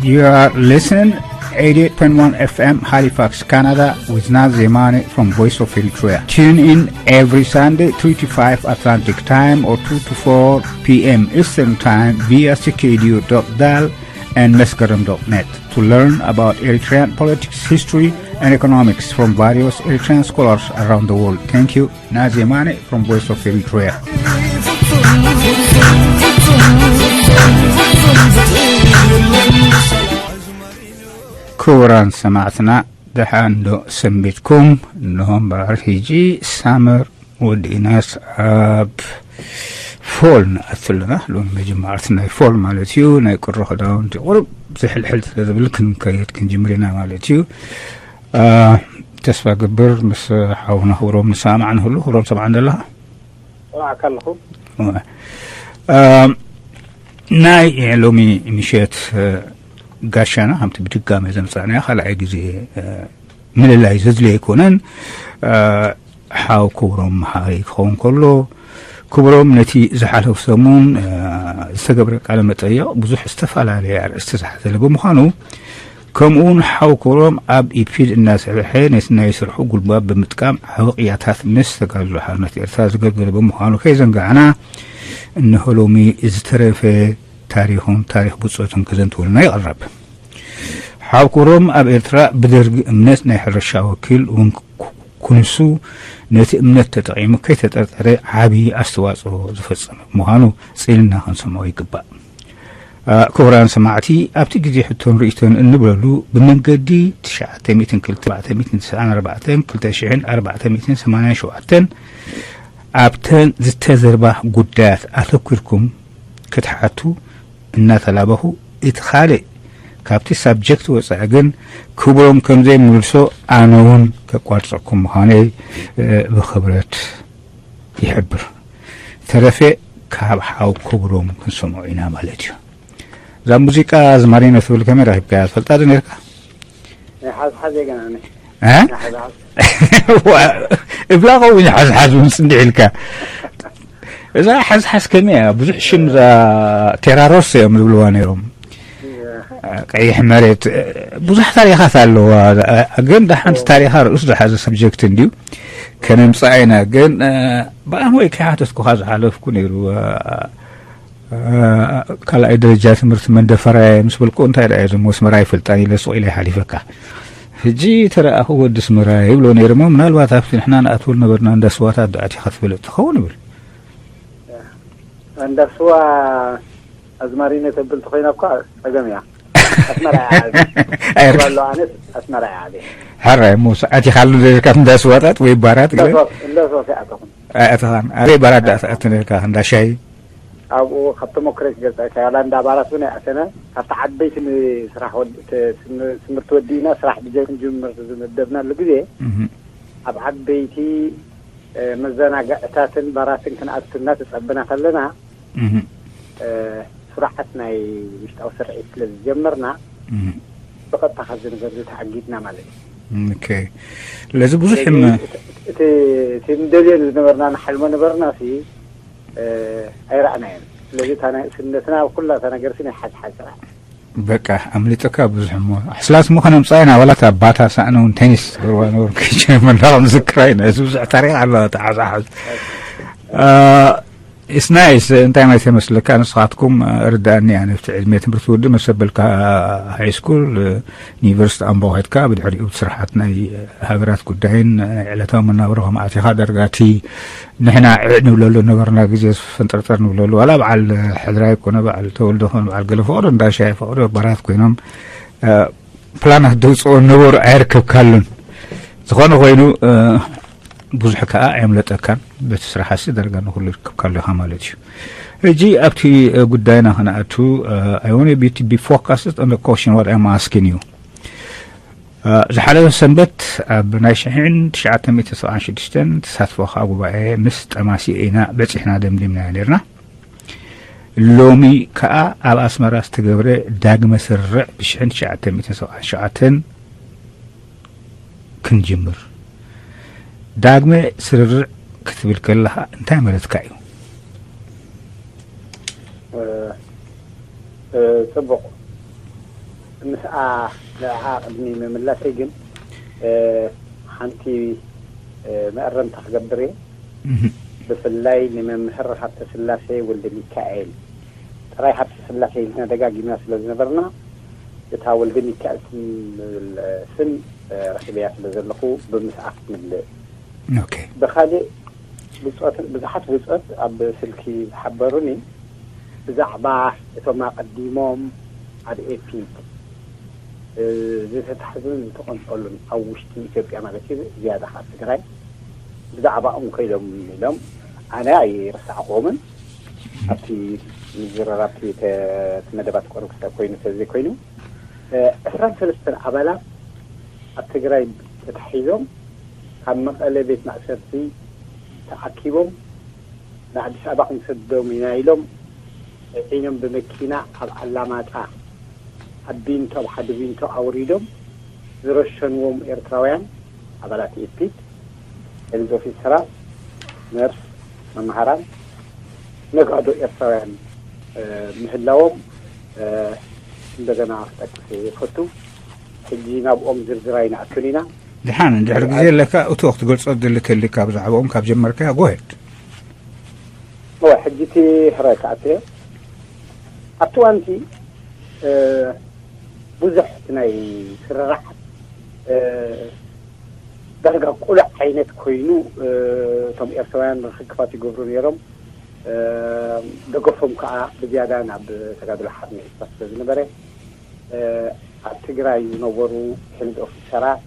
You are listening eighty-eight point one F M Halifax, Canada with Naz Zemane from Voice of Eritrea. Tune in every Sunday, three to five Atlantic Time or two to four P M Eastern Time via C K D U dot dal and Meskerem dot net to learn about Eritrean politics, history, and economics from various Eritrean scholars around the world. Thank you. Naz Zemane from Voice of Eritrea. ክቡራን ሰማዕትና፣ ደሓን ዶ ሰንቢትኩም? እንሆ እምበኣር፣ ሕጂ ሳመር ወዲእናስ ኣብ ፎል ንኣቱ ኣለና። ሎሚ መጀማዕርቲ ናይ ፎል ማለት እዩ። ናይ ቁሪ ክዳውንቲ ቁሩብ ዝሕልሕል ስለ ዝብል ክንከይድ ክንጅምር ኢና ማለት እዩ። አ፣ ተስፋ ገብር ምስ ሓውና ክብሮም ንሰማማዕ ንህሉ። ክብሮም፣ ሰማዕ እንደለኻ? ሰማዕካ ኣለኹ። አ፣ ናይ ሎሚ ምሸት፣ አ፣ ጋሻና ከምቲ ብድጋሜ ዘምጻእናዮ ካልኣይ ግዜ፣ አ፣ ምልላይ ዘድልዮ ኣይኮነን። አ፣ ሓው ክብሮም መሓሪ ክኸውን ከሎ፣ ክብሮም ነቲ ዝሓለፉ ሰሙን፣ አ፣ ዝተገብረ ቃለ መጠይቕ ብዙሕ ዝተፈላለየ ኣርእስቲ ዝሓዘለ ብምዃኑ፣ ከምኡውን ሓው ክብሮም ኣብ ኢፒድ እናሰርሐ ነቲ ናይ ስርሑ ጉልባብ ብምጥቃም ዓቢ ቅያታት ምስ ተጋድሎ ሓርነት ኤርትራ ዝገበረ ብምዃኑ ከይዘንጋዕና፣ እንሆ ሎሚ ዝተረፈ ታሪኹን ታሪኽ ብጾቱን ከዘንትወልና ይቐርብ። ሓው ክብሮም ኣብ ኤርትራ ብደርጊ እምነት ናይ ሕርሻ ወኪል እውን ክ-፣ ኩንሱ ነቲ እምነት ተጠቒሙ ከይተጠርጠረ ዓቢ ኣስተዋጽኦ ዝፈጸመ ብምዃኑ ጽኢልና ክንሰምዖ ይግባእ። አ፣ ክቡራን ሰማዕቲ፣ ኣብቲ ግዜ ሕቶን ርእይቶን እንብለሉ ብመንገዲ ትሽዓተ ሚእትን ክልተ፣ ኣርባዕተ ሚእትን ትስዓን ኣርባዕተን ክልተ ሽሕን ኣርባዕተ ሚእትን ሰማንያን ሸውዓተን ኣብተን ዝተዘርባ ጉዳያት ኣተኲርኩም ክትሓቱ እናተላበኹ፣ እቲ ካልእ ካብቲ ሳብጀክት ወጻኢ ግን ክብሮም ከም ዘይምልሶ ኣነ እውን ከቋርጸኩም ምዃነይ፣ እ፣ ብኽብረት ይሕብር። ተረፈ ካብ ሓው ክብሮም ክንሰምዖ ኢና ማለት እዩ። እዛ ሙዚቃ ዝማሪኖ ትብል ከመይ ረኺብካያ? ትፈልጣ ዶ ነርካ? ናይ ሓዝሓዝ እየ ገና ኣነ። እ? ናይ ሓዝሓዝ። ዋ፣ እብላ ኸውን ሓዝሓዝ እውን ጽንዲዕ ኢልካ። እዛ ሓዝሓዝ ከመይ እያ? ብዙሕ ሽም እዛ ቴራሮስ እዮም ዝብልዋ ነይሮም። ቀይሕ መሬት፣ ብዙሕ ታሪኻት ኣለዋ። ግን ዳ ሓንቲ ታሪኻ ርእሱ ዝሓዘ ሰብጀክት እንድዩ። ከነምጽኣ ኢና። ግን፣ ብኣን ወይ ከይሓተትኩኻ ዝሓለፍኩ ነይሩ። ካልኣይ ደረጃ ትምህርቲ መንደፈራ ምስ በልኩ፣ እንታይ ደኣ እዞም ኣስመራ ኣይፈልጣን ኢለ ስቕ ኢለ ይሓሊፈካ። ሕጂ ተረኣኹ ወዲ ኣስመራ ይብሎ ነይሩ እሞ፣ ምናልባት ኣብቲ ንሕና ንኣትወሉ ነበርና እንዳ ስዋታት ዶ ኣቲኻ ትፈልጥ ትኸውን እብል። እንዳ ስዋ ኣዝማሪኖ ተብል ተኾይና እኳ ጸገም እያ። ኣስመራ እያ ዓብየ። ኣይ፣ እባ ኣሎ ኣነስ ኣስመራ እያ ዓብየ። ሕራይ እሞ ኣቲኻሉ ነይርካ እንዳ ስዋታት ወይ ባራት ገለ? እንዳ ሶስ፣ እንዳ ሶስ እያ ኣተኹን። ኣይ፣ ኣተኻን። ኣበይ ባራት ደኣ ትኣቱ ነይርካ? እንዳ ሻሂ? ኣብኡ ካብ ተመክሮይ ክገልጸልካ፣ ዋላ እንዳ ባራት እውን ኣይኣተነ። ካብቲ ዓበይቲ ንስራሕ ወዲ-፣ ተ-፣ ትም-፣ ትምህርቲ ወዲእና ስራሕ ብጀምር ዝመደብናሉ ግዜ፣ እህ። ኣብ ዓበይቲ፣ እ፣ መዘናግዕታትን ባራትን ክንኣቱ እናተጸበና ከለና፣ እህ። እ፣ ስሩዓት ናይ ውሽጣዊ ስርዒት ስለ ዝጀመርና፣ እህ። ብቐጥታ ካብዚ ነገር እዚ ተኣጊድና ማለት እዩ። ኦኬ። ስለዚ ብዙሕ ስለዚ ም-፣ እቲ፣ እቲ፣ እቲ ንደልዮ ዝነበርና፣ ንሓልሞ ነበርና ሲ፣ እ፣ ኣይረኣናዮን። ስለዚ እታ ናይ እስነትና ኩላ እታ ነገር ሲ ናይ ሓዝሓዝ ጥራሕ። በቃ፣ ኣምሊጡካ ብዙሕ እሞ። ኣሕስላስ ምኾነ ምጻኢና፣ ዋላ እታ ባታ ሳእኒ እውን ቴኒስ ገርዋ ነበሩ ከይጀመርና ከም ዝክራይ፣ ነዚ ብዙሕ ታሪኽ ኣለዋ እታ ሓዝሓዝ። እ፣ ኢስ ናይስ፣ እንታይ ማለት ይመስለካ? ንስኻትኩም፣ እ፣ ርዳእኒ፣ ኣነ ኣብቲ ዕድመ ትምህርቲ ውድእ መሰበልካ ሃይ ስኩል፣ እ፣ ዩኒቨርሲቲ ኣምቦ ኸድካ፣ ብድሕሪኡ ስርሓት ናይ፣ እ፣ ሃገራት ጉዳይን፣ እ፣ ናይ ዕለታዊ መናብሮ ከም ኣቲኻ፣ ዳርጋ እቲ ንሕና ዕዕ ንብለሉ ነበርና ግዜ፣ ፈንጠርጠር ንብለሉ፣ ዋላ በዓል ሕድራይ ኮነ፣ በዓል ተወልደ ኮነ፣ በዓል ገለ ፈቕዶ እንዳ ሻሂ ፈቕዶ ባራት ኮይኖም፣ እ፣ ፕላናት ደውፅኦ ነበሩ፣ ኣየርከብካሉን። ዝኾነ ኮይኑ፣ እ፣ ብዙሕ ከኣ ኣየምለጠካን። በቲ ስራሓሲ ዳርጋ ንኹሉ ይርከብካሉ ኢኻ ማለት እዩ። ሕጂ ኣብቲ፣ እ፣ ጉዳይና ክንኣቱ፣ እ፣ I want you to be focused on the question what I'm asking you. እ፣ ዝሓለፈ ሰንበት ኣብ ናይ ሽሕን ትሽዓተ ሚእትን ሰብዓን ሽዱሽተን ተሳትፎኻ ጉባኤ ምስ ጠማሲኤና በጺሕና ደምዲምናዮ ነርና። ሎሚ ከኣ ኣብ ኣስመራ ዝተገብረ ዳግመ ስርርዕ ብሽሕን ትሽዓተ ሚእትን ሰብዓን ሸውዓተን ክንጅምር። ዳግመ ስርርዕ ክትብል ከለኻ እንታይ ማለትካ እዩ? እ፣ እ፣ ጽቡቕ። ምስኣ ንዕኣ ቅድሚ ምምላሰይ ግን ሓንቲ መእረምታ ክገብር እየ። ብፍላይ ንመምህር ሃብተስላሴ ወልደሚካኤል፣ ጥራይ ሃብተስላሴ ኢልና ደጋጊምና ስለ ዝነበርና፣ እታ ወልደሚካኤል ትብል ስም ረኺበያ ስለ ዘለኹ፣ ብምስኣ ክትምልእ። ብኻልእ ብዙሓት ብጾት ኣብ ስልኪ ዝሓበሩኒ፣ ብዛዕባ እቶም ኣቐዲሞም ኣብ ኤፒክ ዝተታሕዙን ዝተቐንጠሉን፣ ኣብ ውሽጢ ኢትዮጵያ ማለት እዩ፣ ዝያዳ ካብ ትግራይ፣ ብዛዕባኦም ከይዶም ኢሎም። ኣነ ኣይረሳዕክዎምን። ኣብቲ ምዝርራብ እቲ መደባት ቆርብ ክሳብ ኮይኑ ተዘይኮይኑ፣ ዕስራን ሰለስተን ኣባላት ኣብ ትግራይ ተታሒዞም ካብ መቐለ ቤት ማእሰርቲ ተኣኪቦም ንኣዲስ ኣበባ ክንሰዶም ኢና ኢሎም፣ ዒኖም ብመኪና ኣብ ኣላማጣ፣ ኣብ ቢንቶ፣ ኣብ ሓደ ቢንቶ ኣውሪዶም ዝረሸንዎም ኤርትራውያን ኣባላት ኤፒክ፣ ሄልዝ ኦፊሰራት፣ ነርስ፣ መምሃራን፣ ነጋዶ ኤርትራውያን ምህላዎም እንደገና ክጠቅስ ይፈቱ። ሕጂ ናብኦም ዝርዝር ኣይንኣቱን ኢና። ድሓን እንድሕር ግዜ ኣለካ፣ እቶ ክትገልጾ ትደሊ ተልካ ብዛዕባኦም ካብ ጀመርካያ፣ ጎሄድ። እወ፣ ሕጂ እቲ ሕረ ክኣቱ እየ። ኣብቲ እዋንቲ ብዙሕ እቲ ናይ ስርርዓት ዳርጋ ቁሉዕ ዓይነት ኮይኑ፣ እቶም ኤርትራውያን ርክክባት ይገብሩ ነይሮም። ደገፎም ከዓ ብዝያዳ ናብ ተጋድሎ ሓርነት ኤርትራ ስለ ዝነበረ፣ ኣብ ትግራይ ዝነበሩ ሄልዝ ኦፊሰራት፣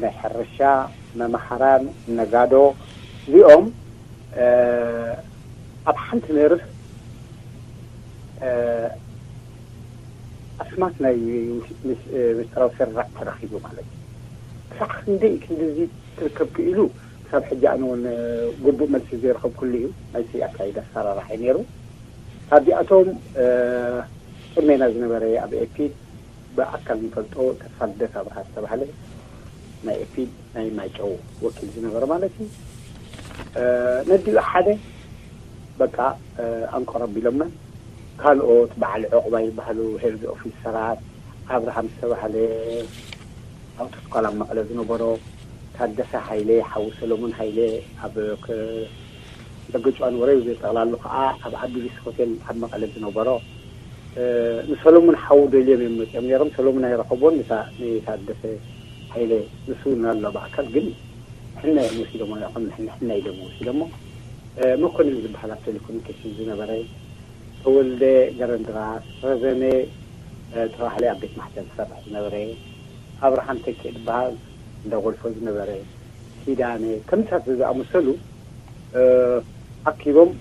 ናይ ሕርሻ፣ መምሃራን፣ ነጋዶ፣ እዚኦም ኣብ ሓንቲ ነርስ ኣስማት ናይ ምስጢራዊ ስርርዕ ተረኺቡ ማለት እዩ። ክሳዕ ክንደይ ክንድዚ ክርከብ ክኢሉ፣ ክሳብ ሕጂ ኣነ እውን ግቡእ መልሲ ዘይረኸብኩሉ እዩ። ናይቲ ኣካይዳ ኣሰራርሓ እዩ ነይሩ። ካብዚኣቶም ቅድሜና ዝነበረ ኣብ ኤፒ ብኣካል ንፈልጦ ተስፋ ልደት ኣብርሃ ዝተባህለ ናይ ኤፒ ናይ ማይጨው ወኪል ዝነበረ ማለት እዩ። ነዲኡ ሓደ በቃ ኣንቆር ኣቢሎምና። ካልኦት በዓል ዕቑባ ይበሃሉ፣ ሄልዝ ኦፊሰራት፣ ኣብርሃም ዝተባህለ ኣውቶስኳል ኣብ መቐለ ዝነበሮ፣ ታደሰ ሃይለ፣ ሓው ሰሎሙን ሃይለ ኣብ ደገ ጨዋን ወረዩ ዘጠቕላሉ ከዓ ኣብ ኣዲሊስ ሆቴል ኣብ መቐለ ዝነበሮ፣ ንሰሎሙን ሓው ደልዮም እዮም መፅኦም ነይሮም። ሰሎሙን ኣይረኸቦን፣ ንታደሰ ሃይለ ንሱ እውን ኣሎ ብኣካል፣ ግን ሕነ እዮም ወሲዶሞ፣ ከም ሕነ ኢሎም ወሲዶሞ። መኮንን ዝበሃል ኣብ ቴሌኮሙኒኬሽን ዝነበረ፣ ተወልደ ገረንድራስ፣ ረዘነ ተባህለ ኣብ ቤት ማሕተም ዝሰርሕ ዝነበረ፣ ኣብርሃም ተኪእ ዝበሃል እንዳ ጎልፎ ዝነበረ፣ ኪዳነ ከምሳት ዝኣመሰሉ ኣኪቦም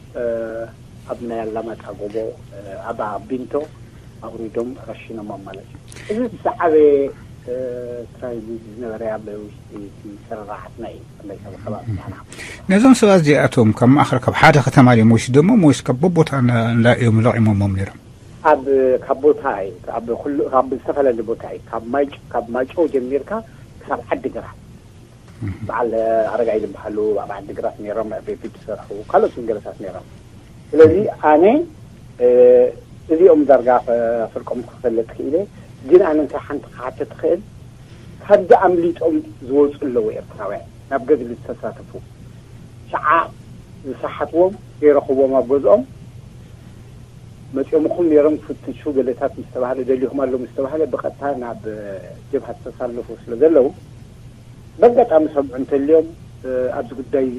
ኣብ ናይ ኣላማጣ ጎቦ ኣብ ቢንቶ ኣውሪዶም ረሽኖሞም ማለት እዩ። እዚ ዝዓበየ ትራጀዲ ዝነበረ ኣብ ውሽጢ እቲ ስርርዓትና እዩ። ከመይ ከም ከባቢ ናና ነዞም ሰባት እዚኣቶም ካብ ማእኸል ካብ ሓደ ከተማ ድዮም ወሲዶሞም ወይስ ካብ በቦታ እንዳ እዮም ለቒሞሞም ነይሮም? ኣብ ካብ ቦታ እዩ፣ ኣብ ኩሉ ካብ ዝተፈላለዩ ቦታ እዩ። ካብ ማይጭ ካብ ማይጨው ጀሚርካ ክሳብ ዓዲ ግራት በዓል ኣረጋይ ዝበሃሉ ኣብ ዓዲ ግራት ነይሮም፣ ኣብ ቤት ዝሰርሑ ካልኦት ገለታት ነይሮም። ስለዚ ኣነ እዚኦም ዳርጋ ፍርቆም ክፈልጥ ክኢለ። ግን ኣነ እንታይ ሓንቲ ክሓትት ትኽእል፣ ካብዚ ኣምሊጦም ዝወፁ ኣለዉ ኤርትራውያን ናብ ገድሊ ዝተሳተፉ፣ ሸዓ ዝሰሓትዎም ዘይረኽብዎም ኣብ ገዝኦም መፂኦምኹም ነይሮም ፍትሹ ገለታት ምስ ተባህለ፣ ደሊኹም ኣሎ ምስ ተባህለ ብቐጥታ ናብ ጀብሃ ዝተሳለፉ ስለ ዘለዉ በጋጣሚ ሰምዑ እንተልዮም ኣብዚ ጉዳይ እዚ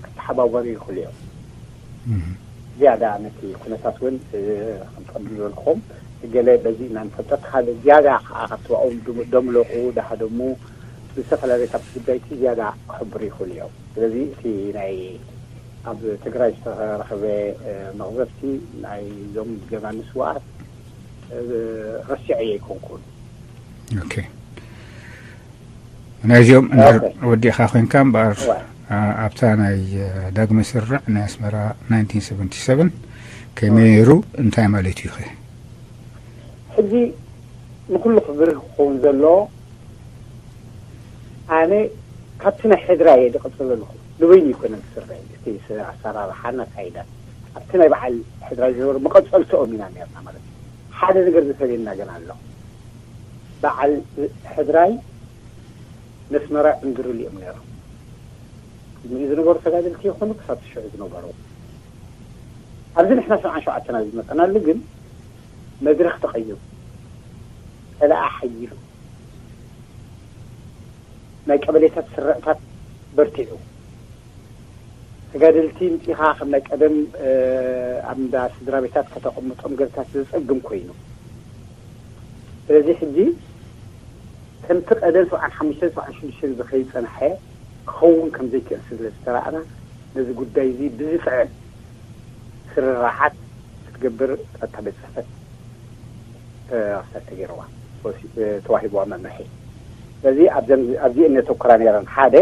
ክተሓባበሩ ይኽእሉ እዮም። ዝያዳ ነቲ ኩነታት እውን ከም ቀድም ዝበልክኹም ገለ በዚ ኢና ንፈልጦ። እቲ ካልእ ዝያዳ ከዓ ካብቲ ኣብኦም ደምለቑ ደሃደሙ ብዝተፈላለየ ካብቲ ጉዳይ እቲ ዝያዳ ክሕብሩ ይኽእሉ እዮም። ስለዚ እቲ ናይ ኣብ ትግራይ ዝተረኸበ መቕዘፍቲ ናይዞም ጀጋኑ ስውኣት ረሲዐ ኣይኮንኩን። ኦኬ። ናይዚኦም እንድሕር ወዲእኻ ኮይንካ እምበኣር ኣብታ ናይ ዳግመ ስርርዕ ናይ ኣስመራ ናይንቲን ሰቨንቲ ሰቨን ከመይ ነይሩ እንታይ ማለት እዩ ኸ? ሕጂ ንኩሉ ክብርህ ክኸውን ዘሎ ኣነ ካብቲ ናይ ሕድራ እየ ዝቐጽል ዘለኹ። ንበይኑ ይኮነ ዝስረ እቲ ኣሰራርሓን ኣካይዳን ኣብቲ ናይ በዓል ሕድራ ዝነበሩ መቐጸልትኦም ኢና ነርና ማለት እዩ። ሓደ ነገር ዝፈልየና ግን ኣሎ። በዓል ሕድራይ ነስመራ ዕንድርል እዮም ነይሮም። ቅድሚኡ ዝነበሩ ተጋደልቲ ይኹኑ ክሳብ ሽዑ ዝነበሩ። ኣብዚ ንሕና ሰብዓን ሸውዓተን ዝመጠናሉ ግን መድረኽ ተቐይሩ፣ ጸላኢ ሓይሉ፣ ናይ ቀበሌታት ስርዕታት በርቲዑ፣ ተጋደልቲ ምፂኻ ከም ናይ ቀደም ኣብ እንዳ ስድራ ቤታት ከተቐምጦም ገልታት ዘፀግም ኮይኑ። ስለዚ ሕጂ ከምቲ ቀደም ሰብዓን ሓሙሽተን ሰብዓን ሽዱሽተን ዝኸይድ ፀንሐ ክኸውን ከም ዘይክእል ስለ ዝተረኣና፣ ነዚ ጉዳይ እዚ ብዝጥዕም ስርርዓት ክትገብር ጸጥታ ቤት ጽሕፈት ተዋሂብዋ መምርሒ። ስለዚ ኣብዚአን እየን ዘተኩራ ነይረን። ሓደ፣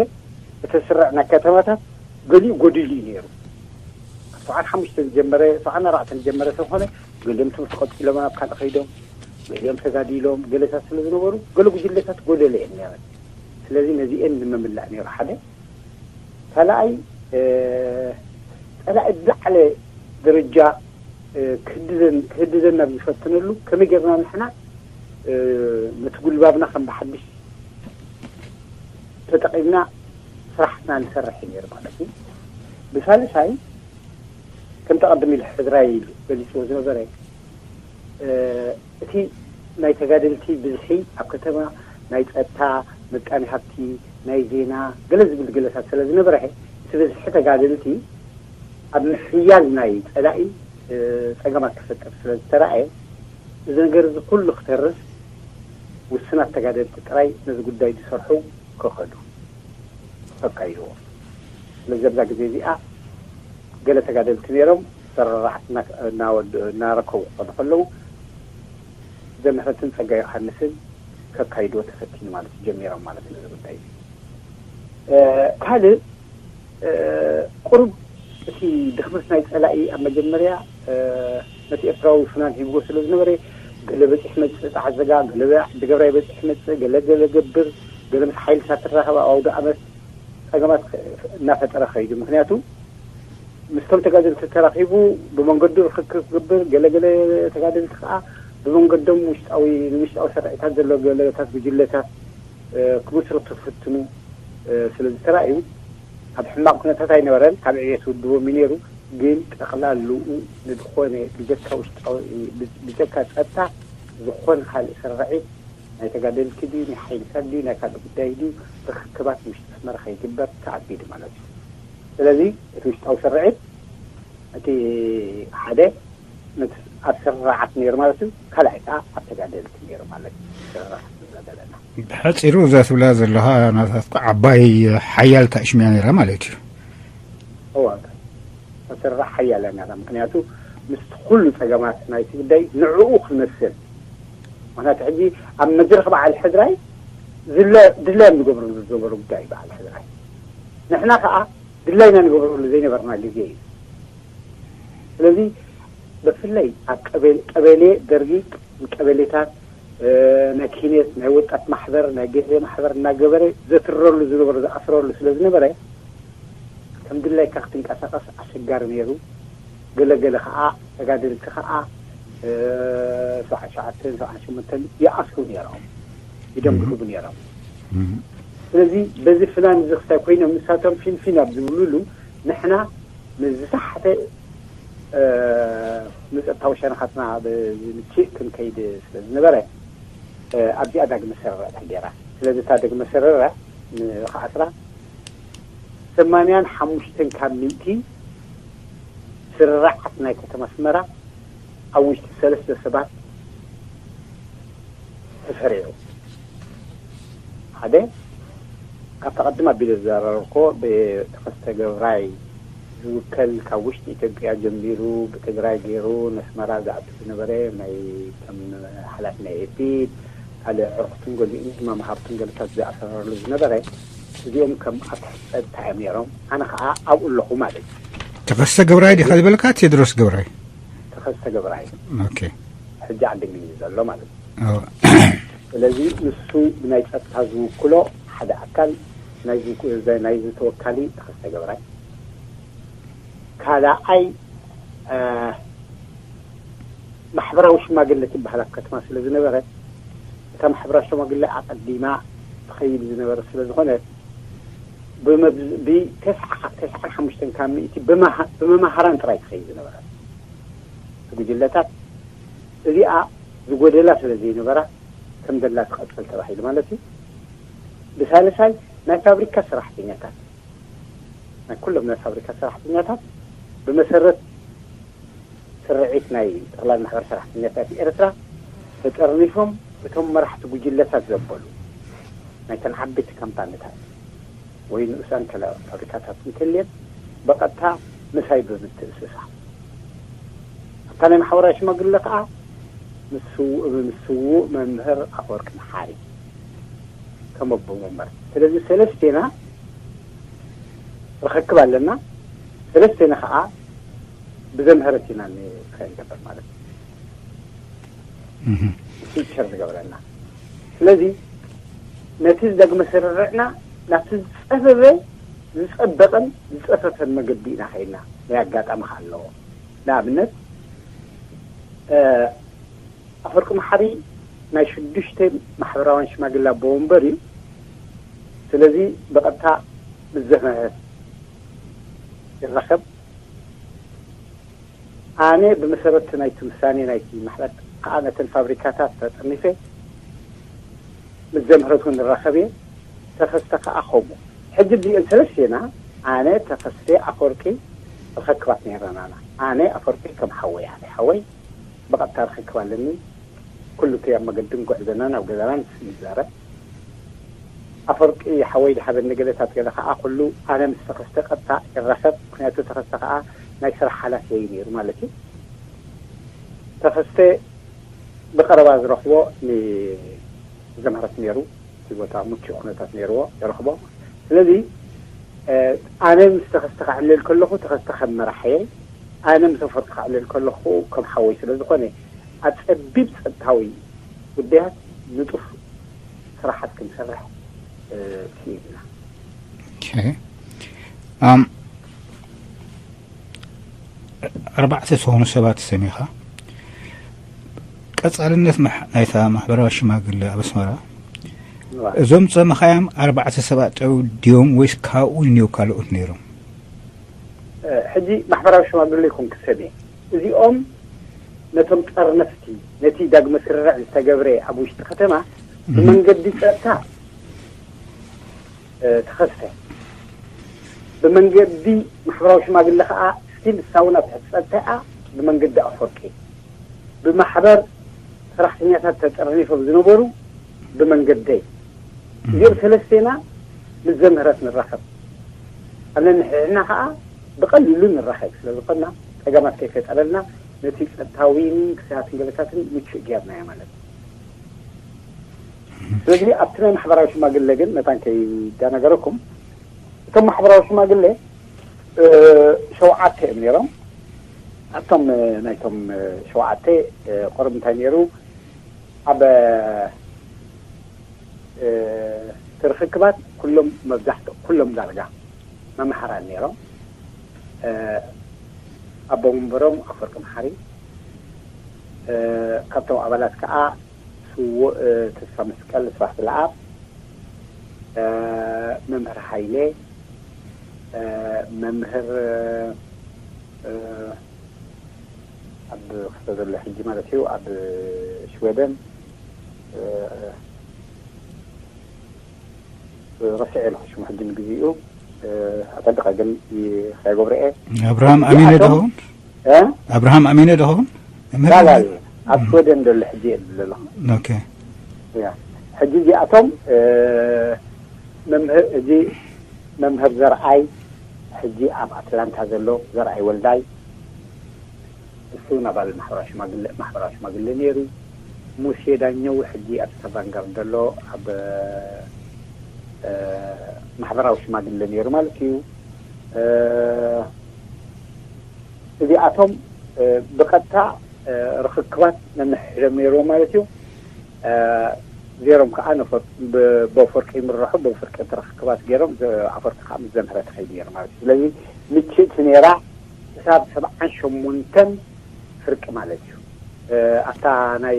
እቲ ስርዕ ናይ ከተማታት ገሊኡ ጎዲሉ እዩ ነይሩ። ካብ ሰብዓን ሓሙሽተ ዝጀመረ፣ ሰብዓን ኣርባዕተን ዝጀመረ እንተኾነ፣ ገሊኦም ትምህርቲ ቀጺሎም ናብ ካልእ ከይዶም፣ ገሊኦም ተጋዲሎም፣ ገለታት ስለ ዝነበሩ፣ ገለ ጉጅለታት ጎደለ እየን ነይረን። ስለዚ ነዚአን ንምምላእ ነይሩ ሓደ። ካልኣይ፣ ጸላኢ ብዝለዓለ ደረጃ ክህድደና ኣብ ዝፈትነሉ፣ ከመይ ጌርና ንሕና ነቲ ጉልባብና ከም ብሓድሽ ተጠቒምና ስራሕትና ንሰርሕ እዩ ነይሩ ማለት እዩ። ብሳልሳይ፣ ከምቲ ቀደም ኢሉ ሕድራይ ኢሉ ገሊፅዎ ዝነበረ፣ እቲ ናይ ተጋደልቲ ብዝሒ ኣብ ከተማ ናይ ፀጥታ፣ ምጣኔ ሃብቲ፣ ናይ ዜና፣ ገለ ዝብል ገለታት ስለ ዝነበረ፣ እቲ ብዝሒ ተጋደልቲ ኣብ ምሕያል ናይ ፀላኢ ፀገማት ክፈጥር ስለ ዝተረኣየ፣ እዚ ነገር እዚ ኩሉ ክተርፍ ውስናት ተጋደልቲ ጥራይ ነዚ ጉዳይ ዝሰርሑ ክኸዱ ተካይድዎ። ስለዚ ኣብዛ ግዜ እዚኣ ገለ ተጋደልቲ ነይሮም፣ ስርርዓት እናረከቡ ክኸዱ ከለዉ፣ ዘምህረትን ጸጋ ዮሃንስን ከካይድዎ ተፈቲኑ ማለት እዩ፣ ጀሚሮም ማለት እዩ ነዚ ጉዳይ እዚ። ካልእ ቁሩብ እቲ ድኽመት ናይ ጸላኢ ኣብ መጀመርያ ነቲ ኤርትራዊ ፍናን ሂብዎ ስለ ዝነበረ፣ ገለ በጺሕ መጽእ ጻዕዘጋ፣ ገለ ዓዲ ገብራይ በጺሕ መጽእ፣ ገለ ገለ ገብር፣ ገለ ምስ ሓይልታት ትራኸብ ኣብ ኣውደ ኣመት ጸገማት እናፈጠረ ከይዱ። ምክንያቱ ምስቶም ተጋደልቲ ተራኺቡ ብመንገዱ ርክክብ ክገብር፣ ገለገለ ተጋደልቲ ከዓ ብመንገዶም ውሽጣዊ ንውሽጣዊ ስርዒታት ዘሎ ገለታት ጉጅለታት ክምስርቱ ክፍትኑ ስለ ዝተራእዩ፣ ኣብ ሕማቕ ኩነታት ኣይነበረን። ካብ ዕብየት ውድቦም እዩ ነይሩ። ግን ጠቕላልኡ ንዝኾነ ብጀካ ውሽጣዊ ብጀካ ጸጥታ ዝኾነ ካልእ ስርዒት ናይ ተጋደልቲ ድዩ ናይ ሓይልታት ድዩ ናይ ካልእ ጉዳይ ድዩ ርክክባት ውሽጢ ኣስመራ ከይግበር ተኣጊዱ ማለት እዩ። ስለዚ እቲ ውሽጣዊ ስርዒት እቲ ሓደ ነቲ ኣብ ስርዓት ነይሩ ማለት እዩ። ካልኣይ ከዓ ኣብ ተጋደልቲ ነይሩ ማለት እዩ። ስርዓት ንብላ ዘለና። ብሓፂሩ እዛ ትብላ ዘለኻ ናታትኩ ዓባይ ሓያል ታእሽምያ ነይራ ማለት እዩ። እዋ ተስርሕ ሓያል እያ ነይራ። ምክንያቱ ምስቲ ኩሉ ጸገማት ናይቲ ጉዳይ ንዕኡ ክመስል። ምክንያቱ ሕጂ ኣብ መድረኽ በዓል ሕድራይ ዝለ ድላዮም ዝገብርሉ ዝነበሩ ጉዳይ በዓል ሕድራይ፣ ንሕና ከዓ ድላይና ንገብረሉ ዘይነበርና ግዜ እዩ። ስለዚ ብፍላይ ኣብ ቀበሌ ደርጊ ቀበሌታት ናይ ኪነት ናይ ወጣት ማሕበር ናይ ገለ ማሕበር እናገበረ ዘትረሉ ዝነበረ ዝኣስረሉ ስለ ዝነበረ ከም ድላይካ ክትንቀሳቀስ ኣሸጋሪ ነይሩ። ገለገለ ከዓ ተጋደልቲ ከዓ ሰብዓ ሸዓተን ሰብዓ ሸሞንተን ይኣስሩ ነይሮም፣ ይደምድሙ ነይሮም። ስለዚ በዚ ፍናን እዚ ክሳይ ኮይኖም ንሳቶም ፊንፊን ኣብ ዝብሉሉ ንሕና ምስ ዝሰሓተ ንፀጥታዊ ሸነኻትና ብምችእ ክንከይድ ስለ ዝነበረ ኣብዚኣ ዳግመ ሰረራ ተገይራ። ስለዚ እታ ዳግመ ሰረራ ንኸኣስራ ሰማንያን ሓሙሽተን ካብ ሚእቲ ስርርዓት ናይ ከተማ ኣስመራ ኣብ ውሽጢ ሰለስተ ሰባት ተሰሪዑ። ሓደ ካብቲ ቀድም ኣቢለ ዝዘራረብኮ ብተኸስተ ገብራይ ዝውከል ካብ ውሽጢ ኢትዮጵያ ጀሚሩ ብትግራይ ገይሩ ነስመራ ዝኣቱ ዝነበረ ናይ ከም ሓላፊ ናይ ኤፒድ ካልእ ዕርክቱን ገሊኡን ድማ መሃርቱን ገለታት ዝኣሰረሉ ዝነበረ እዚኦም ከም ኣብ ትሕቲ ጸጥታ እዮም ነይሮም። ኣነ ከዓ ኣብኡ ኣለኹ ማለት እዩ። ተኸስተ ገብራይ ዲኻ ዝበልካ? ቴድሮስ ገብራይ። ተኸስተ ገብራይ። ኦኬ። ሕጂ ዓዲ እንግሊዝ ዘሎ ማለት እዩ። ስለዚ ንሱ ብናይ ጸጥታ ዝውክሎ ሓደ ኣካል ናይዚ ተወካሊ ተኸስተ ገብራይ፣ ካልኣይ ማሕበራዊ ሽማግለ ትበሃል ኣብ ከተማ ስለ ዝነበረ፣ እታ ማሕበራዊ ሽማግለ ኣቐዲማ ትኸይድ ዝነበረ ስለ ዝኾነ፣ ብመብ- ብ ተስዓን ሓሙሽተን ካብ ሚእቲ ብመሃ- ብመማህራን ጥራይ ትኸይድ ዝነበረ ጉጅለታት፣ እዚኣ ዝጎደላ ስለ ዘይነበራ ከም ደላ ትቐጽል ተባሂሉ ማለት እዩ። ብሳልሳይ ናይ ፋብሪካ ሰራሕተኛታት፣ ናይ ኩሎም ናይ ፋብሪካ ሰራሕተኛታት ብመሰረት ስርዒት ናይ ጠቕላላ ማሕበር ሰራሕተኛታት ኤርትራ ተጠርኒፎም፣ እቶም መራሕቲ ጉጅለታት ዘበሉ ናይተን ዓበይቲ ካምፓኒታት ወይ ንኡሳን ከለ ፋብሪካታት እንተልየን፣ ብቐጥታ ምሳይ ብምትእስሳር፣ ኣብታ ናይ ማሕበራዊ ሽማግለ ከዓ ምስ ስዉእ፣ ምስ ስዉእ መምህር ኣፈወርቂ መሓሪ ከም ኣቦ መንበር። ስለዚ ሰለስቴና ርኽክብ ኣለና። ሰለስቴና ከዓ ብዘምህረት ኢና ንኸይንገብር ማለት እዩ። ፊቸር ዝገብረና። ስለዚ ነቲ ዝደግመ ስርርዕና ናብቲ ዝጸበበ፣ ዝጸበቐን ዝጸፈፈን መገዲ ኢና ኸይድና። ናይ ኣጋጣሚ ከኣ ኣለዎ። ንኣብነት ኣፈወርቂ መሓሪ ናይ ሽዱሽተ ማሕበራውያን ሽማግለ ኣቦ ወንበር እዩ። ስለዚ ብቐጥታ ምስ ዘምህረት ይራኸብ። ኣነ ብመሰረት ናይቲ ውሳኔ ናይቲ ማሕበር ከዓ ነተን ፋብሪካታት ተጠርኒፈ ምስ ዘምህረት እውን ንራኸብ እየ። ተኸስተ ከዓ ከምኡ። ሕጂ እዚአን ሰለስቴና፣ ኣነ፣ ተኸስተ፣ ኣፈወርቂ፣ ርኽክባት ነይረናና። ኣነ ኣፈወርቂ ከም ሓወይ፣ ኣነ ሓወይ ብቐጥታ ርኽክብ ኣለኒ። ኩሉ እቲ ኣብ መገድን ጉዕዞናን ኣብ ገዛናን ንሱ ይዛረብ። ኣፈወርቂ ሓወይ ዝሃበኒ ገለታት ገለ ከዓ ኩሉ ኣነ ምስ ተኸስተ ቀጥታ ይራኸብ። ምክንያቱ ተኸስተ ከዓ ናይ ስራሕ ሓላፊ እዩ ነይሩ ማለት እዩ። ተኸስተ ብቐረባ ዝረኽቦ ንዘምህረት ነይሩ። እቲ ቦታ ምቹእ ኩነታት ነይርዎ፣ ይረኽቦ። ስለዚ ኣነ ምስ ተኸስተ ክዕልል ከለኹ፣ ተኸስተ ከም መራሕየ፣ ኣነ ምስ ኣፈወርቂ ክዕልል ከለኹ ከም ሓወይ ስለ ዝኾነ፣ ኣብ ጸቢብ ጸጥታዊ ጉዳያት ንጡፍ ስራሓት ክንሰርሕ ክኢልና። ኦኬ። ኣም፣ ኣርባዕተ ዝኾኑ ሰባት ሰሚኻ፣ ቀጻልነት ማሕ-፣ ናይታ ማሕበራዊ ሽማግለ ኣብ ኣስመራ፣ እዞም ጸመኻዮም ኣርባዕተ ሰባት ጥራይ ድዮም ወይስ ካብኡ እኒኦ ካልኦት ነይሮም? ሕጂ ማሕበራዊ ሽማግለ ይኹን ክሰሜ፣ እዚኦም ነቶም ጠርነፍቲ፣ ነቲ ዳግመ ስርርዕ ዝተገብረ ኣብ ውሽጢ ከተማ ብመንገዲ ጸጥታ ተኸስተ፣ ብመንገዲ ማሕበራዊ ሽማግለ ከዓ ስቲል ንሳ እውን ኣብ ትሕቲ ጸጥታ እያ። ብመንገዲ ኣፈወርቂ፣ ብማሕበር ሰራሕተኛታት ተጠርኒፎም ዝነበሩ ብመንገደይ። እዚኦም ሰለስቴና ምስ ዘምህረት ንራኸብ። ኣብ ነንሕሕና ከዓ ብቐሊሉ ንራኸብ ስለ ዝኾንና፣ ጸገማት ከይፈጠረልና ነቲ ጸጥታዊን ክስያትን ገለታትን ምቹእ ጌርናዮ ማለት እዩ። ስለዚ ኣብቲ ናይ ማሕበራዊ ሽማግለ ግን መታን ከይዳነገረኩም፣ እቶም ማሕበራዊ ሽማግለ ሸውዓተ እዮም ነይሮም። ኣብቶም ናይቶም ሸውዓተ ቁሩብ እንታይ ነይሩ፣ ኣብ ትርኽክባት ኩሎም መብዛሕትኦም ኩሎም ዳርጋ መምሃራን ነይሮም። ኣቦ መንበሮም ኣፈወርቂ መሓሪ፣ ካብቶም ኣባላት ከዓ ስዉእ ተስፋ መስቀል ስራሕ ብለኣብ፣ መምህር ሓይሌ፣ መምህር ኣብ ክፍለ ዘሎ ሕጂ ማለት እዩ ኣብ ሽወደን ረሲዐ ኣለኹ ሽሙ ሕጂ ንግዚኡ ኣጸቢቐ ግን ከይገብሮ እየ። ኣብርሃም ኣሚነ ዶ ኸውን? ኣብርሃም ኣሚነ ዶ ኸውን? ላላ ኣብ ሽወደን ዘሎ ሕጂ እየ ዝብል ዘለኹ። ኦኬ። ሕጂ እዚኣቶም መምህር እዚ መምህር ዘርኣይ ሕጂ ኣብ ኣትላንታ ዘሎ ዘርኣይ ወልዳይ፣ እሱ እውን ኣባል ማሕበራዊ ሽማግለ ማሕበራዊ ሽማግለ ነይሩ። ሙሴ ዳኘው ሕጂ ኣብ ስታቫንጋር ዘሎ ኣብ ማሕበራዊ ሽማግለ ነይሩ ማለት እዩ። እዚኣቶም ብቐጥታ ርኽክባት ነንሕድሕዶም ነይርዎም ማለት እዩ። ዜሮም ከዓ በፎርቂ ይምርሑ፣ በፎርቂ ርኽክባት ገይሮም ኣፈርቂ ከዓ ምስ ዘምህረት ይኸይድ ነይሩ ማለት እዩ። ስለዚ ምችእቲ ነይራ ክሳብ ሰብዓን ሸሞንተን ፍርቂ ማለት እዩ። ኣታ ናይ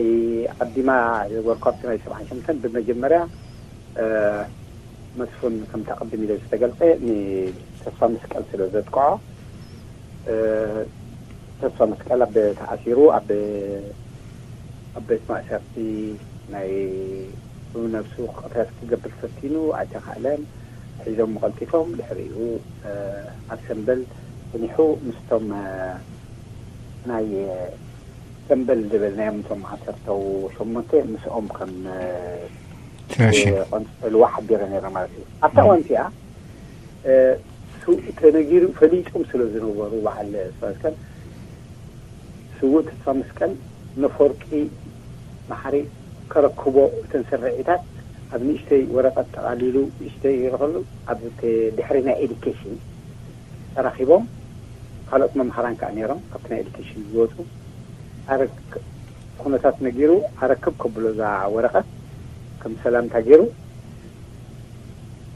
ዓዲማ ዝገበርኩ ኣብቲ ናይ ሰብዓን ሸምተን ብመጀመርያ መስፉን ከምታ ቅድም ኢለ ዝተገልጸ ንተስፋ መስቀል ስለ ዘጥቅዖ፣ ተስፋ መስቀል ኣብ ተኣሲሩ ኣብ ኣብ ቤት ማእሰርቲ ናይ ብነብሱ ክቕተት ክገብር ፈቲኑ ኣይተኻእለን። ሒዞም ቀልጢፎም ድሕሪኡ ኣብ ሰምበል ጸኒሑ ምስቶም ናይ ሰምበል ዝበልናዮም እቶም ዓሰርተው ሸሞንተ ምስኦም ከም ትረሽን። ቆንጽልዋ ሓቢረ ነይረ ማለት እዩ። ኣብታ እዋን እቲኣ ተነጊሩ ፈሊጦም ስለ ዝነበሩ በዓል ስራስከን ስውእ ተስፋ መስቀል ነፈወርቂ መሓሪ ከረክቦ እተን ስርዒታት ኣብ ንእሽተይ ወረቐት ጠቓሊሉ ንእሽተይ ይረኸሉ ኣብ ድሕሪ ናይ ኤዲኬሽን ተራኺቦም ካልኦት መምሃራን ከዓ ነይሮም ካብቲ ናይ ኤዲኬሽን ዝወፁ ኣረክ ኩነታት ነጊሩ ኣረክብ ከብሎ እዛ ወረቐት ከም ሰላምታ ገይሩ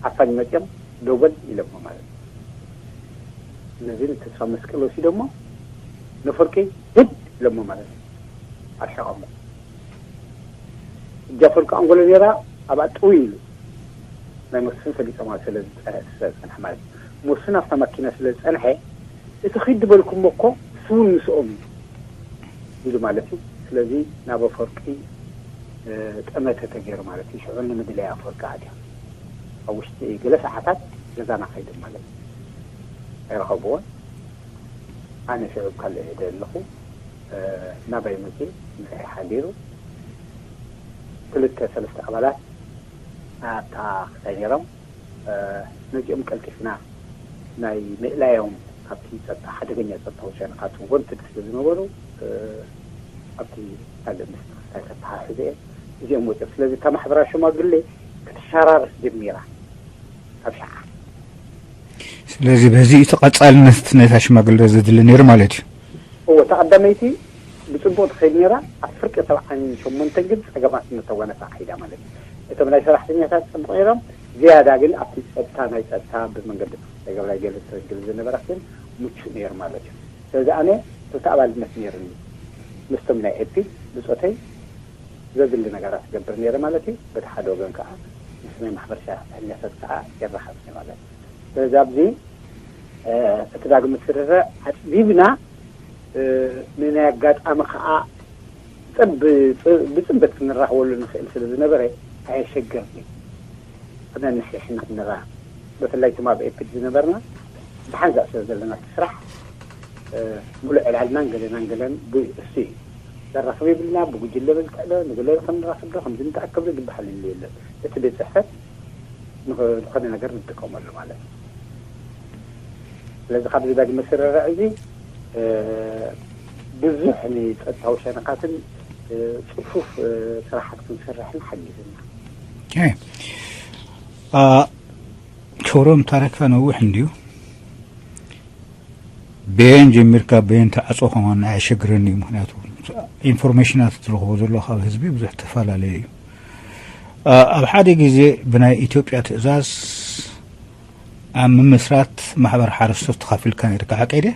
ዓፋኝ መፅኦም ደው በል ኢሎሞ ማለት እዩ። ስለዚ ንተስፋ መስቀል ወሲዶሞ ነፈርቂ ሂድ ኢሎሞ ማለት እዩ። ኣርሒቆሞ። እጃ ፈርቂ ኣንጎሎ ነይራ ኣብኣ ጥው ኢሉ ናይ መስፍን ፈሊጦማ ስለ ዝፀንሐ ማለት እዩ። መስፍን ኣብታ ማኪና ስለ ዝፀንሐ እቲ ኺድ ዝበልኩሞ እኮ ስውን ምስኦም እዩ ኢሉ ማለት እዩ። ስለዚ ናብ ኣፈወርቂ ጠመተ ተገይሩ ማለት እዩ። ሽዑ ንምድላይ ኣፈወርቂ ኣትዮም ኣብ ውሽጢ ገለ ሰዓታት ገዛና ከይዱ ማለት እዩ። ኣይረኸብዎን። ኣነ ሽዑ ካልእ ሄደ ኣለኹ። ናባይ መፅኡ ምሳይ ሓዲሩ ክልተ ሰለስተ ኣባላት ኣብታ ክሳይ ነይሮም። ነዚኦም ቀልጢፍና ናይ ምእላዮም ካብቲ ጸጥታ ሓደገኛ ጸጥታዊ ሸነኻት ወንትድ ስለ ዝነበሩ ኣብቲ ካልእ ምስ ተኸታይ ከተሓሕዘ እየ እዚኦም ወፂኦም። ስለዚ እታ ማሕበራዊ ሸማግሌ ክትሸራርፍ ጀሚራ ካብ ሸዓ። ስለዚ በዚ እቲ ቀጻልነት ናይታ ሽማግለ ዘድሊ ነይሩ ማለት እዩ። እዎ፣ እታ ቀዳመይቲ ብጽቡቕ ትኸይድ ነይራ። ኣብ ፍርቂ ሰብዓን ሸሞንተን ግን ጸገማት እናተጓነፈ ከይዳ ማለት እዩ። እቶም ናይ ሰራሕተኛታት ጽቡቕ ነይሮም፣ ዝያዳ ግን ኣብቲ ጸጥታ፣ ናይ ጸጥታ ብመንገዲ ተጋብላይ ገለ ተሰግል ዝነበራት ግን ምቹእ ነይሩ ማለት እዩ። ስለዚ ኣነ ክልተ ኣባልነት ነይሩኒ። ምስቶም ናይ ኤፒ ብጾተይ ዘድሊ ነገራት ዝገብር ነይረ ማለት እዩ። በቲ ሓደ ወገን ከዓ ምስ ናይ ማሕበር ሰራሕተኛታት ከዓ የራኸብኒ ማለት እዩ። ስለዚ ኣብዚ እቲ ዳግመ ስርርዕ ኣፅቢብና ንናይ ኣጋጣሚ ከዓ ብፅንበት ክንራኸበሉ ንኽእል ስለ ዝነበረ ኣየሸገርኒ። ኣነ ንሕሕና ክንራኸብ ብፍላይ ትማ ኣብ ኤፕድ ዝነበርና ብሓንሳእ ስለ ዘለና እቲ ስራሕ ሙሉእ ዕላልናን ገለናን ገለን እሱ እዩ። ዘራኽብ የብልና፣ ብጉጅለ በልክዕለ ንገለ ክንራኽብ ዶ ከምዚ ንተኣከብ ዶ ዝበሃል የለን። እቲ ቤት ፅሕፈት ዝኾነ ነገር ንጥቀመሉ ማለት እዩ። ስለዚ ካብዚ ዳግመ ስርርዕ እዚ ብዙሕ ንፀጥታዊ ሸነኻትን ፅፉፍ ስራሓት ክንሰርሕን ሓጊዝና። ክብሮም፣ ታሪክካ ነዊሕ እንድዩ። በየን ጀሚርካ በየን ትዓፆ ከማን ኣየሸግረኒ እዩ። ምክንያቱ ኢንፎርሜሽናት ትረኽቦ ዘሎ ካብ ህዝቢ ብዙሕ ተፈላለየ እዩ። ኣብ ሓደ ግዜ ብናይ ኢትዮጵያ ትእዛዝ ኣብ ምምስራት ማሕበር ሓረስቶት ተኻፊልካ ነርካ፣ ሓቀይ ድየ?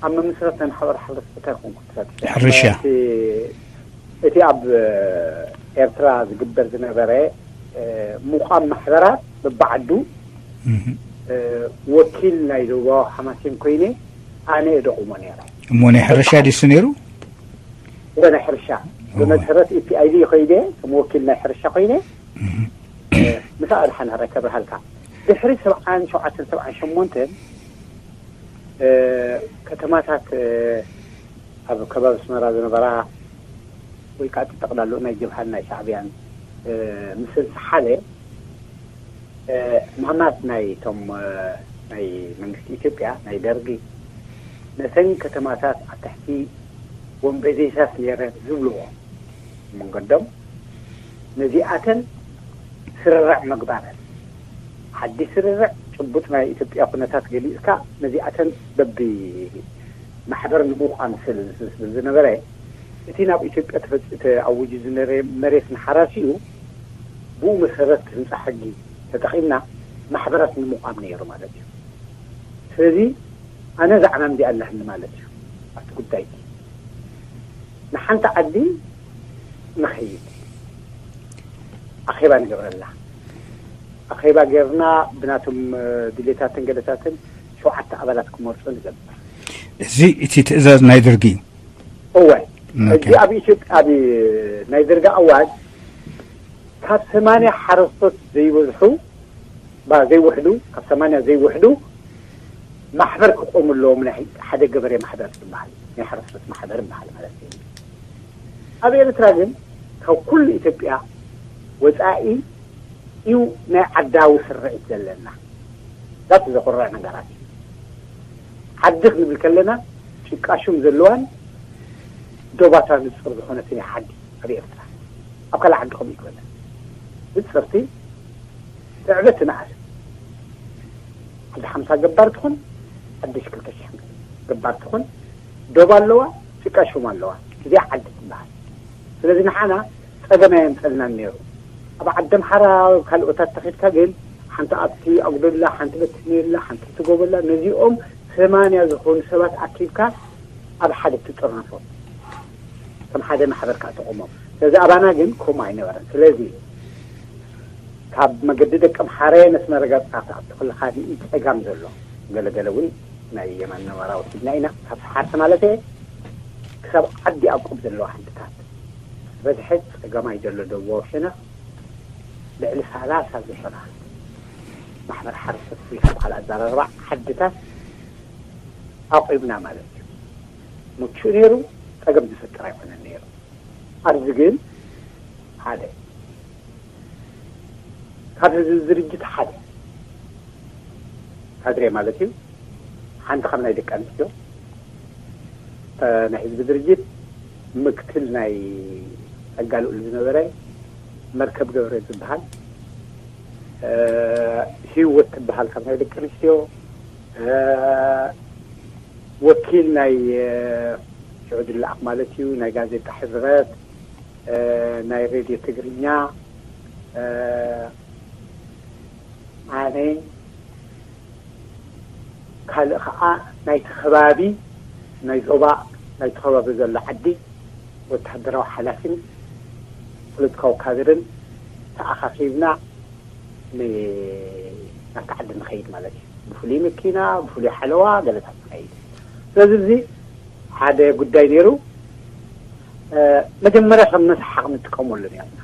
ኣብ ምምስራት ናይ ማሕበር ሓረስቶት ኣይኮንኩ ተሳቲፈ። ሕርሻ። እቲ ኣብ ኤርትራ ዝግበር ዝነበረ ምቋም ማሕበራት በብዓዱ ወኪል ናይ ዞባዊ ሓማሴን ኮይነ ኣነ እደቑሞ ነይረ። እሞ ናይ ሕርሻ ድዩ እሱ ነይሩ? እወ፣ ናይ ሕርሻ። ብመሰረት ኢፒኣይዲ ከይደ ከም ወኪል ናይ ሕርሻ ኮይነ ምሳእ ኣድሓን ኣረከብርሃልካ። ድሕሪ ሰብዓን ሸውዓተን ሰብዓን ሸሞንተን ከተማታት ኣብ ከባቢ ኣስመራ ዝነበራ ወይ ከዓ እቲ ጠቕላልኡ ናይ ጀብሃን ናይ ሻዕብያን ምስ ዝሰሓበ ዕማማት ናይ እቶም ናይ መንግስቲ ኢትዮጵያ ናይ ደርጊ ነተን ከተማታት ኣብ ትሕቲ ወንበዴታት ነይረን ዝብልዎ መንገዶም ነዚኣተን ስርርዕ ምግባረን ሓድሽ ስርርዕ ጭቡጥ ናይ ኢትዮጵያ ኩነታት ገሊፅካ ነዚኣተን በቢ ማሕበር ንምቋም ስል ዝብል ዝነበረ እቲ ናብ ኢትዮጵያ ተፈፅ ተኣውጁ ዝነበረ መሬት ንሓራሲኡ ብኡ መሰረት ህንፃ ሕጊ ተጠቒምና ማሕበራት ንምቋም ነይሩ ማለት እዩ። ስለዚ ኣነ እዛ ዕማም እዚኣ ኣለኒ ማለት እዩ። ኣብቲ ጉዳይ እዚ ንሓንቲ ዓዲ ንኸይድ ኣኼባ ንገብረላ። ኣኼባ ጌርና ብናቶም ድሌታትን ገለታትን ሸውዓተ ኣባላት ክመርፁ ንገብር። እዚ እቲ ትእዛዝ ናይ ደርጊ እዩ። እዋይ ሕጂ ኣብ ኢትዮጵያ ኣብ ናይ ደርጊ ኣዋጅ ካብ ሰማንያ ሓረስቶት ዘይበዝሑ ዘይውሕዱ ካብ ሰማንያ ዘይውሕዱ ማሕበር ክቆሙ ኣለዎም። ናይ ሓደ ገበሬ ማሕበር ዝበሃል ናይ ሓረስቶት ማሕበር ዝበሃል ማለት እዩ። ኣብ ኤርትራ ግን ካብ ኩሉ ኢትዮጵያ ወፃኢ እዩ ናይ ዓዳዊ ስርዒት ዘለና። ዛት ዘኮርዕ ነገራት እዩ። ዓዲ ክንብል ከለና ጭቃሹም ዘለዋን ዶባታ ንፅር ዝኾነትን እያ ዓዲ ኣብ ኤርትራ። ኣብ ካልእ ዓዲ ከምኡ ይኮነ። ንፅርቲ ትዕበ ትንኣስ። ዓዲ ሓምሳ ገባር ትኹን ዓዲ ሽክልተ ሽሕ ገባር ትኹን ዶብ ኣለዋ፣ ጭቃ ሹም ኣለዋ። እዚኣ ዓዲ ትበሃል። ስለዚ ንሓና ፀገም ኣየምፀልናን ነይሩ። ኣብ ዓዲ ኣምሓራ ካልኦታት ተኺድካ ግን ሓንቲ ኣብቲ ኣጉደላ ሓንቲ በትኔላ ሓንቲ ትጎበላ ነዚኦም ሰማንያ ዝኾኑ ሰባት ኣኪብካ ኣብ ሓደ ትጥርንፎም ከም ሓደ ማሕበር ከዓ ተቆሞም። ስለዚ ኣባና ግን ከምኡ ኣይነበረን። ስለዚ ካብ መገዲ ደቂ ኣምሓረ ነስመረ ገፅካ ክትኣቱ ከለኻ ርኢ ፀጋም ዘሎ ገለገለ እውን ናይ የማን ነባራ ወሲድና ኢና ካብ ሰሓርቲ ማለት እየ ክሳብ ዓዲ ኣቁብ ዘለዋ ሓድታት በዝሐ ፀገማይ ዘሎ ደቡባዊ ሸነኽ ልዕሊ ሰላሳ ዝኾና ማሕበር ሓረስቶት ፍሉይ ካብ ካልእ ኣዘራርባ ዓድታት ኣቑብና ማለት እዩ። ምቹእ ነይሩ፣ ፀገም ዝፈጥር ኣይኮነን ነይሩ። ኣብዚ ግን ሓደ ካብ ህዝቢ ድርጅት ሓደ ካድሬ ማለት እዩ። ሓንቲ ካብ ናይ ደቂ ኣንስትዮ ናይ ህዝቢ ድርጅት ምክትል ናይ ጸጋ ልኡል ዝነበረ መርከብ ገብረ ዝበሃል፣ ህይወት ትበሃል ካብ ናይ ደቂ ኣንስትዮ፣ ወኪል ናይ ሽዑ ዝለኣኽ ማለት እዩ ናይ ጋዜጣ ሕዝረት፣ ናይ ሬድዮ ትግርኛ፣ ኣነ ካልእ ከዓ ናይቲ ከባቢ ናይ ዞባ ናይቲ ከባቢ ዘሎ ዓዲ ወታደራዊ ሓላፊን ፖለቲካዊ ካድርን ተኣኻኺብና ናብቲ ዓዲ ንኸይድ ማለት እዩ። ብፍሉይ መኪና ብፍሉይ ሓለዋ ገለታት ንኸይድ። ስለዚ እዚ ሓደ ጉዳይ ነይሩ። መጀመርያ ከም መስሓቕ ንጥቀመሉ ነርና።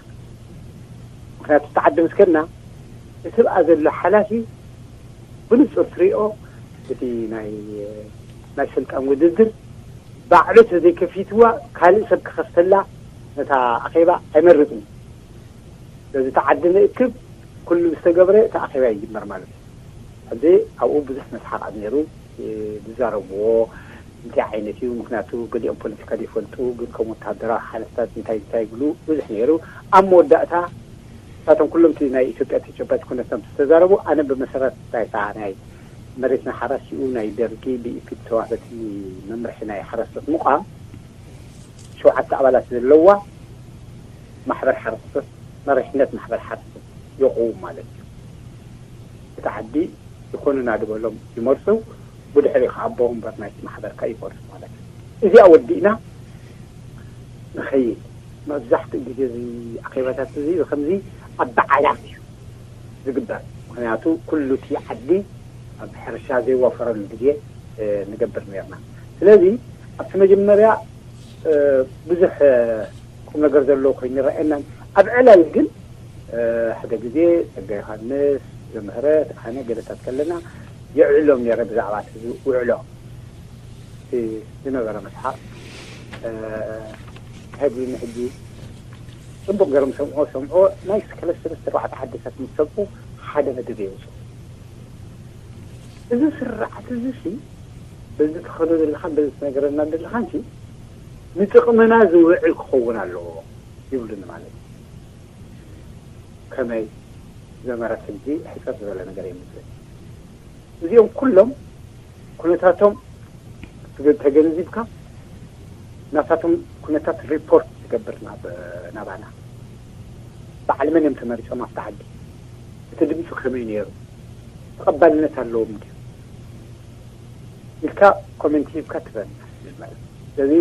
ምክንያቱ እቲ ዓዲ ምስ ከድና እቲ ብኣ ዘሎ ሓላፊ ብንፁር ትሪኦ እቲ ናይ ናይ ስልጣን ውድድር ባዕሉ ተዘይከፊትዋ ካልእ ሰብ ክኸፍተላ ነታ ኣኼባ ኣይመርፅን። ስለዚ እቲ ዓዲ ንእክብ ኩሉ ዝተገብረ እቲ ኣኼባ ይጅመር ማለት እዩ። ሕዚ ኣብኡ ብዙሕ መስሓቕ ነይሩ። ዝዛረብዎ እንታይ ዓይነት እዩ? ምክንያቱ ገሊኦም ፖለቲካ ዘይፈልጡ ግን ከም ወታደራዊ ሓለፍታት እንታይ እንታይ ይብሉ ብዙሕ ነይሩ። ኣብ መወዳእታ እሳቶም ኩሎም እቲ ናይ ኢትዮጵያ ተጨባጭ ኩነታት ዝተዛረቡ ኣነ ብመሰረት ናይታ ናይ መሬት ንሓራሲኡ ናይ ደርጊ ብኢፒድ ተዋህበቲ መምርሒ ናይ ሓረስቶት ምቋም ሸውዓተ ኣባላት ዘለዋ ማሕበር ሓረስቶት መሪሕነት ማሕበር ሓረስቶት የቑውም ማለት እዩ። እቲ ዓዲ ይኾኑና ዝበሎም ይመርፁ፣ ብድሕሪ ከዓ ኣቦ ወንበር ናይቲ ማሕበር ከዓ ይመርፁ ማለት እዩ። እዚኣ ወዲእና ንኸይድ መብዛሕትኡ ግዜ እዚ ኣኼባታት እዚ ከምዚ ኣብ በዓላት እዩ ዝግበር። ምክንያቱ ኩሉ እቲ ዓዲ ኣብ ሕርሻ ዘይዋፈረሉ ግዜ ንገብር ነርና። ስለዚ ኣብቲ መጀመርያ ብዙሕ ቁም ነገር ዘለዎ ኮይኑ ይረኣየናን ኣብ ዕላል ግን ሓደ ግዜ ጸጋ ዮሃንስ ዘምህረት ኣነ ገለታት ከለና የዕሎም ነረ ብዛዕባ እቲ ውዕሎ ዝነበረ መስሓቅ ህዝቢ ንሕጂ ጽቡቅ ገሮም ሰምዖ ሰምዖ ናይ ክለስተ ኣርባዕተ ሓደታት ምስ ሰምዑ ሓደ መደብ የውፅኡ። እዚ ስርዓት እዚ ሲ በዚ ትኸዶ ዘለኻ በዚ ትነገረና ዘለኻ እንሲ ንጥቕምና ዝውዕል ክኸውን ኣለዎ ይብሉኒ ማለት እዩ። ከመይ ዘመረት ሕጂ ሕፅር ዝበለ ነገር የምፅእ። እዚኦም ኩሎም ኩነታቶም ተገንዚብካ ናታቶም ኩነታት ሪፖርት ትገብር ናባና። በዓል መን እዮም ተመሪፆም ኣብቲ ዓዲ? እቲ ድምፂ ከመይ ነይሩ? ተቐባልነት ኣለዎም ድዩ ኢልካ ኮሜንት ሂብካ ትበና። ማለት እዩ። ስለዚ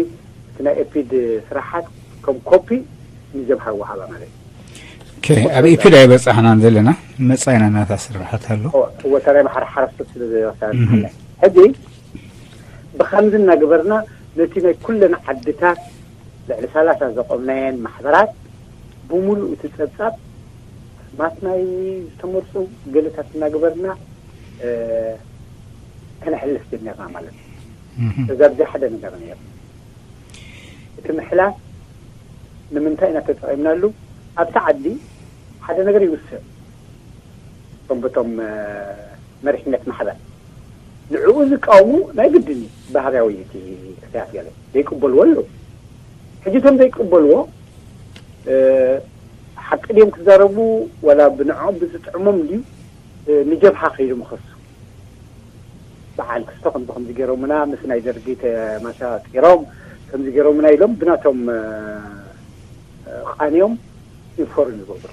እቲ ናይ ኤፒድ ስራሓት ከም ኮፒ ንጀብሃ ይወሃባ ማለት እዩ። ኦኬ፣ ኣብ ኢፒድ ኣይበጻሕናን ዘለና፣ መጻኢና ናታ ስራሓት ኣሎ። እወ፣ እወ፣ እታ ናይ ማሕረ ሓረስቶት ስለ ዘይወሰነ ሕጂ ብኸምዚ እናገበርና ነቲ ናይ ኩለን ዓድታት ልዕሊ ሰላሳ ዘቆምናየን ማሕበራት ብምሉእ እቲ ጸብጻብ ማት ናይ ዝተመርጹ ገለታት እናገበርና ከነሕልፍ ጀሚርና ማለት እዩ። እዛ ብዚ ሓደ ነገር ነይሩ። እቲ ምሕላፍ ንምንታይ ኢና ተጠቒምናሉ? ኣብቲ ዓዲ ሓደ ነገር ይውስን። እቶም በቶም መሪሕነት ማሕበር ንዕኡ ዝቃወሙ ናይ ግድን እዩ። ባህርያዊ እቲ ክስያት ገለ ዘይቅበልዎ ኣለዉ። ሕጂ እቶም ዘይቅበልዎ ሓቂ ድዮም ክዛረቡ፣ ዋላ ብንዕኦም ብዝጥዕሞም ድዩ ንጀብሃ ከይዶም ይኸሱ? በዓል ክስቶ ከምዚ ከምዚ ገይሮምና፣ ምስ ናይ ደርጊ ተማሻጢሮም ከምዚ ገይሮምና ኢሎም ብናቶም ቃንዮም ኢንፎርም ይገብሩ።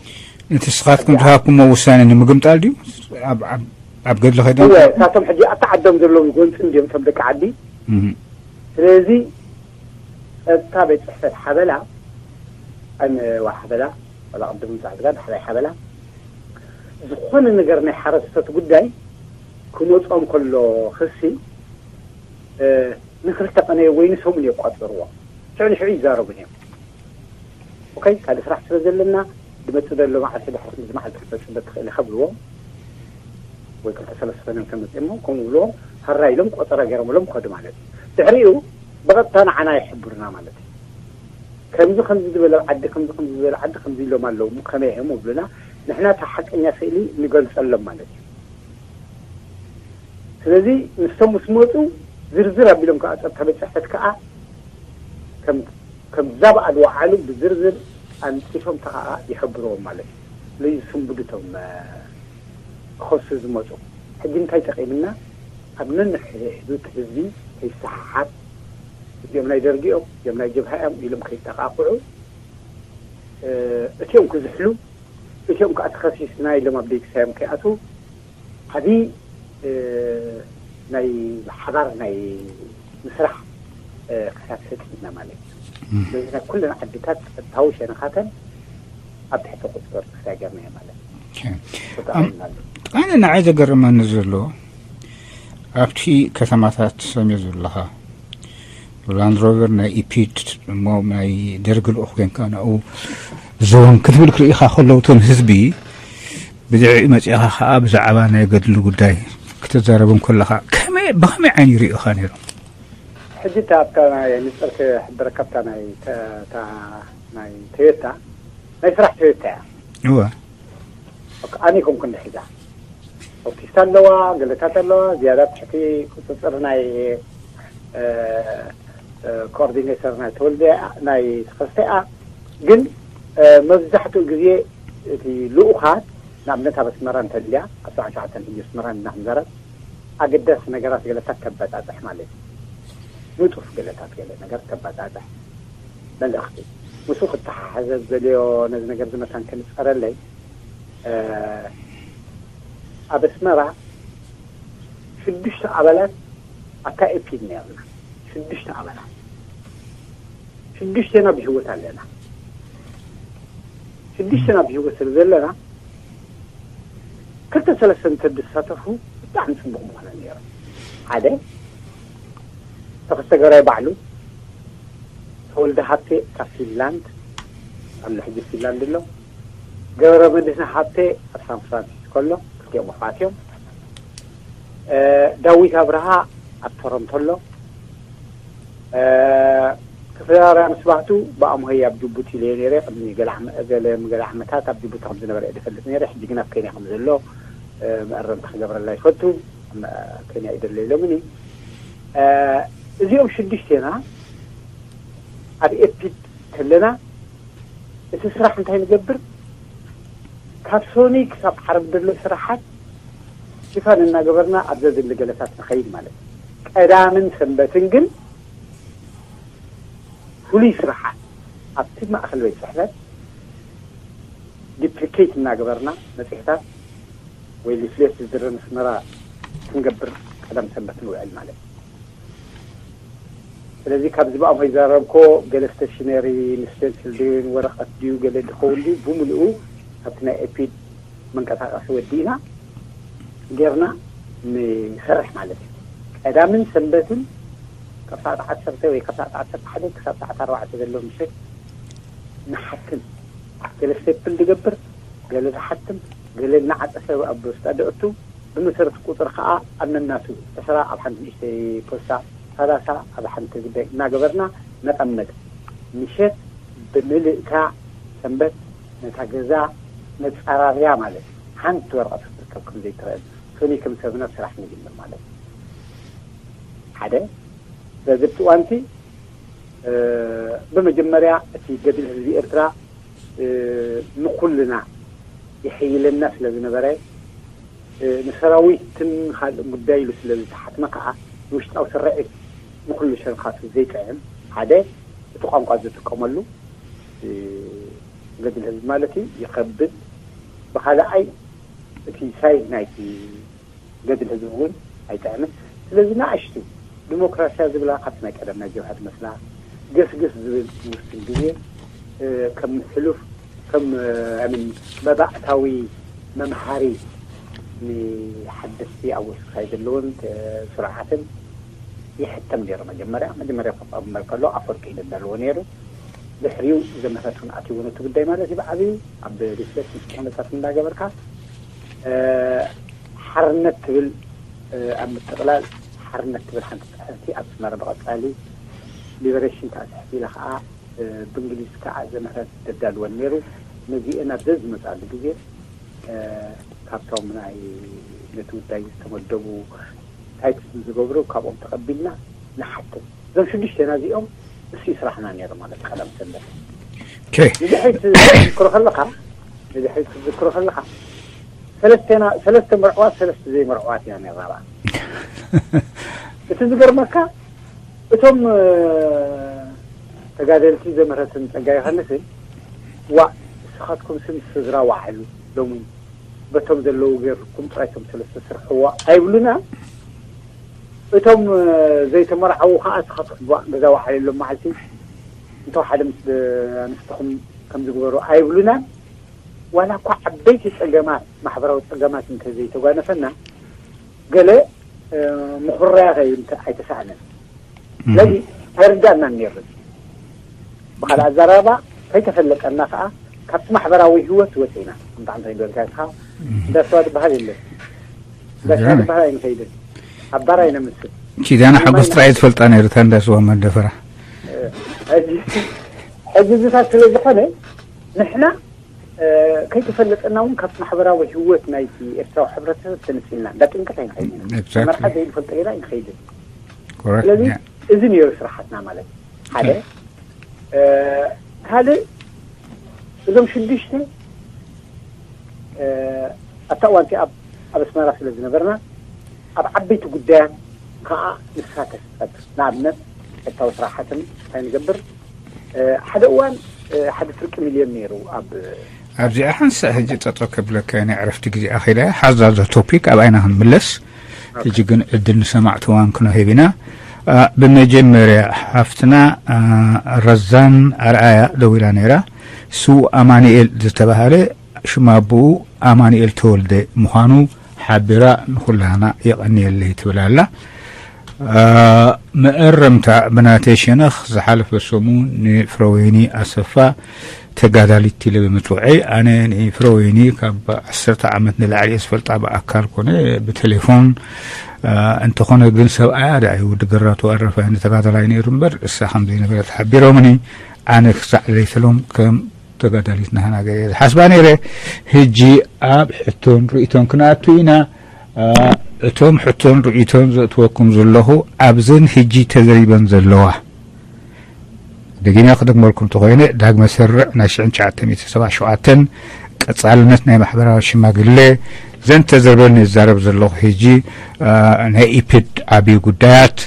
ነቲ ስኻትኩም ዝሃብኩሞ ውሳኔ ንምግምጣል ድዩ? ኣብ ገድሊ ከይዶም? እሳቶም ሕጂ ኣብቲ ዓዶም ዘለዉ ጎንፂ እንዲዮም እቶም ደቂ ዓዲ። ስለዚ ጸጥታ ቤት ጽሕፈት ሓበላ፣ ኣን ዋሓበላ፣ ወላ ቅድም ምጻሕ ዝጋ ዳሕላይ ሓበላ፣ ዝኾነ ነገር ናይ ሓረስቶት ጉዳይ ክመጾም ከሎ ክሲ ንክልተ ቀነ ወይ ንሰሙን የቋጽርዎ። ሽዑ ንሽዑ ይዛረቡን እዮም። ኦኬ፣ ካልእ ስራሕ ስለ ዘለና ዝመጽእ ዘሎ መዓልቲ ድሕሪ ክንዲ መዓልቲ ክትመጽእ ትኽእል ኢኻ ብልዎም፣ ወይ ክልተ ሰለስተ ሰነ ተመጽእሞ ከምኡ ብልዎም፣ ሃራ ኢሎም ቆጸራ ገይሮምሎም ከዱ ማለት እዩ። ድሕሪኡ ብቐጥታ ንዓና ይሕብሩና ማለት እዩ። ከምዚ ከምዚ ዝበለ ዓዲ፣ ከምዚ ከምዚ ዝበለ ዓዲ ከምዚ ኢሎም ኣለዉ፣ ከመይ እዮም ብሉና፣ ንሕና እታ ሓቀኛ ስእሊ ንገልጸሎም ማለት እዩ። ስለዚ ንሶም ምስ መፁ ዝርዝር ኣቢሎም ከዓ ፀጥታ ቤት ፅሕፈት ከዓ ከም ዛብ ኣድወዓሉ ብዝርዝር ኣንፂፎም ከዓ ይሕብርዎም ማለት እዩ። ስለዚ ዝስንብዱ እቶም ክኸሱ ዝመፁ። ሕጂ እንታይ ጠቂምና? ኣብ ነንሕድሕዱት ህዝቢ ከይሰሓሓት፣ እዚኦም ናይ ደርጊ እዮም፣ እዚኦም ናይ ጀብሃ እዮም ኢሎም ከይጠቃቅዑ፣ እቲኦም ክዝሕሉ፣ እቲኦም ከዓ ተኸሲስና ኢሎም ኣብ ደይክሳዮም ከይኣትዉ ዓብዪ ናይ ሓባር ናይ ምስራሕ ክሳብ ፈፂምና ማለት እዩ። ስለዚ ናይ ኩለን ዓድታት ጸጥታዊ ሸነኻተን ኣብ ትሕቲ ቁፅፅር ክሳይ ገርና ማለት እዩ። ኣነ ንዓይ ዘገርመኒ ዘሎ ኣብቲ ከተማታት ሰሜ ዘለኻ ላንድ ሮቨር ናይ ኢፒድ እሞ ናይ ደርግ ልኡኽ ኮንካ ናብኡ ዞን ክትብል ክርእኻ ከለዉ እቶም ህዝቢ ብድሕሪኡ መጺእኻ ከዓ ብዛዕባ ናይ ገድሊ ጉዳይ ክትዛረቦም ከለኻ ከመይ ብኸመይ ዓይኒ ይርእኻ ነይሮም? ሕጂ እታ ኣብታ ናይ ንፅር ክሕብረካ ኣብታ ናይ ተ- እታ ናይ ቶዮታ ናይ ስራሕ ቶዮታ እያ። እወ። ኣነ ኮንኩ እንድሕዛ ኦቲስት ኣለዋ፣ ገለታት ኣለዋ፣ ዝያዳ ትሕቲ ቁፅፅር ናይ ኮኦርዲኔተር ናይ ተወልደ ናይ ተኸስተ እያ። ግን መብዛሕትኡ ግዜ እቲ ልኡኻት ንኣብነት ኣብ ኣስመራ እንተልያ ኣብ ሰብዓ ሸውዓተን ሕጂ ኣስመራ እና ክንዛረብ ኣገዳሲ ነገራት ገለታት ተበፃፅሕ ማለት እዩ። ንጡፍ ገለታት ገለ ነገር ተበፃፅሕ መልእኽቲ ምስኡ ክተሓሓዘ ዝደልዮ ነዚ ነገር እዚ መታን ክንፀረለይ ኣብ ኣስመራ ሽዱሽተ ኣባላት ኣታ ኤፒድ ነርና። ሽዱሽተ ኣባላት ሽዱሽተና ብህይወት ኣለና። ሽዱሽተና ብህይወት ስለ ዘለና ክልተ ሰለስተ እንተድሳተፉ ብጣዕሚ ፅቡቅ ምኾነ ነይሩ። ሓደ ተኸስተገራይ ባዕሉ፣ ተወልደ ሃብቴ ካብ ፊንላንድ ኣሎ፣ ሕጂ ፊንላንድ ኣሎ። ገብረ መድህን ሃብቴ ኣብ ሳን ፍራንሲስኮ ኣሎ፣ ክልቲኦም ኣሕዋት እዮም። ዳዊት ኣብርሃ ኣብ ቶሮንቶ ኣሎ። ክፍለ ኣርያ ምስባህቱ ብኣምሆይ ኣብ ጅቡቲ ኢለዮ ነይረ። ቅድሚ ገለ ዓመ- ገለ ገለ ዓመታት ኣብ ጅቡቲ ከም ዝነበረ እየ ዝፈልጥ ነይረ። ሕጂ ግን ኣብ ኬንያ ከም ዘሎ መእረምቲ ክገብረላ ይፈቱ። ኣብ ኬንያ እዩ ዘሎ ኢሎምኒ። እዚኦም ሽዱሽቴና ኣብ ኤፒድ ከለና እቲ ስራሕ እንታይ ንገብር? ካብ ሶኒ ክሳብ ዓርቢ ዘሎ ስራሓት ሽፋን እናገበርና ኣብ ዘድሊ ገለታት ንኸይድ ማለት እዩ። ቀዳምን ሰንበትን ግን ፍሉይ ስራሓት ኣብቲ ማእኸል ቤት ፅሕፈት ዲፕሊኬት እናገበርና መፅሄታት ወይ ሊፍሌት ዝድረን ኣስመራ ክንገብር ቀዳም ሰንበት ንውዕል ማለት እዩ። ስለዚ ካብዚ ብኣሞ ይዛረብኮ ገለ ስቴሽነሪ ንስቴንስል ድዩ ንወረቐት ድዩ ገለ ድኸውን ድዩ ብምልኡ ካብቲ ናይ ኤፒድ መንቀሳቀሲ ወዲእና ጌርና ንሰርሕ ማለት እዩ። ቀዳምን ሰንበትን ካብ ሰዓት ዓሰርተ ወይ ካብ ሰዓት ዓሰርተ ሓደ ክሳብ ሰዓት ኣርባዕተ ዘሎ ምሸት ንሓትም። ገለ ስቴፕል ዝገብር፣ ገለ ዝሓትም፣ ገለ እናዓጸፈ ኣብ ፖስታ ደእቱ። ብመሰረት ቁጽሪ ከኣ ኣብ ነናቱ ዕስራ ኣብ ሓንቲ ንእሽተይ ፖስታ፣ ሰላሳ ኣብ ሓንቲ ጉዳይ እናገበርና ነቐምጥ። ምሸት ብምልእታ ሰንበት ነታ ገዛ ነጻራርያ ማለት እዩ። ሓንቲ ወረቐት ክትርከብ ከም ዘይትኽእል ሶኒ ከም ሰብና ስራሕ ንጅምር ማለት እዩ። ሓደ በዚ እዋንቲ ብመጀመርያ እቲ ገድሊ ህዝቢ ኤርትራ ንኩልና ይሕይለና ስለ ዝነበረ ንሰራዊትን ካልእ ጉዳይ ኢሉ ስለ ዝተሓትመ ከኣ ንውሽጣዊ ስርዒት ንኩሉ ሸንኻቱ ዘይጥዕም ሓደ እቲ ቋንቋ ዝጥቀመሉ ገድሊ ህዝቢ ማለት እዩ ይኸብድ። ብኻልኣይ እቲ ሳይድ ናይቲ ገድሊ ህዝቢ እውን ኣይጥዕምን። ስለዚ ንኣሽቱ ዲሞክራስያ ዝብላ ካብቲ ናይ ቀደም ናይ ጀብሃ ዝመስላ ገስግስ ዝብል ዝውስን ግዜ ከም ሕሉፍ ከም ምን መባእታዊ መምሃሪ ንሓደስቲ ኣብ ወስክሳይ ዘለውን ስርዓትን ይሕተም ነይሩ። መጀመርያ መጀመርያ ክቐመር ከሎ ኣፈወርቂ እዩ ዘዳልዎ ነይሩ። ድሕሪኡ ዘመታት እውን ኣትይዎ ነቲ ጉዳይ ማለት እዩ ብዓብዩ ኣብ ሪሰርች ምስ ኩነታት እንዳገበርካ ሓርነት ትብል ኣብ ምጥቕላል ሓርነት ትብል ሓንቲ ፅሕፍቲ ኣብ ኣስመራ ብቐፃሊ ሊበሬሽን ከዓ ፅሕፍ ኢለ ከዓ ብእንግሊዝ ከዓ ዘምህረት ዘዳልወን ነይሩ። ነዚአን ኣብ ዘዝመፅኣሉ ግዜ ካብቶም ናይ ነቲ ጉዳይ ዝተመደቡ ታይፕ ዝገብሩ ካብኦም ተቐቢልና ንሓትት። እዞም ሽዱሽተና እዚኦም እሱ ስራሕና ነይሩ ማለት ቀዳም ሰንበት። ንድሕሪት ትዝክሮ ከለኻ ንድሕሪት ትዝክሮ ከለኻ ሰለስተ መርዕዋት ሰለስተ ዘይመርዕዋት ኢና ነራባ። እቲ ዝገርመካ እቶም ተጋደልቲ ዘምህረትን ጸጋ ዮሃንስን ዋእ ንስኻትኩም ስም ስድራ ዋዕሉ ሎሚ በቶም ዘለዉ ገይርኩም ጥራይ እቶም ሰለስተ ስርሕዎ ኣይብሉና። እቶም ዘይተመርዓዉ ከዓ ንስኻትኩም ዋእ ገዛ ዋዕሉ ኢሎም መዓልቲ እንተ ሓደ ምስ ኣንስትኹም ከም ዝግበሩ ኣይብሉናን። ዋላ እኳ ዓበይቲ ጸገማት ማሕበራዊ ጸገማት እንተ ዘይተጓነፈና ገለ ምኹራያ ከይንተ ኣይተሳእነን። ስለዚ ኣይርዳእናን ነይሩ። ብኻልእ ኣዘራርባ ከይተፈለጠና ከዓ ካብቲ ማሕበራዊ ህይወት ወፂና። እንታይ እንታይ በልካ ኢልካ እንዳስዋ ዝበሃል የለን። እንዳስዋ ዝበሃል ኣይንኸይድን። ኣብ ባር ኣይነምስል። ኪዳነ ሓጎስ ጥራይ ትፈልጣ ነይሩ እታ እንዳስዋ መደፈራ። ሕጂ ሕጂ እዚታት ስለ ዝኾነ ንሕና ከይተፈለጠና እውን ካብ ማሕበራዊ ህይወት ናይቲ ኤርትራዊ ሕብረተሰብ ተነፂልና እንዳ ጥምቀት ኣይንኸይድን ኢና። መርዓ ዘይንፈልጦ ኢና ኣይንኸይድን። ስለዚ እዚ ነይሩ ስራሓትና ማለት ሓደ ካልእ እዞም ሽዱሽተ ኣብታ እዋንቲ ኣብ ኣስመራ ስለ ዝነበርና ኣብ ዓበይቲ ጉዳያት ከዓ ንሳተፍ። ንኣብነት ኤርትራዊ ስራሓትን እንታይ ንገብር ሓደ እዋን ሓደ ፍርቂ ሚልዮን ነይሩ ኣብ ኣብዚኣ ሓንሳእ ሕጂ ጠጠው ከብለካ ናይ ዕረፍቲ ግዜ ኣኺለ ሓዛ ዛ ቶፒክ ኣብ ኣይና ክንምለስ። ሕጂ ግን ዕድል ንሰማዕቲ እዋን ክነህብ ኢና። ብመጀመርያ ሓፍትና ረዛን ኣርኣያ ደዊላ ነይራ። ስው ኣማንኤል ዝተባሃለ ሽም ኣቦኡ ኣማንኤል ተወልደ ምዃኑ ሓቢራ ንኹላህና የቐንየለይ ትብል ኣላ። መእረምታ ብናተይ ሸነኽ ዝሓለፈ ሰሙን ንፍረወይኒ ኣሰፋ ተጋዳሊት ኢለ ብምፅውዐይ ኣነ ንፍረወይኒ ካብ ዓሰርተ ዓመት ንላዕሊ እየ ዝፈልጣ ብኣካል ኮነ ብቴሌፎን። እንተኾነ ግን ሰብኣያ ደኣ እዩ ወዲ ግራቱ ኣረፋይኒ ተጋዳላይ ነይሩ እምበር እሳ ከም ዘይነበረት ሓቢሮምኒ። ኣነ ክሳዕ ለይተሎም ከም ተጋዳሊት ናህና ገለ ዝሓስባ ነይረ። ሕጂ ኣብ ሕቶን ርእይቶን ክንኣቱ ኢና። እቶም ሕቶን ርእይቶን ዘእትወኩም ዘለኹ ኣብዘን ሕጂ ተዘሪበን ዘለዋ ደጊመ ክደግመልኩም እንተኾይነ ዳግመ ስርዕ ናይ ሽሕን ትሽዓተ ሚእትን ሰብዓን ሸውዓተን ቀጻልነት ናይ ማሕበራዊ ሽማግሌ ዘን ተዘርበን ይዛረብ ዘለኹ ሕጂ ናይ ኢፕድ ዓብዪ ጉዳያት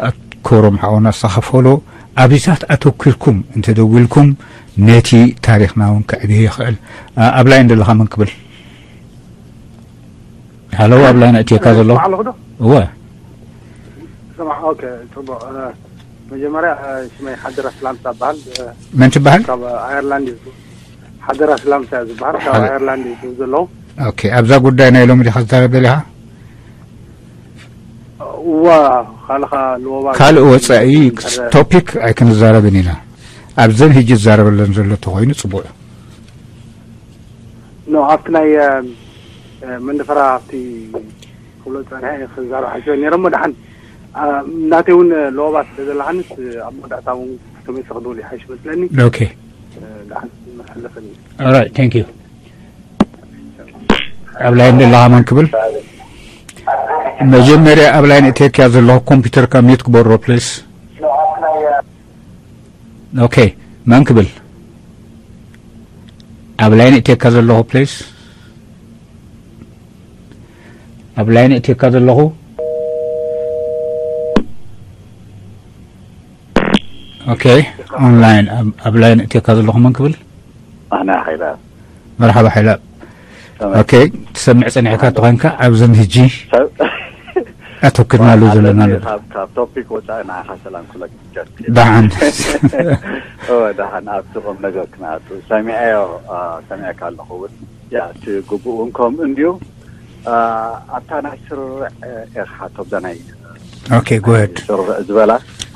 ኣትኮሮም ሓውና ዝተኸፈሎ ኣብዚታት ኣተኲርኩም እንተደዊልኩም ነቲ ታሪኽና እውን ከዕብዮ ይኽእል። ኣብ ላይን ዘለኻ መን ክብል? ሃሎ ኣብ ላይን ኣእትየካ ዘለኹ። እወ። ስማዕ ኦኬ ጽቡቕ። መጀመርያ ሽመይ ሓደራ ስላምታ በሃል። መን ትበሃል? ካብ ኣየርላንድ እዩ። ሓደራ ስላምታ ዝበሃል ካብ ኣየርላንድ እዩ ዘለዉ። ኦኬ፣ ኣብዛ ጉዳይ ናይ ሎሚ ዲኻ ትዛረብ ደሊኻ? እዋ ካልኻ ልወባ ካልእ ወፃኢ ቶፒክ ኣይክንዛረብን ኢና። ኣብዘን ሕጂ ዝዛረበለን ዘሎ ተኮይኑ ፅቡቅ እዩ። ኖ ኣብቲ ናይ መንደፈራ ኣብቲ ክብሎ ፀንሐ ክዛረብ ሓሲበ ነይረ እሞ ደሓን ናተይ እውን ለወባ ስለ ዘለሃንስ ኣብ መወዳእታ እውን ተመይሰ ክድውል ይሓይሽ መስለኒ። ኦኬ ደሓን መሓለፈኒ። Alright, thank you. ኣብ ላይን ዘለኻ መን ክብል? መጀመርያ ኣብ ላይን እቴክያ ዘለኹ ኮምፒውተርካ ሚዩት ግበሮ ፕሊስ። ኦኬ፣ መን ክብል? ኣብ ላይን እቴካ ዘለኹ ፕሊስ። ኣብ ላይን እቴካ ዘለኹ። ኦኬ፣ ኦንላይን ኣብ ላይን እቴካ ዘለኹ መን ክብል? ኣነ ሓይላ መርሓባ ሓይላ። ኦኬ፣ ትሰምዕ ጸኒሕካ ተኾንካ ኣብዘን ሕጂ ኣተኩርናሉ ዘለና ነገር። ካብ ቶፒክ ወፃኢ ንዓኻ ሰላም ክብለክ ደሓን። ደሓን ኣብቲ ቁም ነገር ክንኣቱ ሰሚዐዮ። ሰሚዐካ ኣለኹ እውን ያ እቲ ግቡእ እውን ከምኡ እንድዩ። ኣብታ ናይ ስርርዕ እየ ክሓቶ ኣብዛ ናይ ኦኬ፣ ጎሄድ። ስርርዕ ዝበላ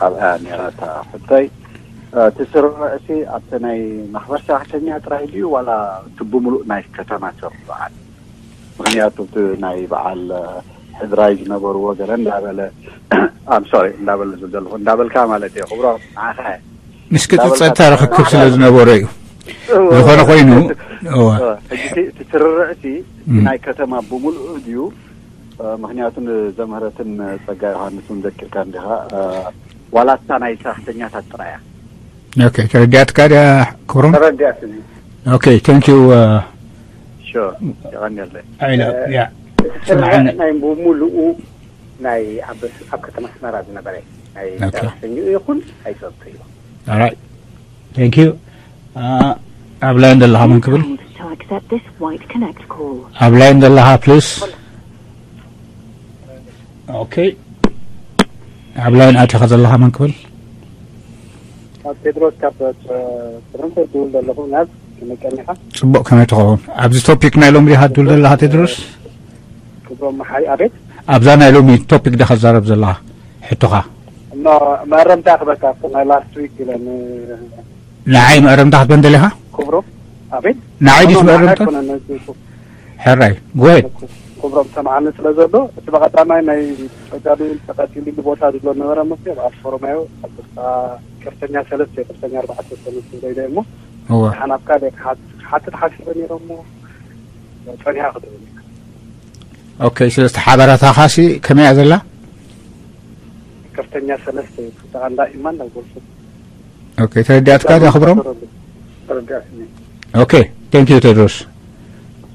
ኣብኣ ነራ እታ ሕቶይ። እቲ ስርርዕ እሲ ኣብቲ ናይ ማሕበር ሰራሕተኛ ጥራይ ድዩ ዋላ እቲ ብምሉእ ናይ ከተማ ስርርዓት? ምክንያቱ እቲ ናይ በዓል ሕድራይ ዝነበርዎ ገለ እንዳበለ ኣም ሶሪ እንዳበለ ዝብል ዘለኹ እንዳበልካ ማለት እየ። ክብሮ ንዓኻ እየ። ምስኪ እቲ ጸጥታ ርክክብ ስለ ዝነበሮ እዩ። ዝኾነ ኮይኑ እወ። ሕጂ እቲ ስርርዕ እቲ ናይ ከተማ ብምሉኡ ድዩ? ምክንያቱ ንዘምህረትን ጸጋ ዮሃንስ እውን ዘኪርካ እንዲኻ ዋላ እታ ናይ ሰራሕተኛታት ጥራይ እያ። ኦኬ፣ ተረዲኣትካ ድያ ክብሮም? ተረዲኣትኒ። ኦኬ፣ thank you። ሹር የቐንየለይ። ኣይላ ያ ስርርዕ ናይ ብምሉኡ ናይ ኣብ ኣብ ከተማ ኣስመራ ዝነበረ ናይ ኦኬ። ሰራሕተኛኡ ይኹን ኣይጸብቱ እዩ። Alright, thank you። ኣብ ላይን ዘለኻ መን ክብል? To accept this white connect call. ኣብ ላይን ዘለኻ ፕሊስ። ኦኬ፣ ኣብ ላይን ኣቲኻ ዘለኻ መን ክብል? ኣብ ቴድሮስ ካብ ቶሮንቶ ድውል ዘለኹ ናብ መቀኒኻ ጽቡቅ፣ ከመይ ትኸውን? ኣብዚ ቶፒክ ናይ ሎሚ ዲኻ ትውል ዘለኻ ቴድሮስ? ክብሮም መሓይ ኣቤት። ኣብዛ ናይ ሎሚ ቶፒክ ዲኻ ትዛረብ ዘለኻ? ሕቶኻ እሞ መእረምታ ክበካ ኣብቲ ናይ ላስት ዊክ ኢለ ን- ንዓይ መእረምታ ክትበን ደሊኻ? ክብሮም ኣቤት። ንዓይ ድዩ እሞ ንዓይ መእረምታ? ኮነ ነዚ ሕራይ፣ ጎሄድ። ክብሮም ሰምዓኒ ስለ ዘሎ እቲ ብቐዳማይ ናይ ተጋዲሉ ተቐቲሉ ቦታ ዝብሎ ነበረ መስዮ ኣብ ፎረማዮ ኣብ ቅርተኛ ሰለስተ ቅርተኛ ኣርባዕተ ሰለስተ ዘይደ እሞ እወ። ሓናብ ካልእ ክሓት- ክሓትት ሓሲበ ነይረ እሞ ጸኒሓ ክትብል ኦኬ፣ ስለዚ ሓበራታኻሲ ከመይ እያ ዘላ? ከፍተኛ ሰለስተ እዩ። ተቓንዳ ኢማን ናብ ጎልፎ ኦኬ፣ ተረዲኣትካ ድያ ክብሮም? ተረዳእኒ። ኦኬ፣ thank you ቴድሮስ።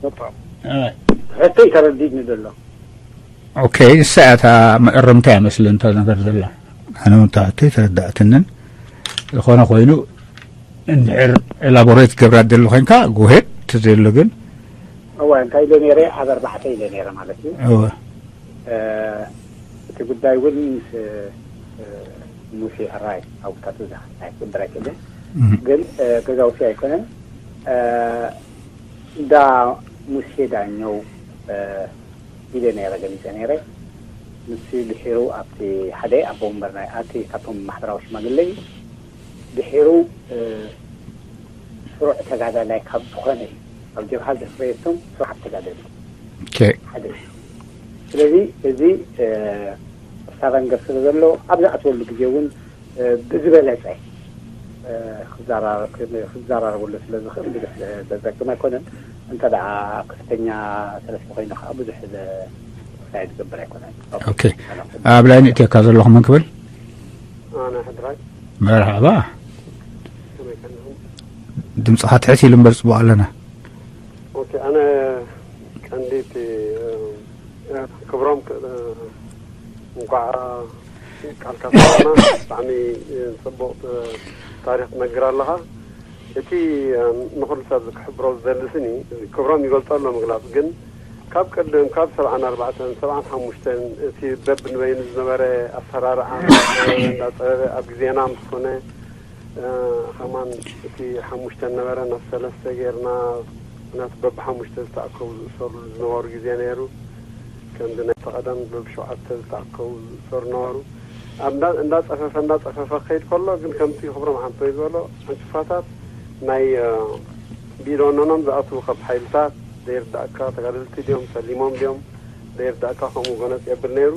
በጣም Alright. ሕቶይ ተረዲእኒ ዘሎ ኦኬ፣ እሳ እያ እታ መእረምታ እያ መስለኒ እታ ነገር ዘላ። ኣነ እውን እታ ሕቶይ ተረዳእትንን። ዝኾነ ኮይኑ እንድሕር ኤላቦሬት ገብራ ደሊ ኮይንካ ጎሄድ ተዘየሎ ግን እዋ እንታይ ኢለ ነይረ ኣብ ኣርባዕተ ኢለ ነይረ ማለት እዩ። እወ። እ፣ እቲ ጉዳይ እውን ምስ እ፣ ሙሴ ሕራይ ኣውታቱ ዝሓ ኣይክበር ኣይክእልን ግን እ፣ ገዛውቲ ኣይኮነን እ፣ እንዳ ሙሴ ዳኘው እ፣ ኢለ ነይረ ገሊፀ ነይረ። ንሱ ድሒሩ ኣብቲ ሓደ ኣቦ ወንበር ናይ ኣቲ ካብቶም ማሕበራዊ ሽማግለ እዩ። ድሒሩ እ፣ ስሩዕ ተጋዳላይ ካብ ዝኾነ እዩ። ኣብ ጀብሃ ዘፍረየቶም ስሩዓት ተጋደልቲ ኦኬ። ሓደ እዩ። ስለዚ እዚ እ፣ ስታቫንገር ስለ ዘሎ ኣብ ዝኣትወሉ ግዜ እውን እ፣ ብዝበለፀ እ፣ ክዘራረ- ክዘራረበሉ ስለ ዝኽእል ብዙሕ ዘዘግም ኣይኮነን። እንተ ደኣ ክፍተኛ ሰለስተ ኮይኑ ከዓ ብዙሕ ዘ- ክሳይ ዝገብር ኣይኮነን። ኦኬ። ኣብ ላይን እትየካ ዘለኹ መን ክብል? ኣነ ሕድራይ መርሓባ። ከመይ ከለኹም? ድምፅኻ ትሕት ኢሉ እምበር ፅቡቅ ኣለና። ኦኬ፣ ኣነ ቀንዲት እ፣ እ፣ ክብሮም ክ- እ፣ እንኳዕ ቃልካ ሰማዕና። ብጣዕሚ እ፣ ጽቡቅ እ፣ ታሪክ ትነግር ኣለኻ። እቲ እ፣ ንኹሉ ሰብ ክሕብሮ ዝደሊ ስኒ ክብሮም ይገልጾ ኣሎ ምግላጽ ግን ካብ ቅድም ካብ ሰብዓን ኣርባዕተን ሰብዓን ሓሙሽተን እቲ በብንበይኑ ዝነበረ ኣሰራርዓ እንዳፀበበ ኣብ ግዜና ምስ ኮነ፣ እ፣ ከማን እቲ ሓሙሽተ ነበረ ናብ ሰለስተ ጌርና፣ ምክንያቱ በብሓሙሽተ ዝተኣከቡ ዝእሰሩ ዝነበሩ ግዜ ነይሩ። ከምዚ ናይ ተቐደም በብሸውዓተ ዝተኣከቡ ዝእሰሩ ነበሩ። ኣብ እንዳ- እንዳፀፈፈ እንዳፀፈፈ ክኸይድ ከሎ ግን ከምቲ ክብሮም ዓንቶይ ዝበሎ ዕንጭፋታት ናይ፣ እ፣ ብኢድ ወነኖም ዝኣትዉ ካብ ሓይልታት ዘይርዳእካ ተጋደልቲ ድዮም ሰሊሞም ድዮም ዘይርዳእካ ከምኡ ጎነፅ የብል ነይሩ።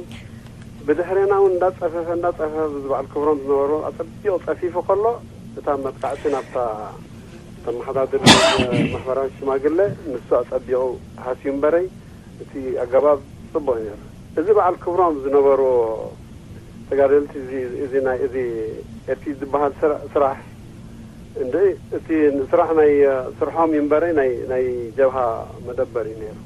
ብድሕሬና እውን እንዳፀፈፈ እንዳፀፈፈ እዚ በዓል ክብሮም ዝነበሩ ኣፀቢቑ ፀፊፉ ከሎ እታ መጥቃዕቲ ናብታ ተመሓዳድር ማሕበራዊ ሽማግለ ንሱ ኣፀቢቑ ሃስዩ እምበረይ እቲ ኣገባብ ፅቡቕ እዩ ነይሩ። እዚ በዓል ክብሮም ዝነበሩ ተጋደልቲ እዚ እዚ ናይ እዚ ኤፒ ዝበሃል ስራ- ስራሕ እንደ እቲ ስራሕ ናይ ስርሖም እዩ እምበረይ ናይ ናይ ጀብሃ መደበር እዩ ነይሩ።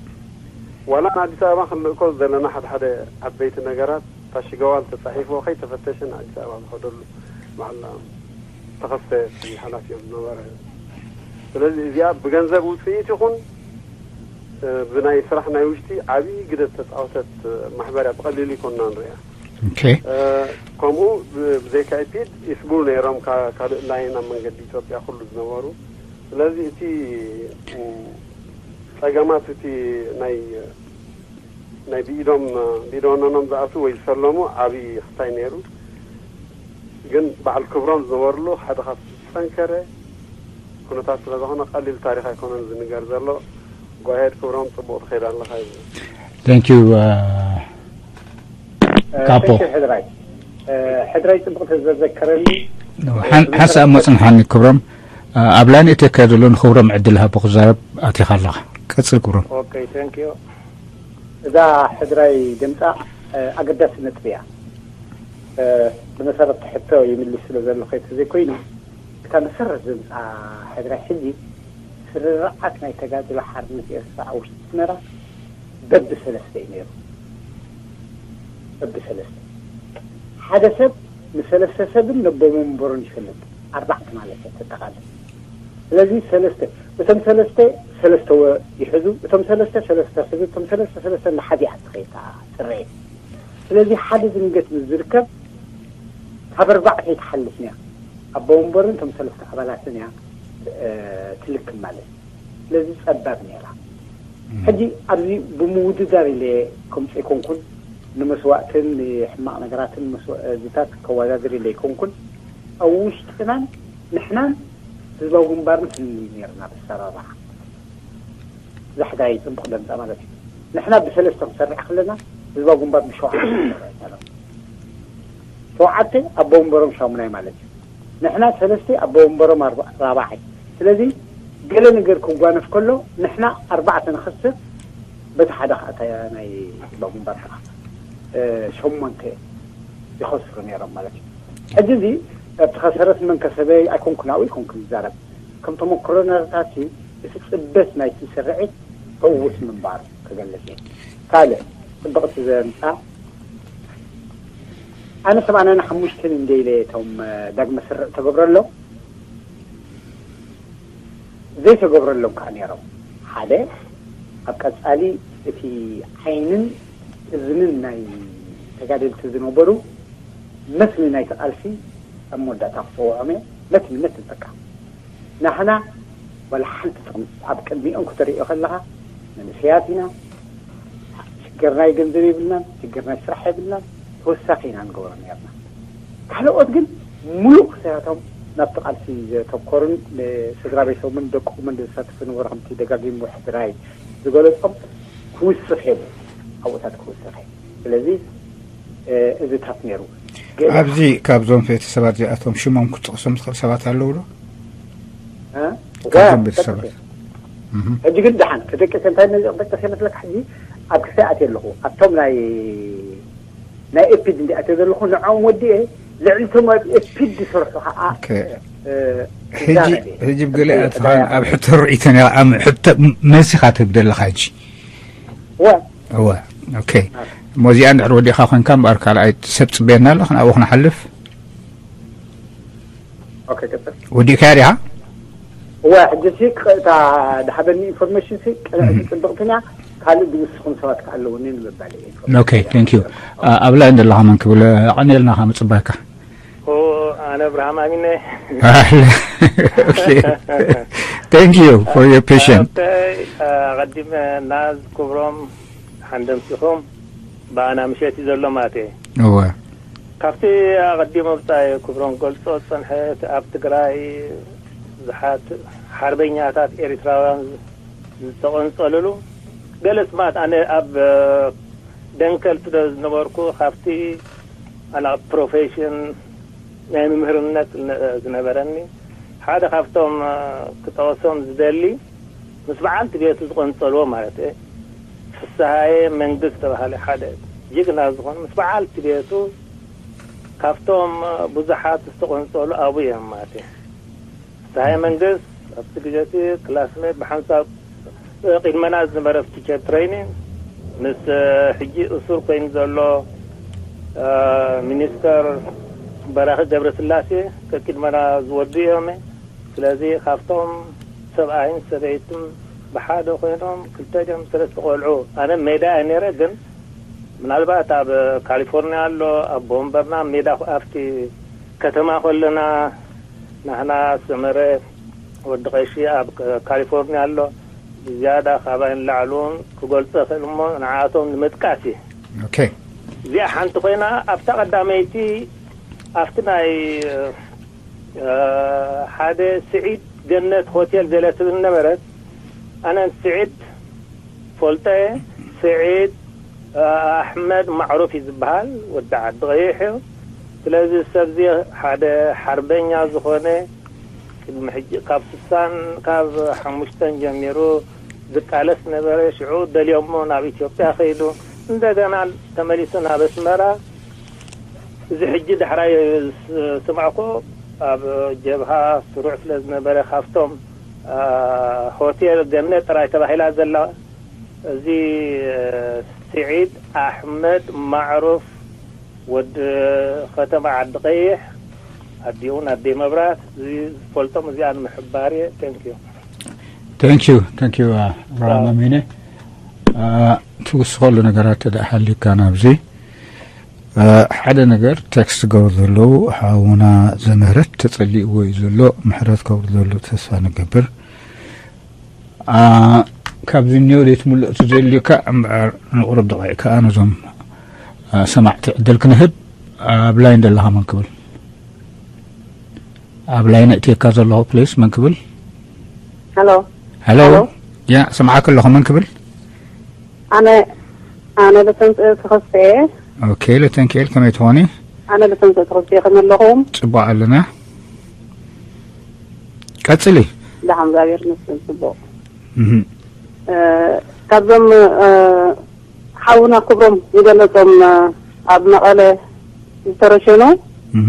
ዋላ ንኣዲስ ኣበባ ክንልእኮ ዘለና ሓደ ሓደ ዓበይቲ ነገራት ታሽገዋል ተፃሒፍዎ ከይተፈተሸ ንኣዲስ ኣበባ ዝኸደሉ በዓል ተኸስተ እቲ ሓላፊኦም ዝነበረ። ስለዚ እዚኣ ብገንዘብ ውፅኢት ይኹን፣ እ፣ ብናይ ስራሕ ናይ ውሽጢ ዓብዪ ግደ ዝተፃወተት ማሕበር እያ። ብቐሊሉ ይኮንና ንሪኣ። ኦኬ። እ፣ ከምኡ ብ- ብዘይካ ኢፒድ ኢስቡል ነይሮም ካ- ካልእ ላይን ኣብ መንገዲ ኢትዮጵያ ኩሉ ዝነበሩ። ስለዚ እቲ፣ እ፣ ፀገማት እቲ ናይ ናይ ብኢዶም ብኢዶኖኖም ዝኣትዉ ወይ ዝሰለሙ ዓብዪ ክስታይ ነይሩ። ግን በዓል ክብሮም ዝነበርሉ ሓደ ካብ ዝፀንከረ ኩነታት ስለ ዝኾነ ቀሊል ታሪክ ኣይኮነን ዝንገር ዘሎ። ጓሄድ ክብሮም ፅቡቕ ትኸይድ ኣለኻ ይብል። Thank you ካፖ። Thank you ሕድራይ። ሕድራይ ፅቡቕ ተዘዘከረኒ። ሓንሳብ መፅንሓኒ ክብሮም። ኣብ ላይን እተካየ ዘሎ ንክብሮም ዕድል ሃቦ ክዛረብ ኣቲኻ ኣለኻ። ቀፅል ክብሮም። Okay, thank you። እዛ ሕድራይ ድምፃ ኣገዳሲ ነጥቢ እያ። ብመሰረት ሕቶ ይምልስ ስለ ዘሎ ከይተ ዘይኮይኑ እታ መሰረት ድምፃ ሕድራይ ሕጂ ስርርዓት ናይ ተጋድሎ ሓርነት ኤርትራ ኣብ ውሽጢ ኣስመራ በብሰለስተ እዩ ነይሩ። በብሰለስተ ሓደ ሰብ ንሰለስተ ሰብን ነቦመንበሩን ይፈልጥ። ኣርባዕተ ማለት እየ ተጠቓልል። ስለዚ ሰለስተ እቶም ሰለስተ ሰለስተ ወ- ይሕዙ፣ እቶም ሰለስተ ሰለስተ ሕዙ፣ እቶም ሰለስተ ሰለስተ እናሓዚኣ ትኸይድ እታ ፅሬት። ስለዚ ሓደ ዝንገት ምስ ዝርከብ ካብ ኣርባዕተ ይትሓልፍ እያ። ኣቦ ወንበርን እቶም ሰለስተ ኣባላትን እያ እ፣ ትልክም ማለት እዩ። ስለዚ ፀባብ ነይራ። ሕጂ ኣብዚ ብምውድዳር ኢለ ከምፅ ኣይኮንኩን፣ ንመስዋእትን ንሕማቕ ነገራትን መስዋእትታት ከወዳድር ኢለ ኣይኮንኩን። ኣብ ውሽጥናን ንሕናን ህዝባዊ ግንባርን ፍልልይ ነይርና ብሰራራ። ዛሕዳይ ፅቡቕ ደምፃ ማለት እዩ። ንሕና ብሰለስተ ክንሰርሕ ከለና ህዝባዊ ግንባር ብሸውዓተ ክንሰርሕ ይቻላል። ሸውዓተ ኣቦ ወንበሮም ሻሙናይ ማለት እዩ። ንሕና ሰለስተ ኣቦ ወንበሮም ኣርባ- ራብዓይ። ስለዚ ገለ ነገር ክጓነፍ ከሎ ንሕና ኣርባዕተ ንኸስር፣ በቲ ሓደ ከዓ እታ ናይ ህዝባዊ ግንባር ከዓ እ፣ ሸሞንተ ይኸስሩ ነይሮም ማለት እዩ። ሕጂ እዚ ኣብቲ ከሰረት መን ከሰበ ኣይኮንኩን ኣብኡ ኣይኮንኩን ዝዛረብ። ከም ተመክሮ ነርታት እቲ ፅበት ናይቲ ስርዒት ዕዉት ምንባሩ ክገልፅ እየ። ካልእ ፅብቕቲ ዘምፃ ኣነ ሰብኣናን ሓሙሽተን እንደ ኢለ እቶም እ፣ ዳግመ ስርዕ ተገብረሎም ዘይተገብረሎም ከዓ ነይሮም። ሓደ ኣብ ቀፃሊ እቲ ዓይንን እዝንን ናይ ተጋደልቲ ዝነበሩ መስሊ ናይቲ ቃልሲ ኣብ መወዳእታ ክፀውዖም እየ። መትንነት ንጠቃም ናህና ዋላ ሓንቲ ጥቕሚ ኣብ ቅድሚኦም ክተርእዮ ከለኻ መንእሰያት ኢና፣ ሽግር ናይ ገንዘብ የብልናን፣ ሽግር ናይ ስራሕ የብልናን፣ ተወሳኺ ኢና ንገብሮ ነርና። ካልኦት ግን ሙሉእ ክሳያቶም ናብቲ ቃልሲ ዘተኮሩን ንስድራ ቤቶምን ደቆምን ዘሳትፉ ነበሩ። ከምቲ ደጋጊሙ ሕድራይ ዝገለጾም ክውስኽ የቡ ኣብኡታት ክውስኽ እየ። ስለዚ እዚታት ነይሩ። ኣብዚ ካብዞም ቤተሰባት እዚኣቶም ሽሞም ክትጠቕሶም ትኽእል ሰባት ኣለዉ ዶ? ካብዞም ቤተሰባት ሕጂ ግን ደሓን ክደቅስ እንታይ ነዚ ክደቅስ የመስለካ? ሕጂ ኣብ ክሳይ ኣትየ ኣለኹ ኣብቶም ናይ ናይ ኤፒድ እንዲኣትዮ ዘለኹ ንዕኦም ወዲኤ ልዕሊ እቶም ኣብ ኤፒድ ዝሰርሑ ከዓ ሕጂ ብገለ ኣትኻን ኣብ ሕቶ ርኢቶ ነራ ኣብ ሕቶ መልሲኻ ትህብ ዘለኻ ሕጂ እወ ኦኬ እሞ እዚኣ እንድሕር ወዲእኻ ኮንካ እምበኣር ካልኣይ ሰብ ፅበየና ኣሎ ክንኣብኡ ክንሓልፍ ኦኬ ቀፅል ወዲእካያ ዲኻ እወ ሕጂ ሲ እታ ድሓበኒ ኢንፎርሜሽን ሲ ቅንዕቲ ፅብቕትን እያ ካልእ ዝውስኹም ሰባት ከ ኣለውኒ ንምባል እየ። Okay, thank you. ኣብ ላይን ዘለኻ መን ክብል? ኣቐኒልና ካብ ምጽባይካ። ኣነ ኣብርሃም ኣሚነ። Thank you for your patience. ኣቐዲመ ናዝ ክብሮም ሓንደምሲኹም ብኣና ምሸት እዩ ዘሎ ማለት እየ። እወ። ካብቲ ኣቐዲሞ ብጻይ ክብሮም ገልጾ ዝጸንሐ፣ እቲ ኣብ ትግራይ ብዙሓት ሓርበኛታት ኤርትራውያን ዝተቐንጸሉሉ፣ ገለ ስማት ኣነ ኣብ ደንከል ስለ ዝነበርኩ፣ ካብቲ ኣነ ኣብ ፕሮፌሽን ናይ ምምህርነት ዝነበረኒ፣ ሓደ ካብቶም ክጠቕሶም ዝደሊ፣ ምስ በዓልቲ ቤቱ ዝቐንጸልዎ ማለት እየ፣ ፍስሃየ መንግስት ተባሃለ ሓደ ጅግና ዝኾነ፣ ምስ በዓልቲ ቤቱ ካብቶም ብዙሓት ዝተቐንጸሉ ኣብኡ እዮም ማለት እየ። ፍስሃየ መንግስት ኣብቲ ግዜ እቲ ክላስሜት ብሓንሳብ ቅድመና ዝነበረ ቲቸር ትሬኒንግ ምስ ሕጂ እሱር ኮይኑ ዘሎ ሚኒስተር በራኺ ገብረስላሴ ከቅድመና ዝወዱ እዮም። ስለዚ ካብቶም ሰብኣይን ሰበይትን ብሓደ ኮይኖም ክልተ ድዮም ሰለስተ ቆልዑ፣ ኣነ ሜዳ እየ ነይረ፣ ግን ምናልባት ኣብ ካሊፎርኒያ ኣሎ፣ ኣብ ቦምበርና ሜዳ ኣብቲ ከተማ ከለና ናህና ሰመረ ወዲ ቀሺ ኣብ ካሊፎርኒያ ኣሎ፣ ብዝያዳ ካባይ ንላዕሊ እውን ክገልጾ እኽእል እሞ ንዓኣቶም ንምጥቃስ እየ። Okay. እዚኣ ሓንቲ ኮይና ኣብታ ቀዳመይቲ ኣብቲ ናይ ሓደ ስዒድ ገነት ሆቴል ገለ ትብል ነበረት። ኣነ ስዒድ ፈልጠ፣ ስዒድ ኣሕመድ ማዕሩፍ እዩ ዝበሃል፣ ወዲ ዓዲ ቀይሕ እዩ። ስለዚ ሰብዚ ሓደ ሓርበኛ ዝኾነ ቅድሚ ሕጂ ካብ ስሳን ካብ ሓሙሽተን ጀሚሩ ዝቃለስ ነበረ። ሽዑ ደልዮሞ ናብ ኢትዮጵያ ከይዱ፣ እንደገና ተመሊሱ ናብ ኣስመራ። እዚ ሕጂ ዳሕራይ ዝሰማዕኩ ኣብ ጀብሃ ስሩዕ ስለ ዝነበረ ካብቶም ሆቴል ገነት ጥራይ ተባሂላ ዘላ፣ እዚ ስዒድ ኣሕመድ ማዕሩፍ ወዲ ከተማ ዓዲ ቀይሕ ኣዲኡ ኣደይ መብራት እዚ ዝፈልጦም እዚኣ ንምሕባር እየ። Thank you. Thank you, thank you, ኣብርሃም ኣሚነ። ትውስኸሉ ነገራት ተደኣ ሃልዩካ ናብዚ ሓደ ነገር ቴክስት ገብሩ ዘለዉ ሓውና ዘምህረት ተጸሊእዎ እዩ ዘሎ። ምሕረት ከውርደሉ ተስፋ ንገብር። ካብዚ እኒኦ ዘይትምልኦ ትደልዩካ እምበኣር ንቑሩብ ደቂቕ ከኣ ነዞም ሰማዕቲ ዕድል ክንህብ። ኣብ ላይን ዘለኻ መን ክብል? ኣብ ላይን እትየካ ዘለኹ ፕሊስ መን ክብል? ሄሎ። ሄሎ። ያ ሰምዓክ ኣለኹ መን ክብል? ኣነ ኣነ ለተንስእ ተኸስተ እየ። ኦኬ ለተንክኤል ከመይ ትኾኒ? ኣነ ለተንስእ ተኸስተ እየ ከመይ ኣለኹም? ጽቡቕ ኣለና። ቀጽሊ። ደሓን እግዚኣብሔር ይመስገን ጽቡቕ። እህ፣ እ፣ ካብዞም እ፣ ሓውና ክብሮም ዝገለጾም እ፣ ኣብ መቐለ ዝተረሸኑ እህ፣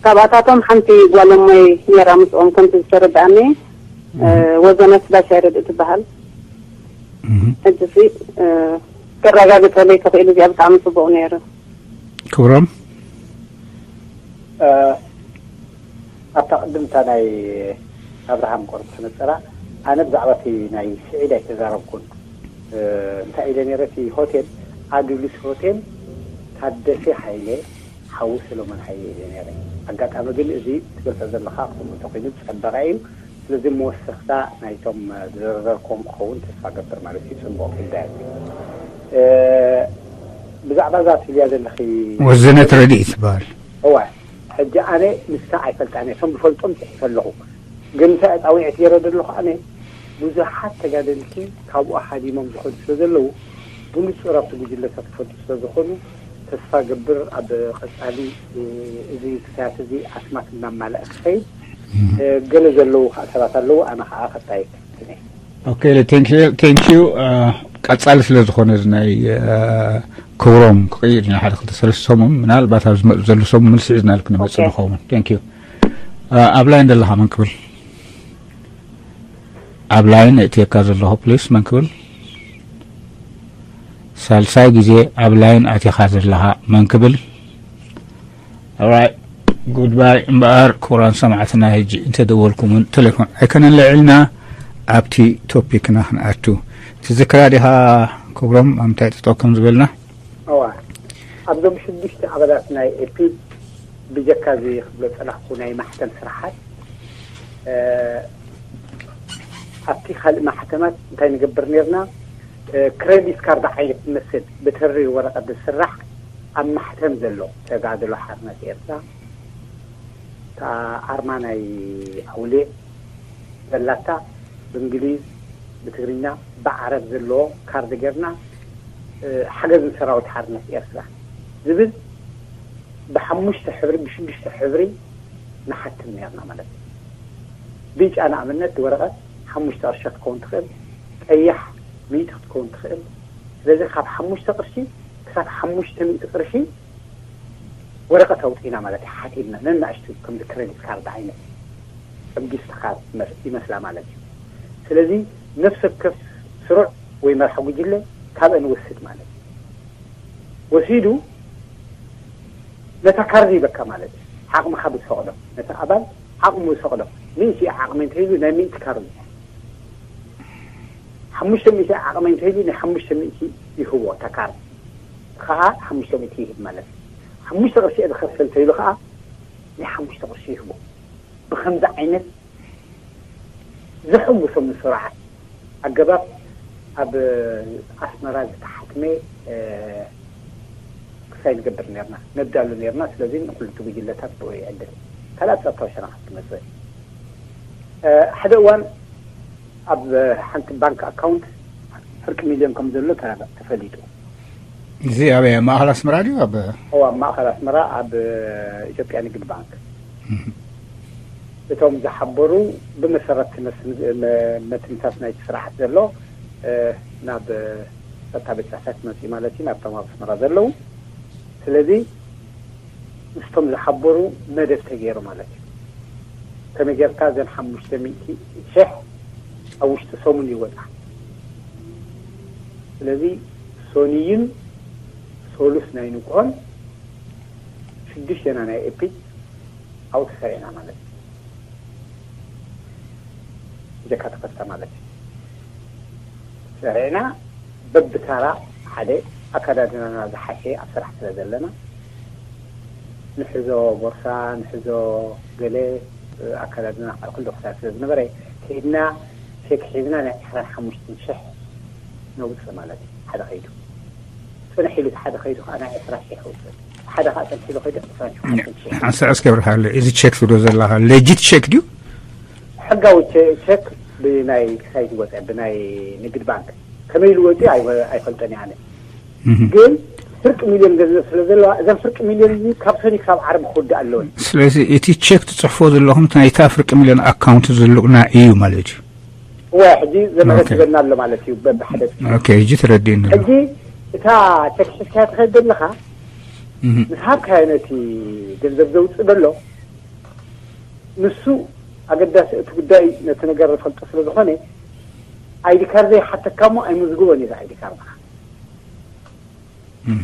ካብኣታቶም ሓንቲ ጓል እሞይ ነይራ ምስኦም ከምቲ ዝተረዳእኒ እ፣ ወዘነት ባሻይ ረድእ ትበሃል። እህ። ሕጂ ሲ እ፣ ከረጋግጸለይ ተኽኢሉ እዚኣ ብጣዕሚ ጽቡቕ ነይሩ። ክብሮም ኣብታ ቅድምታ ናይ ኣብርሃም ቆርብ ተነጸራ ኣነ ብዛዕባ እቲ ናይ ስዒድ ኣይተዛረብኩን። እንታይ ኢለ ነይረ? እቲ ሆቴል ኣዱሊስ ሆቴል ታደሴ ሃይለ ሓዉ ሰሎሞን ሃይለ ኢለ ነይረ። ኣጋጣሚ ግን እዚ ትገልጾ ዘለኻ ከምኡ እንተኾይኑ ዝጸበቐ እዩ። ስለዚ መወሰኽታ ናይቶም ዝዘርዘርክዎም ክኸውን ተስፋ ገብር ማለት እዩ። ጽቡቕ ጉዳይ። ብዛዕባ እዛ ትብልያ ዘለኺ ወዘነት ረድኢ ትበሃል። እዋ ሕጂ ኣነ ንሳ ኣይፈልጣን እየ፣ እቶም ዝፈልጦም ጽሒፈ ኣለኹ። ግን እንታይ ኣጻዊዐት ገይረ ዘለኹ ኣነ ብዙሓት ተጋደልቲ ካብኡ ሃዲሞም ዝኸዱ ስለ ዘለዉ ብንጹር ኣብቲ ጉጅለታት ክፈልጡ ስለ ዝኾኑ ተስፋ ገብር ኣብ ቀጻሊ እዚ ክታያት እዚ ኣስማት እናማልኣ ክኸይድ ገለ ዘለዉ ከዓ ሰባት ኣለዉ ኣነ ከዓ ቀጣይ ክፍትን እየ። Okay, thank you, thank you. ቀጻሊ ስለ ዝኾነ እዚ ናይ ክብሮም ክቕይር ኢና ሓደ ክልተ ሰለስተ ሰሙን ምናልባት ኣብ ዝመፁ ዘሎ ሰሙን መልሲ ሒዝናልክ ንመፅእ ንኸውን። Thank you. ኣብ ላይን ዘለኻ መን ክብል? ኣብ ላይን እትየካ ዘለኹ ፕሊስ መን ክብል? ሳልሳይ ግዜ ኣብ ላይን ኣቲኻ ዘለኻ መን ክብል? Alright, goodbye። እምበኣር ክቡራን ሰማዕትና ሕጂ እንተደወልኩም እውን ቴሌፎን ኣይከነልዕልና ኣብቲ ቶፒክና ክንኣቱ። ትዝክራ ዲኻ ክብሮም፣ ኣብ ምንታይ ጠጠው ከም ዝበልና? እዋ ኣብዞም ሽዱሽተ ኣባላት ናይ ኤፒድ ብጀካ እዚ ክብሎ ጸናሕኩ ናይ ማሕተም ስራሓት፣ እ፣ ኣብቲ ካልእ ማሕተማት እንታይ ንገብር ነርና? እ፣ ክሬዲት ካርድ ዓይነት ትመስል ብተሪ ወረቐት ዝስራሕ ኣብ ማሕተም ዘሎ ተጋድሎ ሓርነት ኤርትራ፣ እታ ኣርማ ናይ ኣውሌ ዘላታ ብእንግሊዝ፣ ብትግርኛ፣ ብዓረብ ዘለዎ ካርድ ጌርና፣ እ፣ ሓገዝ ንሰራዊት ሓርነት ኤርትራ ዝብል ብሓሙሽተ ሕብሪ፣ ብሽዱሽተ ሕብሪ ንሓትም ነርና ማለት እዩ። ብጫ ንኣብነት ወረቐት ሓሙሽተ ቅርሺ ክትከውን ትኽእል፣ ቀያሕ ሚእቲ ክትከውን ትኽእል። ስለዚ ካብ ሓሙሽተ ቅርሺ ክሳብ ሓሙሽተ ሚእቲ ቅርሺ ወረቐት ኣውፂና ማለት እዩ። ሓቲምና ነናእሽቱ ከምዚ ክሬዲት ካርድ ዓይነት ከም ጊፍት ካርድ መስ-፣ ይመስላ ማለት እዩ። ስለዚ ነፍሲ ወከፍ ስሩዕ ወይ መራሕ ጉጅለ ካብአን ወስድ ማለት እዩ። ወሲዱ ነታ ካርድ ይበካ ማለት እዩ። ዓቕምኻ ብዝፈቕዶ፣ ነቲ ኣባል ዓቕሙ ዝፈቕዶ፣ ሚእቲ ዓቕሚ እንተይሉ ናይ ሚእቲ ካርድ፣ ሓሙሽተ ሚእቲ ዓቕሚ እንተይሉ ናይ ሓሙሽተ ሚእቲ ይህቦ እታ ካርድ፣ ከዓ ሓሙሽተ ሚእቲ ይህብ ማለት እዩ። ሓሙሽተ ቅርሺ እየ ዝኸፍል እንተይሉ ከዓ ናይ ሓሙሽተ ቅርሺ ይህቦ። ብኸምዚ ዓይነት ዘሐጉሶም ንስሩዓት ኣገባብ ኣብ ኣስመራ ዝተሓትመ፣ እ፣ ክሳይ ንገብር ነርና፣ ነዳሉ ነርና። ስለዚ ንክልቱ ጉጅለታት ብኡ ይዕድል። ካልኣት ጸጥታዊ ሸነኻት ክመጽእ፣ እ፣ ሓደ እዋን ኣብ ሓንቲ ባንክ ኣካውንት ፍርቂ ሚልዮን ከም ዘሎ ተረ-፣ ተፈሊጡ። እዚ ኣበይ፣ ኣብ ማእኸል ኣስመራ ድዩ? ኣብ እዋ ኣብ ማእኸል ኣስመራ ኣብ ኢትዮጵያ ንግድ ባንክ እቶም ዝሓበሩ ብመሰረት መስ-፣ መ-፣ መትንታት ናይቲ ስራሓት ዘሎ፣ እ፣ ናብ ጸጥታ ቤት ጽሕፈት መፅኡ ማለት እዩ፣ ናብቶም ኣብ ኣስመራ ዘለዉ። ስለዚ ምስቶም ዝሓበሩ መደብ ተገይሩ ማለት እዩ። ከመይ ጌርካ እዘን ሓሙሽተ ሚእቲ ሽሕ ኣብ ውሽጢ ሰሙን ይወፃ። ስለዚ ሶንይን ሶሉስ ናይ ንግሆን ሽዱሽተና ናይ ኤፒክ ኣብኡ ተሰሪዕና ማለት እዩ። ብጀካ ተኸፍተ ማለት እዩ። ሰሪዕና በብታራ ሓደ ኣከዳድናና ዝሓሸ ኣብ ስራሕ ስለ ዘለና ንሕዞ ቦርሳ፣ ንሕዞ ገለ፣ ኣከዳድና ኩሉ ክሳብ ስለ ዝነበረ ከይድና ቼክ ሒዝና ናይ ዕስራን ሓሙሽተን ሽሕ ነውፅእ ማለት እዩ። ሓደ ከይዱ ፅንሕ ኢሉ እቲ ሓደ ከይዱ ከዓ ናይ ዕስራ ሽሕ ውፅእ፣ ሓደ ከዓ ፅንሕ ኢሉ ከይዱ ዕስራን ሸውዓተን ሽሕ። ሓንሳእ እስከ ብርሃለ፣ እዚ ቼክ ትብሎ ዘለኻ ሌጂት ቼክ ድዩ? ሕጋዊ ቼ-፣ ቼክ ብናይ ክሳይ ዝወፀ ብናይ ንግድ ባንክ ከመይ ኢሉ ወፂኡ ኣይፈ-፣ ኣይፈልጠን እየ ኣነ። እህ። ግን ፍርቂ ሚልዮን ገንዘብ ስለ ዘለዋ እዘን ፍርቂ ሚልዮን እዚ ካብ ሰኒ ክሳብ ዓርቢ ክወድእ ኣለወን። ስለዚ እቲ ቼክ ትፅሕፎ ዘለኹም ናይታ ፍርቂ ሚልዮን ኣካውንት ዝልቁና እዩ ማለት እዩ። እዋ ሕጂ ዘመለክተና ኣሎ ማለት እዩ። በብሓደ ኦኬ፣ ሕጂ ተረዲእኒ ኣሎ። ሕጂ እታ ቼክ ሒዝካያ ትኸይድ ዘለኻ እህ። ምስ ሃብካዮ ነቲ ገንዘብ ዘውፅእ ዘሎ ንሱ ኣገዳሲ እቲ ጉዳይ ነቲ ነገር ዝፈልጦ ስለ ዝኾነ ኣይዲ ካርድ ዘይሓተካ እሞ ኣይምዝግቦን እዩ ኣይዲ ካርድኻ። እህ።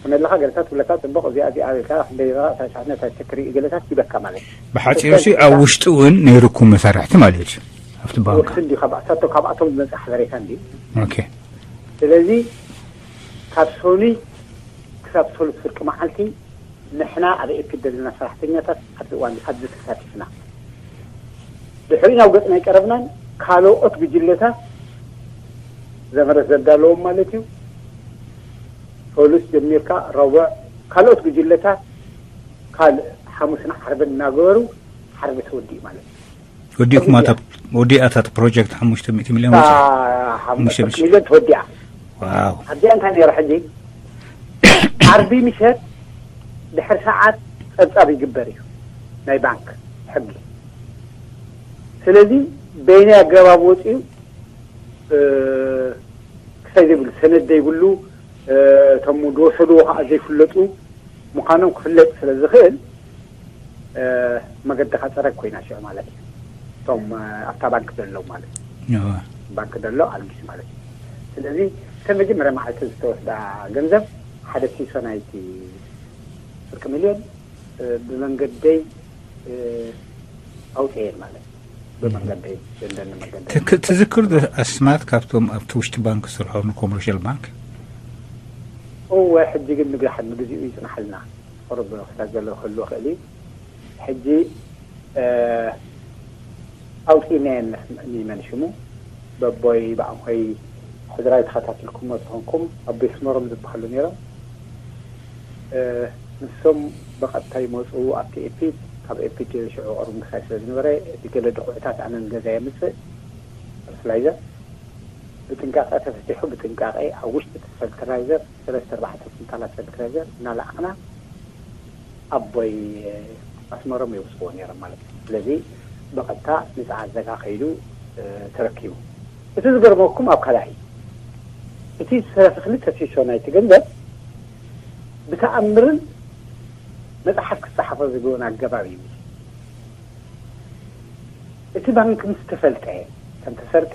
ከመለኻ ገለታት ትብለካ ጽቡቕ እዚኣ እዚኣ ኢልካ ክንደይ ኢኻ ሳሳት ነታ ቸክ ርኢ ገለታት ይበካ ማለት እዩ። ብሓጺሩ ሲ ኣብ ውሽጢ እውን ነይሩኩም መሳርሕቲ ማለት እዩ ኣብቲ ባንክ። ውስን ድዩ ካብ ኣሳቶ ካብኣቶም ዝመጽእ ሓበሬታ እንድዩ። ኦኬ። ስለዚ ካብ ሶኒ ክሳብ ሶሉስ ፍርቂ መዓልቲ ንሕና ኣብ ኤፒድ ዘለና ሰራሕተኛታት ኣብዚ እዋን ኣብዚ ተሳቲፍና። ድሕሪኡ ናብ ገጽና ኣይቀረብናን። ካልኦት ጉጅለታት ዘመረት ዘዳለዎም ማለት እዩ። ሶሉስ ጀሚርካ ረቡዕ ካልኦት ጉጅለታት ካልእ ሓሙስን ዓርብን እናገበሩ ዓርቢ ተወዲኡ ማለት እዩ። ወዲእኩም ኣታ ወዲኣታት ፕሮጀክት ሓሙሽተ ሚእቲ ሚልዮን ወፂኣ። ሓሙሽተ ሚእቲ። ሚልዮን ተወዲኣ። ዋው። ኣብዚኣ እንታይ ነይሩ ሕጂ? ዓርቢ ምሸት ድሕሪ ሰዓት ጸብጻብ ይግበር እዩ ናይ ባንክ ሕጊ። ስለዚ በይናይ ኣገባብ ወፂኡ፣ እ፣ ክሳይ ዘይብሉ፣ ሰነድ ዘይብሉ፣ እ፣ እቶም ዝወሰድዎ ከዓ ዘይፍለጡ ምዃኖም ክፍለጥ ስለ ዝኽእል፣ እ፣ መገዲ ካጸረግ ኮይና ሽዑ ማለት እዩ። እቶም፣ እ፣ ኣብታ ባንክ ዘለዉ ማለት እዩ። እዋ። ባንክ ዘሎ ኣልጊስ ማለት እዩ። ስለዚ እተ መጀመርያ መዓልቲ ዝተወስዳ ገንዘብ ሓደ ሲሶ ናይቲ ፍርቂ ሚልዮን፣ እ፣ ብመንገደይ፣ እ፣ ኣውፅኤን ማለት እዩ። ብመንገደይ ደንደን መገደይ ትክ- ትዝክር ዶ ኣስማት ካብቶም ኣብቲ ውሽጢ ባንክ ዝሰርሑ ንኮመርሻል ባንክ? እወ፣ ሕጂ ግን ንግዳሓት ንግዚኡ ይጽናሓልና። ቁሩብ ክሳብ ዘሎ ክህሉ ይኽእል እዩ። ሕጂ ኣውፂእናየን ንመን ሽሙ በቦይ ብኣንኮይ ሕድራይ ተኸታትልኩሞ ዝኾንኩም ኣቦይ ስመሮም ዝበሃሉ ነይሮም። ንሶም ብቐጥታ ይመፁ ኣብቲ ኤፒድ። ካብ ኤፒድ ሽዑ ቅርብ ምሳይ ስለ ዝነበረ እቲ ገለ ድኹዕታት ኣነ ንገዛ የምፅእ ፈርትላይዘር ብጥንቃቄ ተፈቲሑ ብጥንቃቄ ኣብ ውሽጢ እቲ ፈርትላይዘር ሰለስተ ኣርባዕተ ኩንታላት ፈርትላይዘር እናለኣኽና ኣቦይ ኣስመሮም የውፅዎ ነይሮም ማለት እዩ። ስለዚ ብቐጥታ ንፀዓት ዘጋ ከይዱ ተረኪቡ። እቲ ዝገርመኩም ኣብ ካልኣይ እቲ ዝተረፈ ክልተ ሲሶ ናይቲ ገንዘብ ብተኣምርን መፅሓፍ ክፀሓፎ ዝግብኦን ኣገባብ እዩ። እቲ ባንክ ምስ ተፈልጠ ከም ተሰርቀ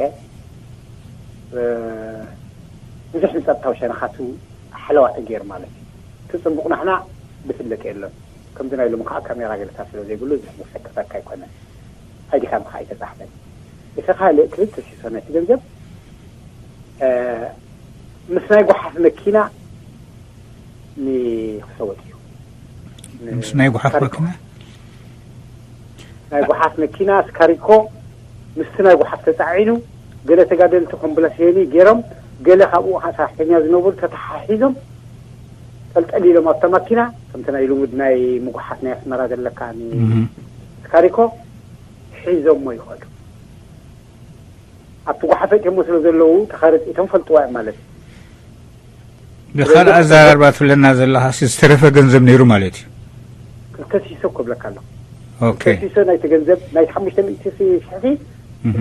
ብዙሕ ንፀጥታዊ ሸነኻቱ ሓለዋ ተገይሩ ማለት እዩ። እቲ ፅቡቕ ናሕና ዝፍለጥ የለን። ከምዚ ናይ ሎሚ ከዓ ካሜራ ገለታት ስለ ዘይብሉ ዝሕመሰከሰካ ኣይኮነን። ኣይዲ ካርድ ከዓ ኣይተፃሕፈን። እቲ ካልእ ክልተ ሲሶ ናይቲ ገንዘብ ምስ ናይ ጓሓፍ መኪና ንክሰወጥ እዩ። ምስ ናይ ጓሓፍ መኪና ናይ ጓሓፍ መኪና ስካሪኮ ምስቲ ናይ ጓሓፍ ተፃዒኑ ገለ ተጋደልቲ ኮምብላስየኒ ገይሮም ገለ ካብኡ ከዓ ሰራሕተኛ ዝነበሩ ተተሓሒዞም ጠልጠል ኢሎም ኣብታ ማኪና ከምቲ ናይ ልሙድ ናይ ምጉሓፍ ናይ ኣስመራ ዘለካ ስካሪኮ ሒዞሞ ይኸዱ። ኣብቲ ጓሓፈ እትዮሞ ስለ ዘለዉ ተኸረጢቶም ፈልጥዋ እዮም ማለት እዩ። ብኻልእ ኣዘራርባ ትብለና ዘለኻ ዝተረፈ ገንዘብ ነይሩ ማለት እዩ። ክልተ ሲሶ ክብለካ ኣለኹ። ክልተ ሲሶ ናይቲ ገንዘብ ናይቲ ሓሙሽተ ሚእቲ ሽሕቲ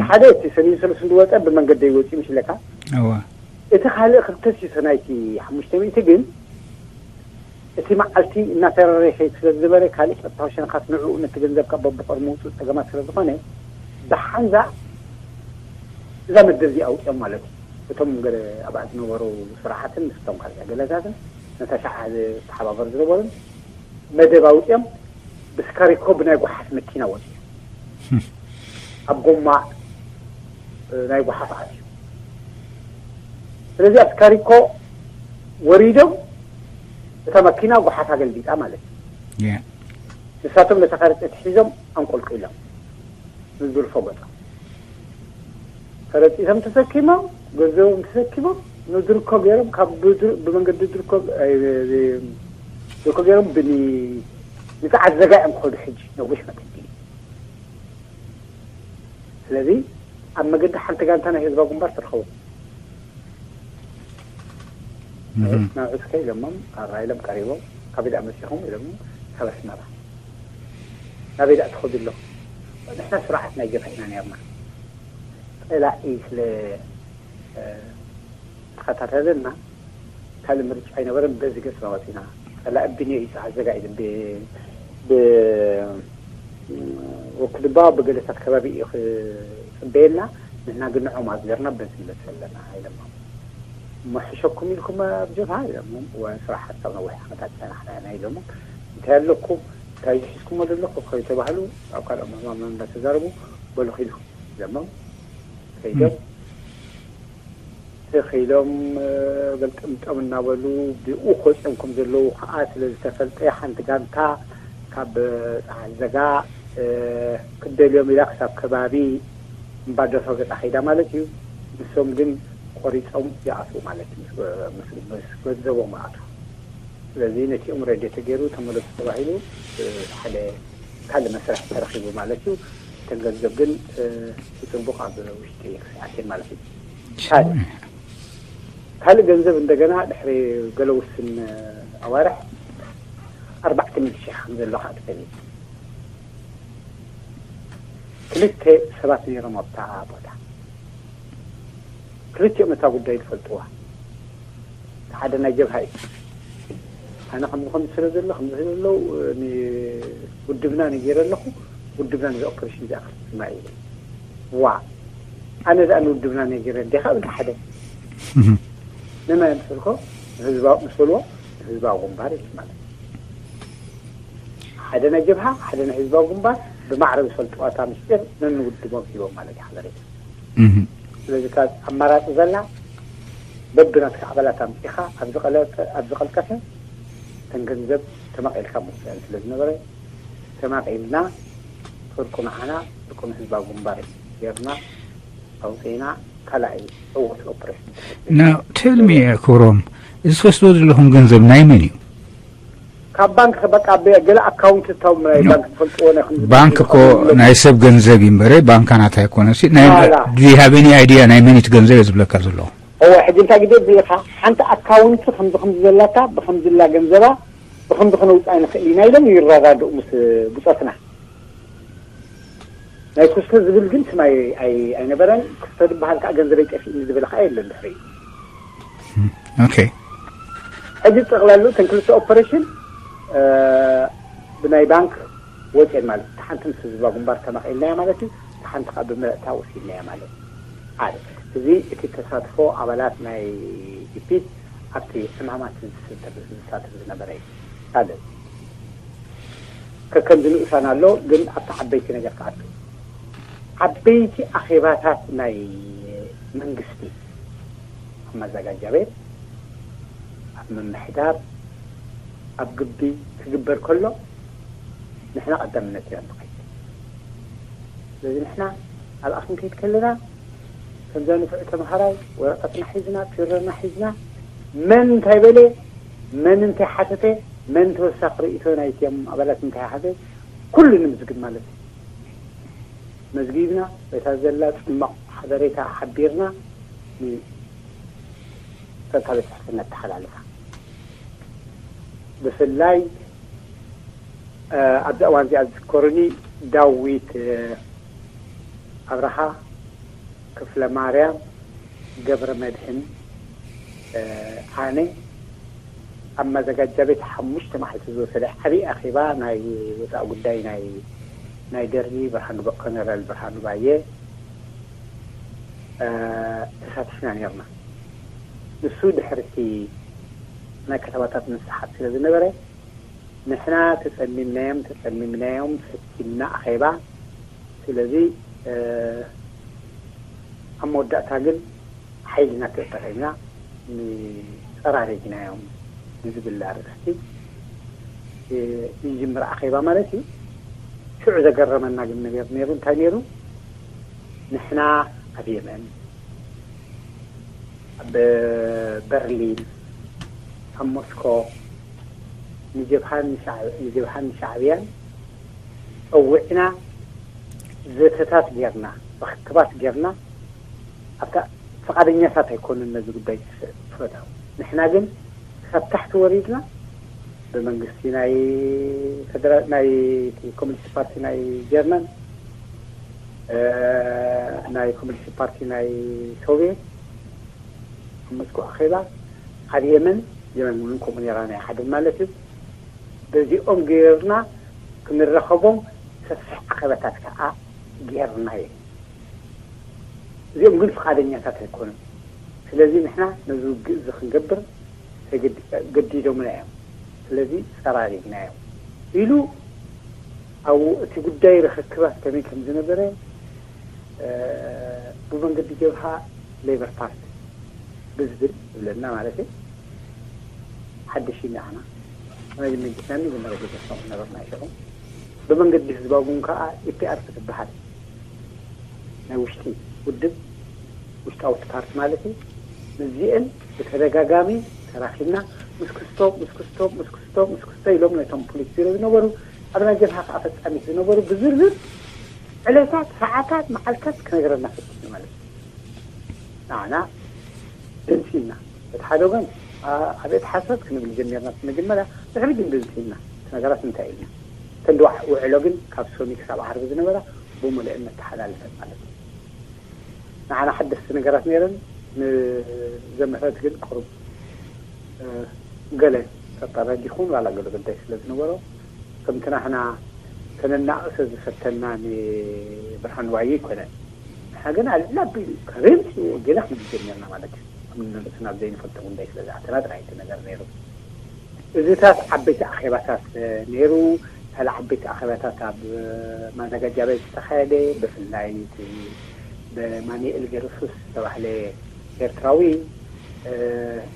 ሓደ እቲ ሰሚን ሰለስቱ ዝወፀ ብመንገዲ ይወፅእ ምሽ ኢለካ። እቲ ካልእ ክልተ ሲሶ ናይቲ ሓሙሽተ ሚእቲ ግን እቲ መዓልቲ እናተረረ ይኸይድ ስለ ዝነበረ ካልእ ጸጥታዊ ሸነኻት ንዕኡ ነቲ ገንዘብ ካብ በብቐርሙ ውጹእ ጸገማት ስለ ዝኾነ ብሓንዛ እዛ መደብ እዚኣ ኣውጺኦም ማለት እዩ። እቶም ገለ ኣብኣ ዝነበሩ ስራሓትን ምስቶም ካልእ ገለታትን ነታ ሻዕ ዝተሓባበሩ ዝነበሩን መደብ ኣውጺኦም ብስካሪኮ ብናይ ጓሓፍ መኪና ወጺኡ ኣብ ጎማ ናይ ጓሓፍ ኣትዩ። ስለዚ ኣብ ስካሪኮ ወሪዶም እታ መኪና ጓሓፍ ኣገልቢጣ ማለት እዩ። ንሳቶም ነታ ከረጢት ሒዞም ኣንቆልቂሎም ንድርፎ ገጾም ከረጢቶም ተሰኪሞም ገንዘቦም ተሰኪሞም ንድርኮ ገይሮም ካብ ብመንገዲ ድርኮ ድርኮ ገይሮም ብኒ ንፀዓት ዘጋ እዮም ክኸዱ ሕጂ ነዊሕ መገዲ ስለዚ ኣብ መገዲ ሓንቲ ጋንታ ናይ ህዝባዊ ግንባር ትረኸቦም። ናብዑ እስከ ኢሎሞም ኣራኢሎም ቀሪቦም ካበይ ደኣ መፂኹም ኢሎሞ ካብ ኣስመራ። ናበይ ደኣ ትኸዱ ኣለኹም? ንሕና ስርዓት ናይ ጀብሃ ኢና ነርና። ፀላኢ ስለ ተኸታተለና ካልእ ምርጫ ኣይነበረን። በዚ ገፅና ወፂና። ፀላኢ ብንዮ እዩ ሰዓት ዘጋ ኢሉ ብ ወክድባ ብገለታት ከባቢ እዩ ክፅበየና። ንሕና ግን ንዖም ኣዝገርና በዚ ንመፅእ ኣለና ኢሎሞም። እሞ ሕሸኩም ኢልኩም ኣብ ጀብሃ ኢሎሞም። እወ ስራሕ ሓሳብ ነዊሕ ዓመታት ፀናሕና ኢና ኢሎሞም። እንታይ ኣለኩም እንታይ ዝሒዝኩሞ ዘለኹ ከይተባህሉ ኣብ ካልኦም ሕማም እንዳተዛረቡ በሉ ኪዱ ኢሎሞም ከይዶም ትኽ ኢሎም ገልጥምጠም እናበሉ ብኡ ክወፅኦም ከም ዘለዉ ከዓ ስለ ዝተፈልጠ ሓንቲ ጋንታ ካብ ፀዓት ዘጋ ክትደልዮም ኢላ ክሳብ ከባቢ እምባደርሆ ገፃ ከይዳ ማለት እዩ። ንሶም ግን ቆሪፆም ይኣትዉ ማለት እዩ። ምስ ገንዘቦም ኣትዉ። ስለዚ ነቲኦም ረድዮ ተገይሩ ተመለሱ ተባሂሉ ሓደ ካልእ መስርሕ ተረኺቡ ማለት እዩ። እተን ገንዘብ ግን ብፅቡቕ ኣብ ውሽጢ ክስኣትን ማለት እዩ። ካልእ ካልእ ገንዘብ እንደገና ድሕሪ ገለ ውስን ኣዋርሕ ኣርባዕተ ሚእቲ ሺሕ ከም ዘሎ ከዓ ተፈሊጡ። ክልተ ሰባት ነይሮም ኣብታ ቦታ። ክልቲኦም እታ ጉዳይ ዝፈልጥዋ ሓደ ናይ ጀብሃ እዩ። ኣነ ከምዚ ከምዚ ስለ ዘሎ ከምዚ ስለ ዘለዉ ውድብና ነጊረ ኣለኹ። ውድብና ነዚ ኦፐሬሽን እዚኣ ክትፍፅማ ኢለ ዋ ኣነ ደኣ ንውድብና ነጊረ እንዴ ካብ ሓደ ንመን ስልኮ ንህዝባዊ ምስ በልዎ ንህዝባዊ ግንባር ኢለ ማለት ሓደ ናይ ጀብሃ ሓደ ናይ ህዝባዊ ግንባር ብማዕረ ዝፈልጥዋ እታ ምስጢር ነንውድቦም ሂቦም ማለት እዩ ሓበሬታ። እህ። ስለዚ ካብ ኣማራፂ ዘላ በብናትካ ኣባላት ኣምፂኻ ኣብ ዝቐለጠ-፣ ኣብ ዝቐልጠፈ እተን ገንዘብ ተማቒልካ ምውሳን ስለ ዝነበረ ተማቒልና ፍርቁ ንዓና ፍርቁ ንህዝባዊ ግንባር ጌርና ኣውፂእና ካልኣይ ዕወት ኦፕሬሽን። Now tell me ክብሮም፣ እዚ ትወስዶ ዘለኹም ገንዘብ ናይ መን እዩ? ካብ ባንክ በቃ ብ-፣ ገለ ኣካውንት እቶም ናይ ኖ። ባንክ ትፈልጥዎ ናይ ከምዚ ባንክ እኮ ዝፈልጥዎ ናይ ሰብ ገንዘብ እዩ እምበረ ባንካ ናታ ኣይኮነሲ ናይ ዋላ። Do you have any idea ናይ መን እዩ እቲ ገንዘብ እየ ዝብለካ ዘለኹ? እወ፣ ሕጂ እንታይ ግዜ ብልካ ሓንቲ ኣካውንት ከምዚ ከምዚ ዘላታ ብከምዚ ላ ገንዘባ ብከምዚ ከነውፅኣ ንኽእል ኢና ኢሎም ይረዳድኡ ምስ ብፆትና። ናይ ኩስቶ ዝብል ግን ስም ኣይ-፣ ኣይ-፣ ኣይነበረን። ኩስቶ ዝበሃል ከዓ ገንዘበይ ጠፊእኒ ዝበለ ከዓ የለን ድሕሪ። ኦኬ። ሕጂ ጠቕላሉ እተን ክልተ ኦፐሬሽን፣ እ፣ ብናይ ባንክ ወፂአን ማለት እዩ። እቲ ሓንቲ ምስ ህዝባ ግንባር ተማቒልናያ ማለት እዩ። እቲ ሓንቲ ከዓ ብምእታው ወሲድናያ ማለት እዩ። ሓደ፣ እዚ እቲ ተሳትፎ ኣባላት ናይ ኢፒስ ኣብቲ ዕማማት ዝሳተፍ፣ ዝሳተፍ ዝነበረ እዩ። ካልእ፣ ከከም ዝንኡሳን ኣሎ፣ ግን ኣብቲ ዓበይቲ ነገር ክኣቱ። ዓበይቲ ኣኼባታት ናይ መንግስቲ ኣብ መዘጋጃ ቤት፣ ኣብ ምምሕዳር፣ ኣብ ግቢ ክግበር ከሎ ንሕና ቀዳምነት ኢና ንኸይድ። ስለዚ ንሕና ኣብ ኣፍ ክንከይድ ከለና ከምዛ ንፉዕ ተምሃራይ ወረቐትና ሒዝና፣ ፒረና ሒዝና፣ መን እንታይ በለ፣ መን እንታይ ሓተተ፣ መን ተወሳኺ ርእይቶ ናይቶም ኣባላት እንታይ ሓተተ፣ ኩሉ ንምዝግብ ማለት እዩ። መዝጊብና፣ በታ ዘላ ጽማቕ ሓበሬታ ሓቢርና ንጸጥታ ቤት ጽሕፈት ነተሓላልፋ። ብፍላይ፣ እ፣ ኣብዚ እዋን እዚኣ ዝዝከሩኒ ዳዊት፣ እ፣ ኣብርሃ፣ ክፍለ ማርያም፣ ገብረ መድህን፣ እ፣ ኣነ ኣብ መዘጋጃ ቤት ሓሙሽተ መዓልቲ ዝወሰደ ዓብዪ ኣኼባ ናይ ወፃኢ ጉዳይ ናይ፣ ናይ ደርጊ ብርሃኑ በ-፣ ኮነረል ብርሃኑ ባየ፣ እ፣ ተሳቲፍና ነርና። ንሱ ድሕርቲ ናይ ከተማታት ምስሓብ ስለ ዝነበረ ንሕና ተጸሚምናዮም፣ ተጸሚምናዮም ፈቲንና ኣኼባ። ስለዚ፣ እ፣ ኣብ መወዳእታ ግን ሓይልና ተጠቒምና ንጸራሪግናዮም ብዝብል ኣርእስቲ፣ እ፣ ዝጅምር ኣኼባ ማለት እዩ። ሽዑ ዘገረመና ግን ነገር ነይሩ። እንታይ ነይሩ? ንሕና ኣብ የመን፣ ኣብ በርሊን፣ ኣብ ሞስኮ ንጀብሃን ንሻዕ-፣ ንጀብሃን ንሻዕብያን ጸዊዕና ዘተታት ጌርና፣ ርኽክባት ጌርና፣ ኣብታ ፍቓደኛታት ኣይኮኑን ነዚ ጉዳይ ክፈትሑ። ንሕና ግን ካብ ታሕቲ ወሪድና ብመንግስቲ ናይ ፈደራ-፣ ናይ ኮሚኒስት ፓርቲ ናይ ጀርመን፣ እ፣ ናይ ኮሚኒስት ፓርቲ ናይ ሶቪየት ኣብ መስኮ ኣኼባ፣ ኣብ የመን፣ የመን እውን ከምኡ ነይራ ናይ ሓደን ማለት እዩ። በዚኦም ገይርና ክንረኸቦም ሰፊሕ ኣኼባታት ከዓ ገይርና እዩ። እዚኦም ግን ፍቓደኛታት ኣይኮኑን። ስለዚ ንሕና ነዚ ውግእ እዚ ክንገብር ተገዲ-፣ ገዲዶምና እዮም። ስለዚ ጸራሪግናዮም ኢሉ ኣብኡ እቲ ጉዳይ ርኽክባት ከመይ ከም ዝነበረ፣ እ፣ ብመንገዲ ጀብሃ ሌበር ፓርቲ ብዝብል ዝብለና ማለት እዩ። ሓድሽ እዩ ንዓና። ናይ መጀመርያ መጀመርያ ገዲፍና ዝነበርና ሽዑ። ብመንገዲ ህዝባዊ እውን ከዓ ኢፒኣር ትበሃል ናይ ውሽጢ ውድብ፣ ውሽጣዊ ፓርቲ ማለት እዩ። ምስዚአን ብተደጋጋሚ ተራኺብና ምስ ክስቶ፣ ምስ ክስቶ፣ ምስ ክስቶ፣ ምስ ክስቶ ኢሎም ነቶም ፖሊስ ቢሮ ዝነበሩ፣ ኣብ ናይ ጀብሃ ከዓ ፈጻሚት ዝነበሩ ብዝርዝር ዕለታት፣ ሰዓታት፣ መዓልታት ክነግረና ፈቲኑ ማለት እዩ። ንዓና ድምፂ ኢልና። እቲ ሓደ ወገን፣ ኣ-፣ ኣቤት ሓሶት ክንብል ጀሚርና። መጀመርያ ድሕሪ ግን ድምፂ ኢልና። እቲ ነገራት እንታይ ኢልና? እተን ድዋ ውዕሎ ግን ካብ ሰኑይ ክሳብ ዓርቢ ዝነበራ ብምሉእን መተሓላለፈን ማለት እዩ። ንዓና ሓደስቲ ነገራት ነይረን፣ ንዘምህረት ግን ቁሩብ፣ እ፣ ገለ ጠጠረ ዲኹን ዋላ ገለ ጉዳይ ስለ ዝነበሮ፣ ከምቲ ናህና ከነናእሰ ዝፈተና ንብርሃን ዋየ ኣይኮነን። ንሕና ግን ኣላ ኣቢሉ ከመይ መጺኡ ገለ ክንብል ጀሚርና ማለት እዩ። ኣብ ንርእስና ኣብ ዘይንፈልጦ ጉዳይ ስለ ዝኣተና ጥራይ እቲ ነገር ነይሩ። እዚታት ዓበይቲ ኣኼባታት፣ እ፣ ነይሩ። ካልእ ዓበይቲ ኣኼባታት ኣብ ማዘጋጃ ቤት ዝተኻየደ፣ ብፍላይ እቲ ብማኑኤል ገረሱስ ዝተባህለ ኤርትራዊ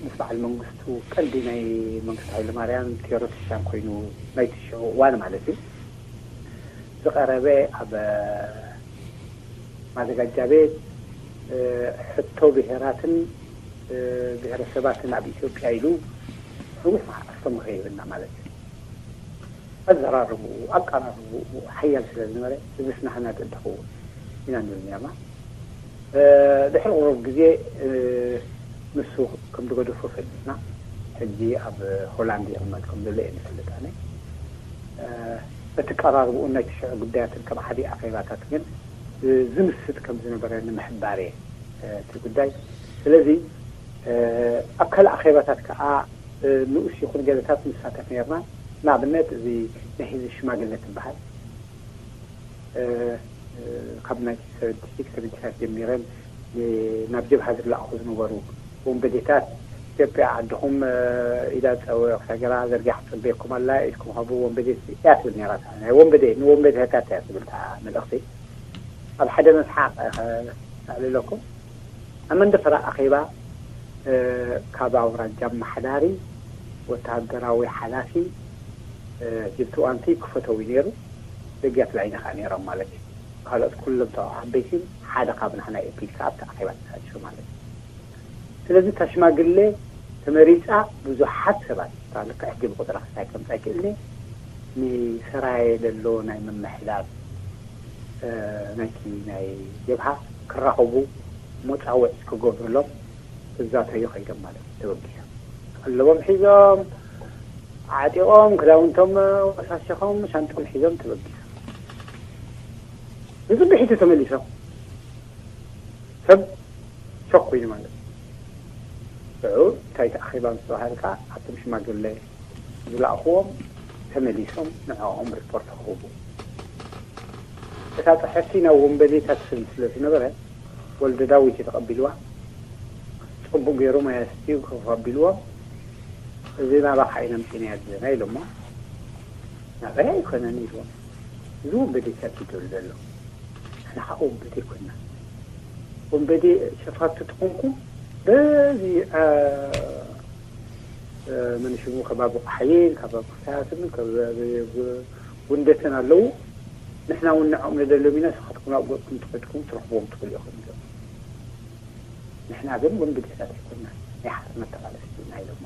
ምስ በዓል መንግስቱ፣ ቀንዲ ናይ መንግስቱ ሃይለማርያም ቴዎሬቲሻን ኮይኑ፣ ናይቲ ሽዑ እዋን ማለት እዩ፣ ዝቐረበ፣ ኣብ ማዘጋጃ ቤት ሕቶ ብሄራትን ብሄረሰባትን ኣብ ኢትዮጵያ ኢሉ ነዊሕ ኣስተምህሮ ይህበና ማለት እዩ። ኣዘራርብኡ፣ ኣቀራርብኡ ሓያል ስለ ዝነበረ፣ እዚስ ናህና እንተኸውን ኢና ንብል ነርና። ድሕሪ ቁሩብ ግዜ ንሱ ከም ዝገደፎ ፈሊጥና። ሕጂ ኣብ ሆላንድ ይቕመጥ ከም ዘሎ እየ ዝፈልጥ ኣነ። እቲ ቀራርብኡን ናይ ትሽዑ ጉዳያትን ከም ዓቢ ኣኼባታት ግን ዝምስጥ ከም ዝነበረ ንምሕባር እየ እቲ ጉዳይ። ስለዚ ኣብ ካልእ ኣኼባታት ከኣ ንኡስ ይኹን ገለታት ንሳተፍ ነርና። ንኣብነት እዚ ናይ ህዝቢ ሽማግለ ትበሃል፣ ካብ ናይንቲን ሰቨንቲ ሲክስ ሰቨንቲ ፋይቭ ጀሚረን ናብ ጀብሃ ዝለኣኹ ዝነበሩ ወንበዴታት፣ ኢትዮጵያ ዓድኹም ኢዳ ጸወ ክሳገራ ዘርጊሓ ትጽበየኩም ኣላ፣ ኢድኩም ሃቡ፣ ወንበዴ እያ ትብል ነራ። ናይ ወንበዴ ንወንበዴታት እያ ትብል እታ መልእኽቲ። ኣብ ሓደ መስሓቕ ከዕልለኩም። ኣብ መንደፈራ ኣኼባ ካብ ኣውራጃ ኣመሓዳሪ፣ ወተሃደራዊ ሓላፊ፣ ጅብቲ ዋንቲ ክፈተዊ ነይሩ። ደጊያት ላይነ ከዓ ነይሮም ማለት እዩ። ካልኦት ኩሎም ተባዕ ዓበይቲ ሓደ ካብ ናሕና ኤፒል ከዓ ኣብቲ ኣኼባ ተሳቲፉ ማለት እዩ። ስለዚ እታ ሽማግሌ ተመሪፃ ብዙሓት ሰባት፣ እታ ልክዕ ሕጂ ብቁፅራ ክሳይ ከምፃ ይክእል፣ ንሰራየ ዘሎ ናይ ምምሕዳር ናይቲ ናይ ጀብሃ ክራኸቡ መፃውዒት ክገብሩሎም ክዛተዩ ከይዶም ማለት እዩ። ተበጊሶም ቀለቦም ሒዞም ዓጢቖም ክዳውንቶም ወሳሲኾም ሻንጦም ሒዞም ተበጊሶም ንፅብሒቱ ተመሊሶም ሰብ ሸክ ኮይኑ ማለት እዩ። ሽዑ እንታይ ተኣኺባ ምስ ተባሃልካ ኣብቶም ሽማግለ ዝለኣኽዎም ተመሊሶም ንዕኦም ሪፖርት ክህቡ። እታ ፅሕፍቲ ናብ ወንበዴታት ስም ስለ ዝነበረ ወልደ ዳዊት እዩ ተቐቢልዋ። ፅቡቅ ገይሩ ማያስቲ ከፋቢልዎም እዚ ናባኻ ኢና ምፂናዮ ዘለና ኢሎሞ። ናባይ ኣይኮነን ኢልዎም። እዚ ወንበዴታት እዩ ዝብል ዘሎ። ንሕና ከዓ ወንበዴ ኣይኮንና። ወንበዴ ሸፋቱ ተኾንኩም በዚ መን ሽሙ ከባቢ ቁሓይን ከባቢ ክሳያትን ጉንደትን ኣለዉ። ንሕና እውን ንዕኦም ንደሎም ኢና። ንስኻትኩም ኣብ ገፅኩም ትኸድኩም ትረኽብዎም ትኽእሉ ኢኹም ኢሎም። ንሕና ግን ወንበዴታት ኣይኮንና፣ ናይ ሓርነት ተቓለስቲ ኢና ኢሎሞ።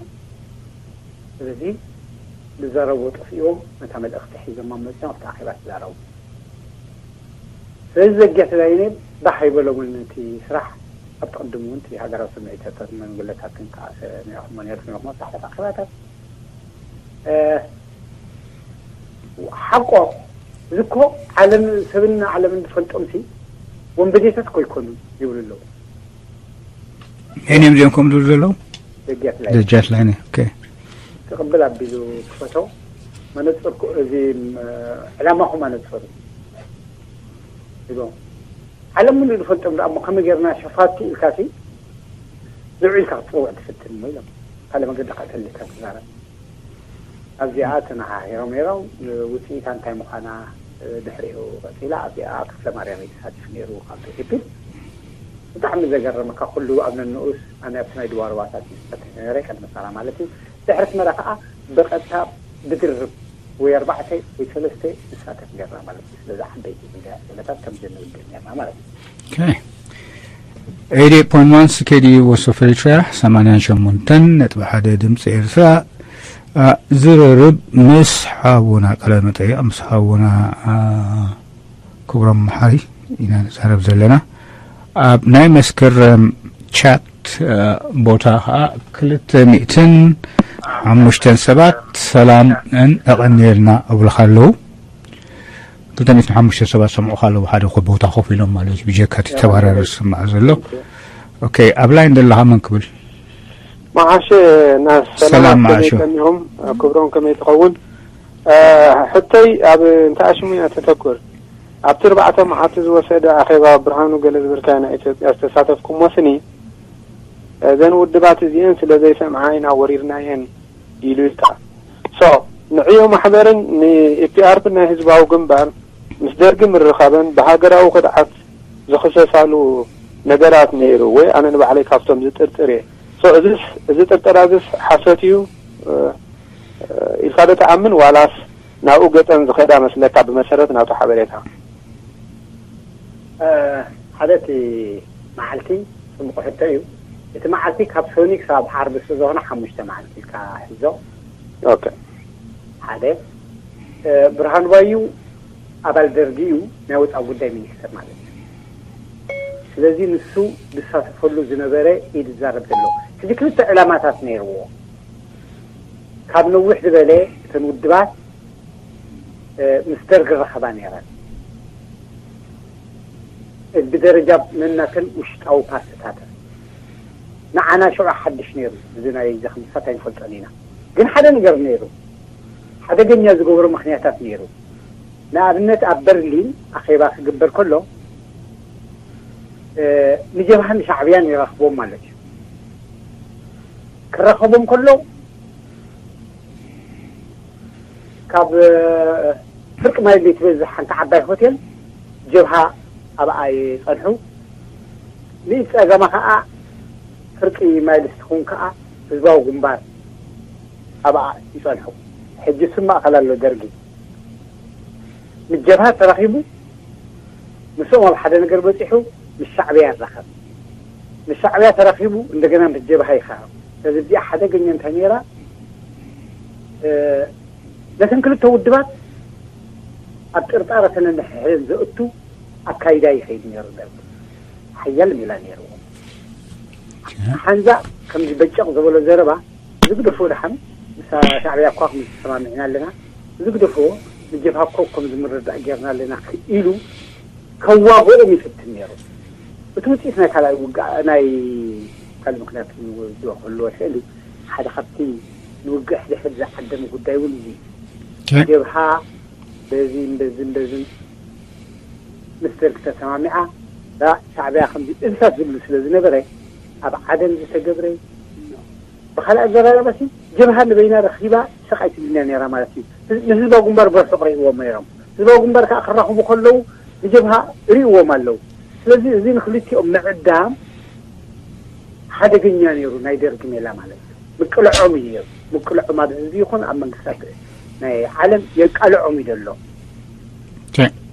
ስለዚ ዝዛረብዎ ጠፊእዎም ነታ መልእኽቲ ሒዞማ መፂኦም ኣብቲ ኣኼባ ተዛረቡ። ስለዚ ዘጊያት ላይነ ባሕ ኣይበሎምን። እቲ ስራሕ ኣብቲ ቅድም እውን እቲ ሃገራዊ ስምዒታትን መንገለታትን ከኣሰኒኹሞ ነርኩም ኢኹም ኣብቲ ኣኼባታት። ሓቆ ዝኮ ዓለም ሰብና ዓለምን ዝፈልጦም ሲ ወንበዴታት እኮ ይኮኑ ይብሉ ኣለዉ። እኔም ዚኦም ከም ዝብሉ ዘለዉ ደጃት ላይ ደጃት ላይ ነ ትቕብል ኣቢሉ ክፈቶ መነፅር እዚ ዕላማኹም ኣነፅሩ ኢሎም ዓለም ምሉእ ዝፈልጦም ደኣ እሞ ከመይ ጌርና ሸፋቱ ኢልካ ሲ ንዑ ኢልካ ክትፅውዕ ትፍትን እሞ ኢሎም ካልእ መገዲ ካልተልካ ትዛረብ ኣብዚኣ ተነሓሒሮም ነይሮም። ውፅኢታ እንታይ ምዃና ድሕሪኡ ቀፂላ ኣብዚኣ ክፍለ ማርያም እዩ ተሳቲፉ ነይሩ ካብ ኢትዮጵያ። ብጣዕሚ ዘገረመካ ኩሉ ኣብ ነንኡስ ኣነ ኣብቲ ናይ ድዋ ሩባታት እዩ ዝፀንሕ ነይረ ቅድሚ ሰራ ማለት እዩ። ድሕሪ ኣስመራ ከዓ ብቐጥታ ብድርብ ወይ ኣርባዕተ ወይ ሰለስተ ንሳተፍ ነርና ማለት እዩ። ስለዚ ዓበይቲ ጉዳያት ዘለታት ከምዚ ንውድእ ነርና ማለት እዩ። ኤይት ፖይንት ዋን ስኬዲ ወሶ ፍሪትሪያ ሰማንያን ሸሞንተን ነጥቢ ሓደ ድምፂ ኤርትራ ዝርርብ ምስ ሓውና ቀለመጠይቕ ምስ ሓውና ክብሮም መሓሪ ኢና ንዛረብ ዘለና ኣብ ናይ መስከረም ቻት ቦታ ከዓ ክልተ ሚእትን ሓሙሽተን ሰባት ሰላምን ኣቐንየልና እብልካ ኣለዉ ክልተ ሚእትን ሓሙሽተ ሰባት ሰምዑኻ ኣለዉ ሓደ ኮ ቦታ ኮፍ ኢሎም ማለት እዩ ብጀካ እቲ ተባራሪ ዝስማዕ ዘሎ ኦኬ ኣብ ላይን ዘለኻ መን ክብል መዓሸ ናሰላም ሰላም መዓሸ ከሚኹም ክብሮም ከመይ ትኸውን ሕቶይ ኣብ እንታይ ኣሽሙ እያ ተተኩር ኣብቲ ኣርባዕተ መዓልቲ ዝወሰደ ኣኼባ ብርሃኑ ገለ ዝበልካዮ ናይ ኢትዮጵያ ዝተሳተፍኩሞ ስኒ እዘን ውድባት እዚኤን ስለ ዘይሰምዓ ኢና ወሪርናየን ኢሉ ኢልካ so ንዕዮ ማሕበርን ንኢፒኣርፕ ናይ ህዝባዊ ግንባር ምስ ደርጊ ምርኻበን ብሃገራዊ ክድዓት ዝኽሰሳሉ ነገራት ነይሩ ወይ ኣነ ንባዕለይ ካብቶም ዝጥርጥር እየ። So እዚስ እዚ ጥርጠራ እዚስ ሓሶት እዩ ኢልካ ዶ ትኣምን ዋላስ ናብኡ ገጸን ዝኸዳ መስለካ ብመሰረት ናቱ ሓበሬታ? ሓደ እቲ መዓልቲ ጽቡቕ ሕቶ እዩ። እቲ መዓልቲ ካብ ሰኑይ ክሳብ ዓርቢ ስለ ዝኾነ ሓሙሽተ መዓልቲ ኢልካ ሕዞ። ኦኬ። ሓደ ብርሃኑ ባዩ ኣባል ደርጊ እዩ፣ ናይ ወፃኢ ጉዳይ ሚኒስትር ማለት እዩ። ስለዚ ንሱ ዝሳተፈሉ ዝነበረ እዩ ዝዛረብ ዘሎ። ሕዚ ክልተ ዕላማታት ነይርዎ። ካብ ነዊሕ ዝበለ እተን ውድባት ምስ ደርጊ ረኸባ ነይረን። ብደረጃ ነናተን ውሽጣዊ ፓርትታተን ንዓና ሽዑ ሓድሽ ነይሩ። እዚ ናይ ዘኽምሳት ኣይንፈልጦን ኢና። ግን ሓደ ነገር ነይሩ። ሓደገኛ ዝገብሮ ምኽንያታት ነይሩ። ንኣብነት ኣብ በርሊን ኣኼባ ክግበር ከሎ ንጀብሃን ሻዕብያን ይረኽቦም ማለት እዩ። ክራኸቦም ከሎ ካብ ፍርቂ ማይል ዘይትበዝሕ ሓንቲ ዓባይ ሆቴል ጀብሃ ኣብኣ ይጸንሑ። ንኢድ ጸጋማ ከኣ ፍርቂ ማይል ስትኹን ከኣ ህዝባዊ ግንባር ኣብኣ ይጸንሑ። ሕጂ ስም ማእኸል ኣሎ ደርጊ። ምስ ጀብሃ ተራኺቡ ምስኦም ኣብ ሓደ ነገር በጺሑ ምስ ሻዕብያ ይራኸብ። ምስ ሻዕብያ ተራኺቡ እንደገና ምስ ጀብሃ ይኸራኸብ። ስለዚ እዚኣ ሓደገኛ እንታይ ነይራ? ነተን ክልተ ውድባት ኣብ ጥርጣረ ተነንሕሕን ዘእቱ ኣካይዳ ይኸይድ ነይሩ። ደርጊ ሓያል ሜላ ነይርዎ። ሓንዛ ከምዚ በጨቕ ዝበሎ ዘረባ እዚ ግደፎ ደሓን ምስ ሻዕብያ እኳ ተሰማሚዕና ኣለና፣ እዚ ግደፎ ንጀብሃ እኮ ከምዚ ምርዳእ ጌርና ኣለና ኢሉ ከዋግኦም ይፍትን ነይሩ። እቲ ውፅኢት ናይ ካልኣይ ውግእ ናይ ካልእ ምክንያት ክህልዎ ይኽእል እዩ። ሓደ ካብቲ ንውግእ ሕድሕድ ዝዓደመ ጉዳይ እውን እዚ ጀብሃ በዚን በዝን በዝን ምስ ደርግ ተሰማሚዓ ሻዕብያ ከምዚ እዝታት ዝብሉ ስለ ዝነበረ ኣብ ዓደን ዝተገብረ ብኻልእ ኣዘራረባሲ ጀብሃ ንበይና ረኺባ ሰቕ ኣይትብልና ነይራ ማለት እዩ። ንህዝባዊ ግንባር ብርሑቕ ርእይዎም ነይሮም። ህዝባዊ ግንባር ከዓ ክራኽቡ ከለዉ ንጀብሃ ርእይዎም ኣለዉ። ስለዚ እዚ ንክልቲኦም ምዕዳም ሓደገኛ ነይሩ። ናይ ደርጊ ሜላ ማለት እዩ። ምቅልዖም እዩ ነይሩ። ምቅልዖም ኣብ ህዝቢ ይኹን ኣብ መንግስታት ናይ ዓለም የቃልዖም እዩ ዘሎ።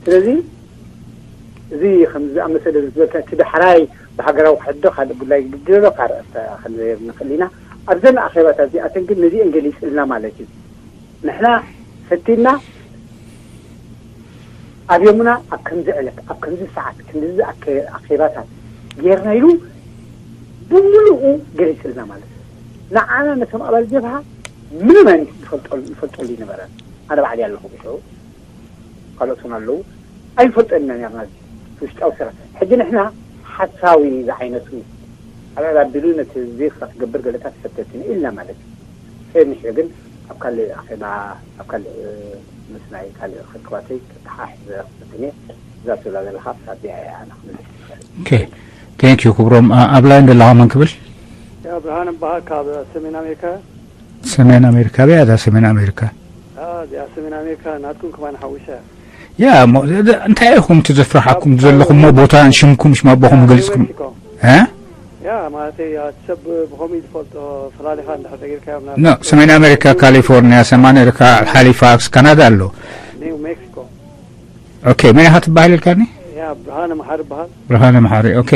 ስለዚ እዚ ከም ዝኣመሰለ ዝበልካ እቲ ዳሕራይ ብሃገራዊ ክሕዶ ካልእ ጉዳይ ግድል ኣሎ ካርዕስተ ክንዘየር ንኽእል ኢና። ኣብዘን ኣኼባታት እዚኣተን ግን ነዚአን ገሊፅልና ማለት እዩ። ንሕና ፈቲና ኣብዮምና ኣብ ከምዚ ዕለት ኣብ ከምዚ ሰዓት ክንድዚ ኣኬባታት ጌርና ኢሉ ብምሉኡ ገሊፅልና ማለት እዩ። ንዓና ነቶም ኣባል ጀብሃ ምንም ዓይነት ንፈልጠሉ ይነበረን። ኣነ ባዕሊ ኣለኹ ብሽዑ ካልኦት እውን ኣለዉ። ኣይንፈልጦን ኢና ነርና እዚ ውሽጣዊ ስራሕ። ሕጂ ንሕና ሓሳዊ ዝዓይነቱ ኣብ ዕላል ኣቢሉ ነቲ ህዝቢ ክሳብ ክገብር ገለታት ይፈተት ኢና ኢልና ማለት እዩ። ሰሚሑ ግን ኣብ ካልእ ኣኼባ ኣብ ካልእ ምስ ናይ ካልእ ርክባተይ ክተሓሕዝ ክፍትን እየ። እዛ ትብላ ዘለኻ ኣብዚኣ እያ ኣነ ክምልስ ዝኽእል። ኦኬ። ቴንክ ዩ ክብሮም። ኣብ ላይን ዘለኻ መን ክብል? ያ ብርሃነ በሃል ካብ ሰሜን ኣሜሪካ። ሰሜን ኣሜሪካ በያ እዛ ሰሜን ኣሜሪካ። እዚኣ ሰሜን ኣሜሪካ ናትኩም ከማን ሓዊሳ እያ። ያ እሞ እንታይ ኢኹም እቲ ዘፍርሓኩም ዘለኹም እሞ ቦታን ሽምኩም ሽም ኣቦኹም ገልጽኩም? እ? ያ ማለተይ እቲ ሰብ ብኸምኡ እዩ ዝፈልጦ ፈላሊኻ እንድሕር ነጊርካዮ ምናልባት ኖ ሰሜን ኣሜሪካ ካሊፎርኒያ ሰሜን ኣሜሪካ ሃሊፋክስ ካናዳ ኣሎ። ኒው ሜክሲኮ። ኦኬ መን ኢኻ ትበሃል ኢልካኒ? ያ ብርሃነ መሓሪ ይበሃል። ብርሃነ መሓሪ ኦኬ።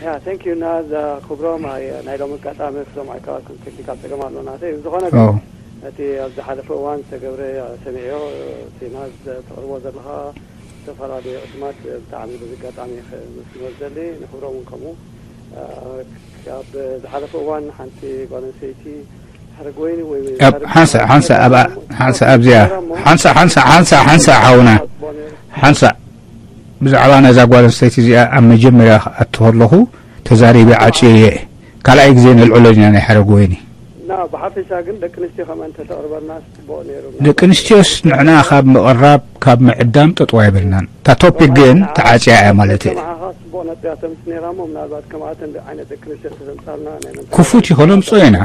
ያ thank you እና እዛ ክብሮም ናይ ሎሚ ኣጋጣሚ ክሰምዖ ኣይከኣልኩን ቴክኒካል ፀገም ኣሎ ናተይ። ብዝኾነ ግን እቲ ኣብ ዝሓለፈ እዋን ዝተገብረ ሰሚዐዮ እቲ ናዝ ተቕርቦ ዘለኻ ዝተፈላለዩ ዕቱማት ብጣዕሚ በዚ ኣጋጣሚ ከመስግኖ ዝደሊ ንክብሮም እውን ከምኡ ኣብ ዝሓለፈ እዋን ሓንቲ ጓል ኣንስተይቲ ሓረግ ወይኒ ወይ ሓንሳእ ሓንሳእ ኣብኣ ሓንሳእ ኣብዚኣ ሓንሳእ ሓንሳእ ሓንሳእ ሓንሳእ ሓውና ሓንሳእ ብዛዕባ ነዛ ጓል ኣንስተይቲ እዚኣ ኣብ መጀመርያ ክኣቱ ከለኹ ተዛሪበ ዓጽየየ። ካልኣይ ግዜ ነልዕሎ ኢና ናይ ሓረግ ወይኒ። ና ብሓፈሻ ግን ደቂ ኣንስትዮ ከምኣን ተተቕርበልና ጽቡቕ ነይሩ። ደቂ ኣንስትዮስ ንሕና ካብ ምቕራብ ካብ ምዕዳም ጠጠው ኣይበልናን። እታ ቶፒክ ግን ተዓጽያ እያ ማለት እየ። ከማኻ ጽቡቕ ነጥብያ ተምስ ነይራ እሞ ምናልባት ከምኣተን ዓይነት ደቂ ኣንስትዮ ተዘምጻልና ናይ መን ክፉት እዩ ከነምጽኦ ኢና።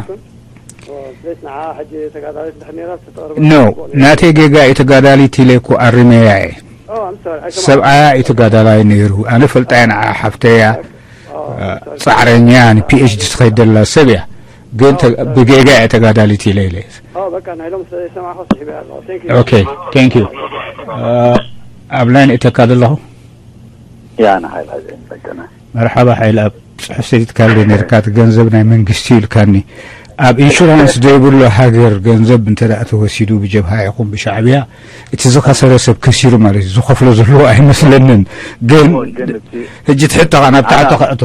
ፕሊስ፣ ንዓ ሕጂ ተጋዳሊት እንድሕር ነይራ፣ ተጠርበ ኖ፣ ጽቡቕ ነይሩ። ናተይ ጌጋ እዩ። ተጋዳሊት ኢለ እኮ ኣሪመያ እየ። ኦ፣ I'm sorry፣ I come ሰብኣያ እዩ ተጋዳላይ ነይሩ። ኣነ ፈልጣ እየ፣ ንዓ ሓፍተያ፣ ኦ፣ I'm sorry። ጻዕረኛ፣ ንፒኤችዲ ትኸይድ ዘላ ሰብ እያ። ግን ተ- ብጌጋ እየ ተጋዳሊት ኢለ ኢለ። ኦ፣ በቃ፣ ናይ ሎም ስለ ዝሰማዕኹ ስሒበ ኣለኹ። Thank you። ኦኬ፣ thank you። ኣብ ላይን እተካ ዘለኹ ያ ንሓይል ኣዘ ጸገና መርሓባ ሓይል፣ ኣብ ጽሑፍ ሰዲድካለይ ነርካ፣ እቲ ገንዘብ ናይ መንግስቲ ኢልካኒ። ኣብ ኢንሹራንስ ዘይብሉ ሃገር ገንዘብ እንተ ደኣ ተወሲዱ ብጀብሃ ይኹን ብሻዕብያ፣ እቲ ዝኸሰረ ሰብ ከሲሩ ማለት እዩ። ዝኸፍሎ ዘለዎ ኣይመስለንን። ግን ግን እቲ ሕጂ ትሕተኻ ናብ ታሕቲ ኣላ። ከእቶ።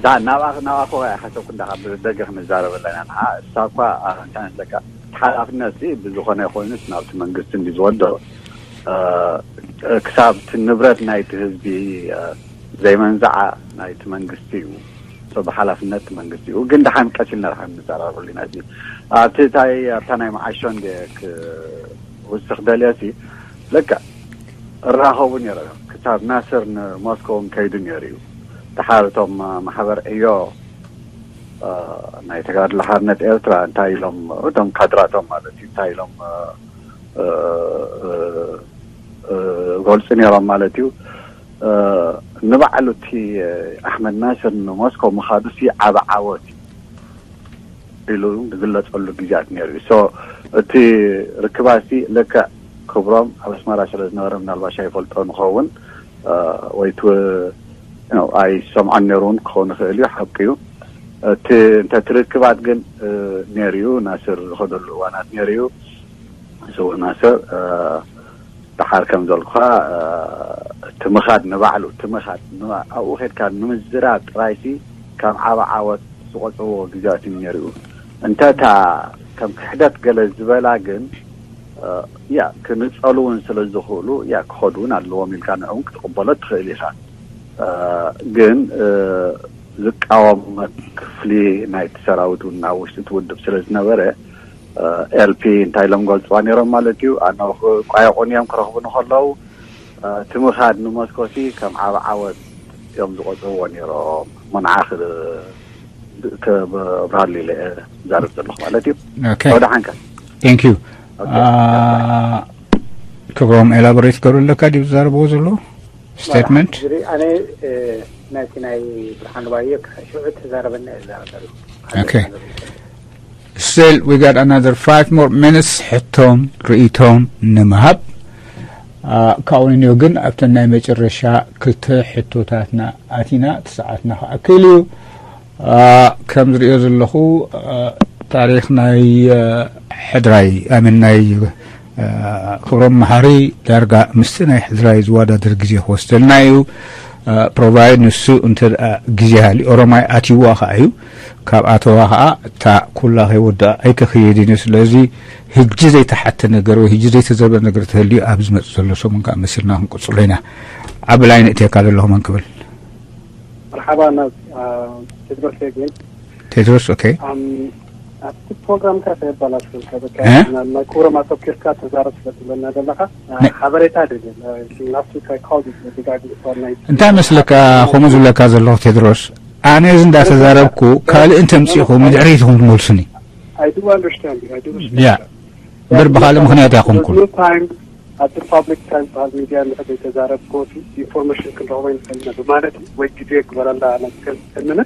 ዳ ናብኣ ናብኣ ኮ ኣይሓሰብኩ እንዳ ካብ ደገ ክንዛረበ ኣለና። ንዓ እሳ እኳ እንታይ መስለካ፣ እቲ ሓላፍነት ሲ ብዝኾነ ኮይኑስ ናብቲ መንግስቲ እንዲ ዝወደቕ፣ እ፣ ክሳብ እቲ ንብረት ናይቲ ህዝቢ፣ እ፣ ዘይመንዛዓ ናይቲ መንግስቲ እዩ። ሶ ብሓላፍነት መንግስቲ እዩ። ግን ደሓን ቀስ ኢልና ደሓን ንዘራረበሉ ኢና። እዚ ኣብቲ እታይ ኣብታ ናይ መዓሾ እንደ ክውስኽ ደልየ ሲ ለካ እራኸቡ ነይረ። ክሳብ ናስር ንሞስኮ እውን ከይዱ ነይሩ እዩ። ድሓር እቶም ማሕበር ዕዮ፣ እ፣ ናይ ተጋድሎ ሓርነት ኤርትራ እንታይ ኢሎም፣ እቶም ካድራቶም ማለት እዩ፣ እንታይ ኢሎም፣ እ፣ እ፣ እ፣ ገልጹ ነይሮም ማለት እዩ። እ፣ ንባዕሉ እቲ ኣሕመድ ናስር ንሞስኮ ምኻዱ ሲ ዓቢ ዓወት እዩ ኢሉ ዝግለጸሉ ግዜያት ነይሩ እዩ። ሶ እቲ ርክባሲ ልክዕ ክብሮም ኣብ ኣስመራ ስለ ዝነበረ ምናልባሽ ኣይፈልጦ ንኸውን፣ እ፣ ወይ ት-፣ you know፣ ኣይሰምዖን ነይሩ እውን ክኸውን ይኽእል እዩ። ሓቂ እዩ። እቲ እንተ እቲ ርክባት ግን፣ እ፣ ነይሩ እዩ። ናስር ዝኸደሉ እዋናት ነይሩ እዩ። ስውእ ናስር፣ እ፣ ደሓር ከም ዘልኩኻ፣ እ፣ እቲ ምኻድ ንባዕሉ፣ እቲ ምኻድ ንባ-፣ ኣብኡ ኸድካ ንምዝራብ ጥራይሲ ከም ዓቢ ዓወት ዝቖጽርዎ ግዜያት እዩ ነይሩ። እንተ እታ ከም ክሕደት ገለ ዝበላ ግን፣ እ፣ ያ፣ ክንጸሉ እውን ስለ ዝኽእሉ፣ ያ፣ ክኸዱ እውን ኣለዎም ኢልካ ንዕውን ክትቕበሎ ትኽእል ኢኻ። እ፣ ግን፣ እ፣ ዝቃወም ክፍሊ ናይቲ ሰራዊት እውን ኣብ ውሽጢ እቲ ውድብ ስለ ዝነበረ፣ እ፣ ኤልፒ እንታይ ኢሎም ገልጽዋ ነይሮም ማለት እዩ። ኣነ ቋየቑን እዮም ክረኽቡኒ ከለዉ፣ እ፣ እቲ ምኻድ ንሞስኮሲ ከም ዓቢ ዓወት እዮም ዝቖጽርዎ ነይሮም። እሞ ንዓ ክ-፣ ከብርሃሉ ኢለ እየ ዝዛረብ ዘለኹ ማለት እዩ። ኦኬ፣ ወደ ሓንካ thank you። ኦኬ። አ፣ ክብሮም ኤላቦሬት ገሩ ኣለካ ድዩ ዝዛረብዎ ዘሎ ስቴትመንት? ዝሪ ኣነ፣ እ፣ ናይቲ ናይ ብርሃን ባዮ ሽዑ ተዛረበና እየ ዝዛረብ ዘለኹ። Okay. Still, we got another five more minutes ሕቶን ርእይቶን ንምሃብ። አ፣ ካብኡ ንዮ ግን ኣብተን ናይ መጨረሻ ክልተ ሕቶታትና ኣቲና፣ እቲ ሰዓትና ክኣክል እዩ። አ፣ ከም ዝርእዮ ዘለኹ፣ አ፣ ታሪኽ ናይ፣ አ፣ ሕድራይ፣ ኣምን ናይ፣ አ፣ ክብሮም መሓሪ ዳርጋ ምስቲ ናይ ሕድራይ ዝወዳደር ግዜ ክወስደልና እዩ። አ፣ ፕሮቫይድ ንሱ እንተ ደኣ ግዜ ሃልዩ፣ ኦሮማይ ኣትይዋ ኸዓ እዩ። ካብ ኣተዋ ኸዓ እታ ኩላ ከይወድኣ ኣይከኽየድን እዩ። ስለዚ ህጂ ዘይተሓተ ነገር ወይ ህጂ ዘይተዘርበ ነገር ተህልዩ ኣብ ዝመጽእ ዘሎ ሰሙን ከኣ መሲልና ክንቅጽሎ ኢና። ዓቢ ላይን እትየካ ዘለኹ መን ክብል? መርሓባ ናብ፣ አ፣ ቴድሮስ ግን ቴድሮስ፣ ኦኬ። ኣም፣ ኣብቲ ፕሮግራምካ ከየባላሽወልካ በቃ እ? ናብ ናይ ክብሮም ኣተኪርካ ተዛረብ ስለ ትብለና ዘለኻ፣ አ፣ ነ- ሓበሬታ ደልየ። አ፣ last week I called you to regarding for night. እንታይ መስለካ፣ ከምኡ ዝብለካ ዘለኹ ቴድሮስ፣ ኣነ እዚ እንዳተዛረብኩ ካልእ እንተምፂኹ ንድሕሪት ኢኹም ትመልሱኒ። I do understand you. I do respect ያ that. እምበር ብኻልእ ምኽንያት ኣይኮንኩን። There's no time ኣብቲ ፓብሊክ ትራንስፓረንት ሚድያ እንድሕር ዘይተዛረብክዎ ኢንፎርሜሽን ክንረኽቦ ይንኽእል ኢና ብማለት እዩ። ወይ ግዜ ግበረላ ናብ ከም ተምነ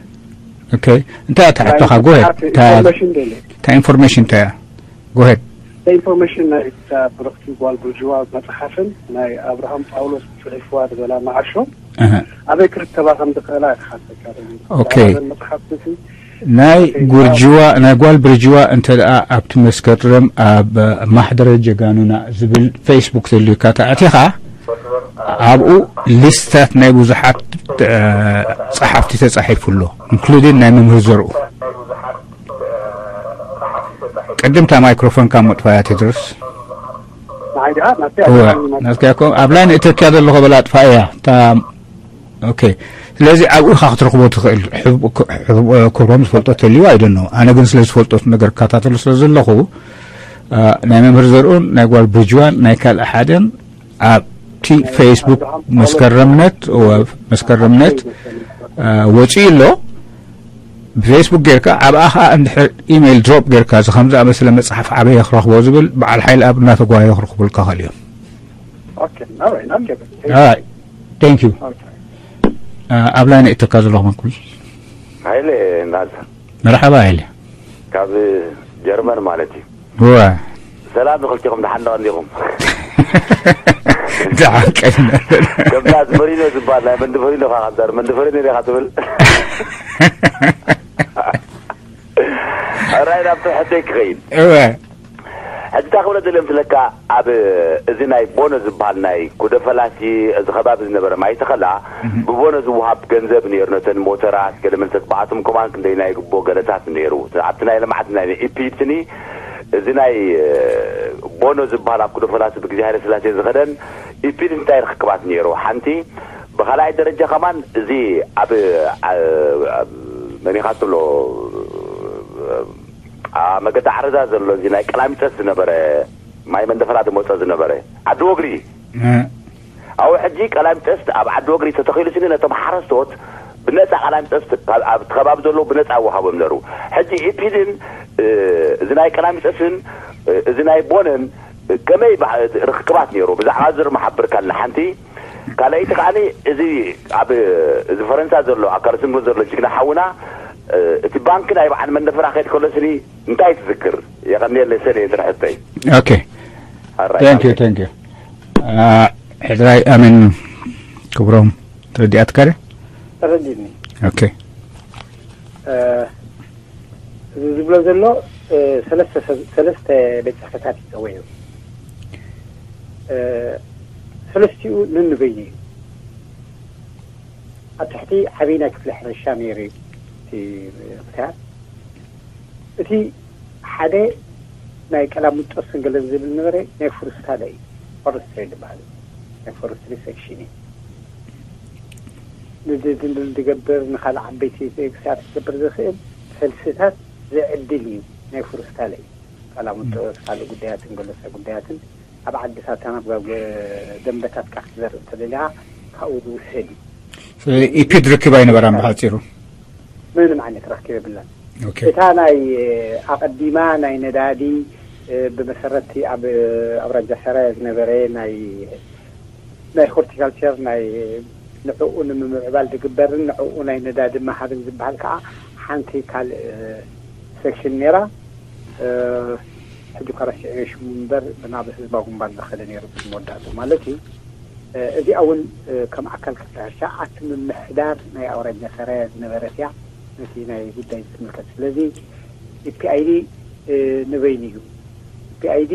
ኦኬ፣ እንታይ እያ ትሕቶኻ? ጎሄድ። ኢንፎርሜሽን ደለ እንታይ ኢንፎርሜሽን እንታይ እያ? ጎሄድ። ኢንፎርሜሽን ናይ እታ ብርኽቲ ጓል ብርጅዋ መፅሓፍን ናይ ኣብርሃም ጳውሎስ ፅሒፍዋ ዝበላ መዓሾ እህ። ኣበይ ክርከባ ከም ዝኽእላ ክሓተካ ደልየ። ኦኬ። ብዛዕባ እዘን መፅሓፍቲ ናይ ጉርጅዋ፣ ናይ ጓል ብርጅዋ እንተ ደኣ ኣብቲ መስከረም ኣብ ማሕደረ ጀጋኑና ዝብል ፌስቡክ ዘልዩካ ተኣቲኻ፣ ኣብኡ ሊስታት ናይ ብዙሓት፣ እ፣ ጸሓፍቲ ተጻሒፉ ኣሎ፣ ኢንክሉዲን ናይ መምህር ዘርኡ። ቅድም እታ ማይክሮፎንካ መጥፋያ ቴድሮስ። ንዓይ ድኣ ናብቲ እወ፣ ኣጋጣሚ መ- ናትካ እኮ ኣብ ላይን እተኪያ ዘለኹ በላ ኣጥፋእያ። እታ፣ ኦኬ። ስለዚ ኣብኡ ኢኻ ክትረኽቦ ትኽእል። ሕብ-፣ ሕብ-፣ ክብሮም ዝፈልጦ ተልዩ ኣይደኖ። ኣነ ግን ስለ ዝፈልጦ ነገር እከታተሎ ስለ ዘለኹ፣ እ፣ ናይ መምህር ዘርኡን ናይ ጓል ብርጅዋን ናይ ካልእ ሓደን ኣብቲ ፌስቡክ መስከረምነት፣ እወ፣ መስከረምነት፣ እ፣ ወፂኡ ኣሎ። ብፌስቡክ ጌርካ ኣብኣ ኸዓ እንድሕር ኢሜይል ድሮፕ ጌርካ እዚ ከም ዝኣመሰለ መጽሓፍ ኣበይ ክረኽቦ ዝብል በዓል ሓይሊ ኣብ እናተጓየ ክረኽቡልካ ኸእል እዮም። Okay, all right, okay. Thank you. Okay. ኣብ ላይን እተካ ዘለኹ መንኩል ሃይለ ናዝ መርሓባ ኢለ ካብ ጀርመን ማለት እዩ። እወ ሰላም ንክልቲኹም፣ ደሓን ዶ እንዲኹም? ደሓን ቀይነ ከምዛ መሪኖ ዝበሃል ናይ መንዲ ፈሪኖ ካ ካብዛ መንዲ ፈሪኖ ኢኻ ትብል። ሕራይ ናብቲ ሕቶይ ክኸይድ። እወ ሕጂ እንታይ ክብለ ደልየ ምስለካ፣ ኣብ እዚ ናይ ቦኖ ዝበሃል ናይ ኩደ ፈላሲ እዚ ከባቢ ዝነበረ ማይ ተኸላ ብቦኖ ዝወሃብ ገንዘብ ነይሩ። ነተን ሞተራት ገለ መልሰት ብኣቶም ከማን ክንደይ ናይ ግቦ ገለታት ነይሩ። ኣብቲ ናይ ልምዓት ናይ ኢፒድኒ እዚ ናይ ቦኖ ዝበሃል ኣብ ኩደ ፈላሲ ብግዜ ሃይለ ስላሴ ዝኸደን ኢፒድኒ እንታይ ርክክባት ነይሩ? ሓንቲ ብኻልኣይ ደረጃ ከማን እዚ ኣብ መኒኻትሎ መገዲ ዓረዛ ዘሎ እዚ ናይ ቀላሚጠስ ዝነበረ ማይ መንደፈራ ዝመፀ ዝነበረ ዓዲ ወግሪ ኣብኡ ሕጂ ቀላሚጠስ ኣብ ዓዲ ወግሪ ተተኺሉ ስኒ ነቶም ሓረስቶት ብነፃ ቀላሚጠስ ኣብቲ ከባቢ ዘለዉ ብነፃ ይወሃቦም ነሩ። ሕጂ ኢፒድን እዚ ናይ ቀላሚጠስን እዚ ናይ ቦነን ከመይ ርክክባት ነይሩ? ብዛዕባ ዝር መሓብርካ ኣለና ሓንቲ ካልኣይቲ ከዓኒ እዚ ኣብ እዚ ፈረንሳ ዘሎ ኣብ ካልስንጎ ዘሎ ጅግና ሓውና እቲ ባንክ ናይ በዓል መንደፈራ ከይድ ከሎ ስኒ እንታይ ትዝክር? የቐንየለይ ሰለ ስራሕተይ okay thank you thank you ሕድራይ ኣሜን ክብሮም ተረዲኣትካ ደ ተረዲኒ okay እዚ ዝብሎ ዘሎ ሰለስተ ሰብ- ሰለስተ ቤት ፅሕፈታት ይፀወዩ ሰለስቲኡ ነንበይኑ እዩ ኣብ ትሕቲ ዓብይ ናይ ክፍሊ ሕርሻ ነይሩ እዩ እቲ ምክትያል እቲ ሓደ ናይ ቀላምጦስን ገለን ዝብል ነበረ ናይ ፎረስታለ እዩ ፎረስትሪ ዝበሃል ናይ ፎረስትሪ ሴክሽን እዩ ንድድንድል ዝገብር ንካልእ ዓበይቲ ክስያት ክገብር ዝኽእል ፈልስታት ዝዕድል እዩ ናይ ፎረስታለ እዩ ቀላምጦስ ካልእ ጉዳያትን ገለሰ ጉዳያትን ኣብ ዓድታትና ኣብ ደንበታትካ ክትዘርእ እንተደሊኻ ካብኡ ዝውሰድ እዩ ኢፒድ ርክብ ኣይነበራን ብሓፂሩ ምንም ዓይነት ረክብ የብላን ኦኬ እታ ናይ ኣቐዲማ ናይ ነዳዲ ብመሰረቲ ኣብ ኣውራጃ ሰራየ ዝነበረ ናይ ናይ ሆርቲካልቸር ናይ ንዕኡ ንምምዕባል ዝግበርን ንዕኡ ናይ ነዳዲ መሃብን ዝበሃል ከዓ ሓንቲ ካልእ ሴክሽን ነይራ ሕጂ እኳ ረሲዐዮ ሽሙ እምበር ናብ ህዝባዊ ግንባር ዝኸደ ነይሩ መወዳእቱ ማለት እዩ እዚኣ እውን ከም ኣካል ክፍሊ ሕርሻ ኣቲ ምምሕዳር ናይ ኣውራጃ ሰራያ ዝነበረት እያ ነቲ ናይ ጉዳይ ዝምልከት ስለዚ ኢፒኣይዲ ንበይኑ እዩ ኢፒኣይዲ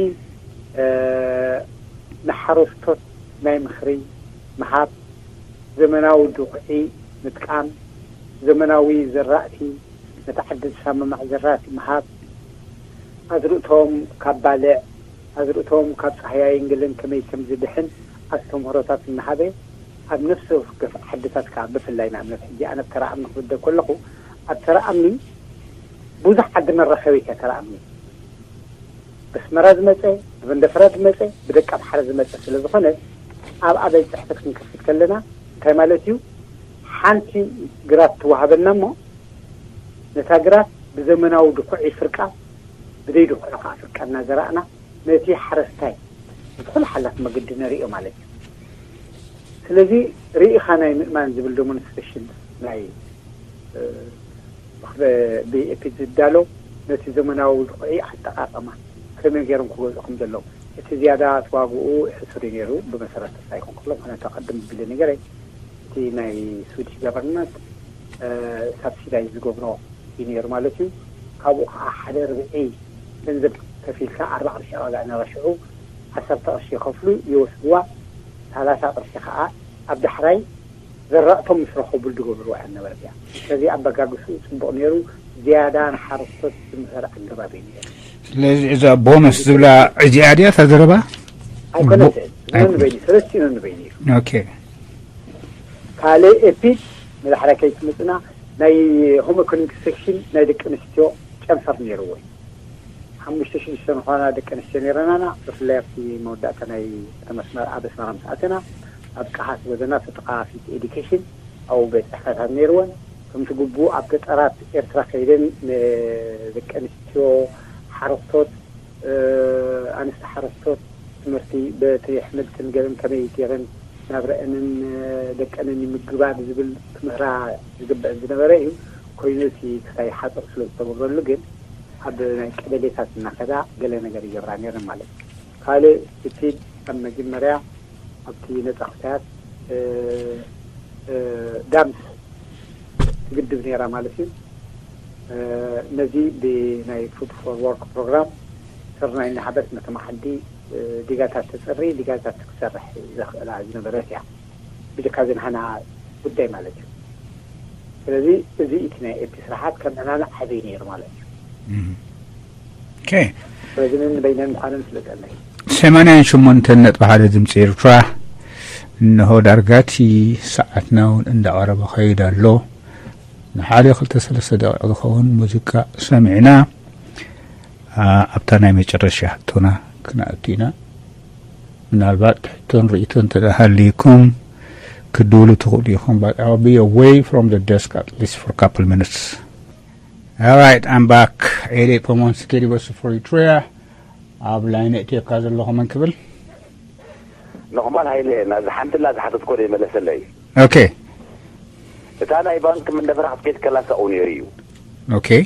ንሓረስቶት ናይ ምኽሪ ምሃብ ዘመናዊ ድኹዒ ምጥቃም ዘመናዊ ዘራእቲ ነቲ ዓዲ ዝሰማማዕ ዘራእቲ ምሃብ ኣዝርእቶም ካብ ባልዕ ኣዝርእቶም ካብ ፃህያይን ገለን ከመይ ከም ዝድሕን ኣስተምህሮታት እናሃበ ኣብ ነፍሲ ወከፍ ዓድታት ከዓ ብፍላይ ንኣብነት ሕጂ ኣነ ኣብ ተራኣምኒ ክብደ ከለኹ ኣብ ተራኣምኒ ብዙሕ ዓዲ መራኸቢ እያ ተራኣምኒ በስመራ ዝመፀ ብመንደፈራ ዝመፀ ብደቂ ኣምሓራ ዝመፀ ስለዝኾነ ኣብ ኣበይ ፅሕፈት ክንከፍት ከለና እንታይ ማለት እዩ ሓንቲ ግራት ትወሃበና እሞ ነታ ግራት ብዘመናዊ ድኩዒ ፍርቃ ብዘይ ድኩዒ ከዓ ፍርቃ እናዘራእና ነቲ ሓረስታይ ብዝኾነ ሓላት መገዲ ነርእዮ ማለት እዩ ስለዚ ርኢኻ ናይ ምእማን ዝብል ዶሞንስትሬሽን ናይ ብኤፒ ዝዳሎ ነቲ ዘመናዊ ድኩዒ ኣጠቃቀማ ከመይ ገይሮም ክገዝኡ ከም ዘለዎም እቲ ዝያዳ ተዋግኡ ሕሱር እዩ ነይሩ ብመሰረት ተስፋ ይኹን ክብሎ ምክንያቱ ቀድም ብለ ነገረ እቲ ናይ ስዊዲሽ ገቨርንመንት ሳብሲዳይ ዝገብሮ እዩ ነይሩ ማለት እዩ ካብኡ ከዓ ሓደ ርብዒ ገንዘብ ከፊልካ ኣርባ ቅርሺ ዋጋ ነበረ ሽዑ ዓሰርተ ቅርሺ ይኸፍሉ ይወስድዋ ሰላሳ ቅርሺ ከዓ ኣብ ዳሕራይ ዘራእቶም ምስ ረኸቡሉ ዝገብርዋ እያ ነበረት እያ ስለዚ ኣበጋግስኡ ፅቡቕ ነይሩ ዝያዳ ንሓረስቶት ዝምህር ኣገባብ እዩ ነይሩ ስለዚ እዛ ቦነስ ዝብላ እዚኣ ድያ እታ ዘረባ ኣይኮነትን ነንበይኑ ሰለስቲኡ ነንበይኑ እዩ ኦኬ ካልእ ኤፒድ ንዳሕራይ ከይትምፅና ናይ ሆም ኢኮኖሚክ ሴክሽን ናይ ደቂ ኣንስትዮ ጨንፈር ነይርዎ እዩ ሓሙሽተ ሽዱሽተ ዝኾና ደቂ ኣንስትዮ ነይረናና ብፍላይ ኣብቲ መወዳእታ ናይ ከተማ ኣስመራ ኣብ ኣስመራ ምስ ኣተና ኣብ ቃሓት ወዘና ተጠቃፊት ኤዱኬሽን ኣብኡ ቤት ፅሕፈታት ነይርወን ከምቲ ግቡእ ኣብ ገጠራት ኤርትራ ከይደን ንደቂ ኣንስትዮ ሓረስቶት፣ ኣንስቲ ሓረስቶት ትምህርቲ በቲ ኣሕምልትን ገለን ከመይ ገይረን ናብረአንን ደቀንን ይምግባ ብዝብል ክምህራ ዝግበእ ዝነበረ እዩ። ኮይኑ እቲ ክሳይ ሓፀር ስለ ዝተገብረሉ ግን ኣብ ናይ ቀበሌታት እናኸዳ ገለ ነገር ይገብራ ነይረን ማለት እዩ። ካልእ እቲ ኣብ መጀመርያ ኣብቲ ነፃ ክሳያት ዳምስ ትግድብ ነይራ ማለት እዩ። ነዚ ብናይ ፉድ ፎር ወርክ ፕሮግራም ስርናይ እናሓበት ነቶም ዓዲ ዲጋታት ተፅሪ፣ ዲጋታት ክሰርሕ ዘኽእላ ዝነበረት እያ። ብጀካ ዘንሃና ጉዳይ ማለት እዩ። ስለዚ እዚ እቲ ናይ ኤፒ ስራሓት ከም ናና ዓብይ ነይሩ ማለት እዩ። ኦኬ። ስለዚ ንበይነን ምዃነን ፍለጠለይ። ሰማንያን ሸሞንተን ነጥቢ ሓደ ድምፂ ኤርትራ። እነሆ ዳርጋ እቲ ሰዓትና እውን እንዳቐረበ ኸይድ ኣሎ። ንሓደ ክልተ ሰለስተ ደቂቕ ዝኸውን ሙዚቃ ሰሚዕና፣ ኣ፣ ኣብታ ናይ መጨረሻ ሕቶና ክነኣቱ ኢና። ምናልባት ሕቶን ርእይቶን እንተ ሃልይኩም ክድውሉ ትኽእሉ ኢኹም። But I'll be away from the desk at least for a couple minutes. All right, I'm back. Eight eight point one Security Voice for Eritrea. ኣብ ላይን እትየካ ዘለኹ መን ክብል? ንኹማል ሃይለ፣ ናዚ ሓንትላ ዝሓተትኮ ዶ ይመለሰለይ? Okay. እታ ናይ ባንክ መንደፈራ ክትከይድ ከላ ሰቑ ነይሩ እዩ። Okay.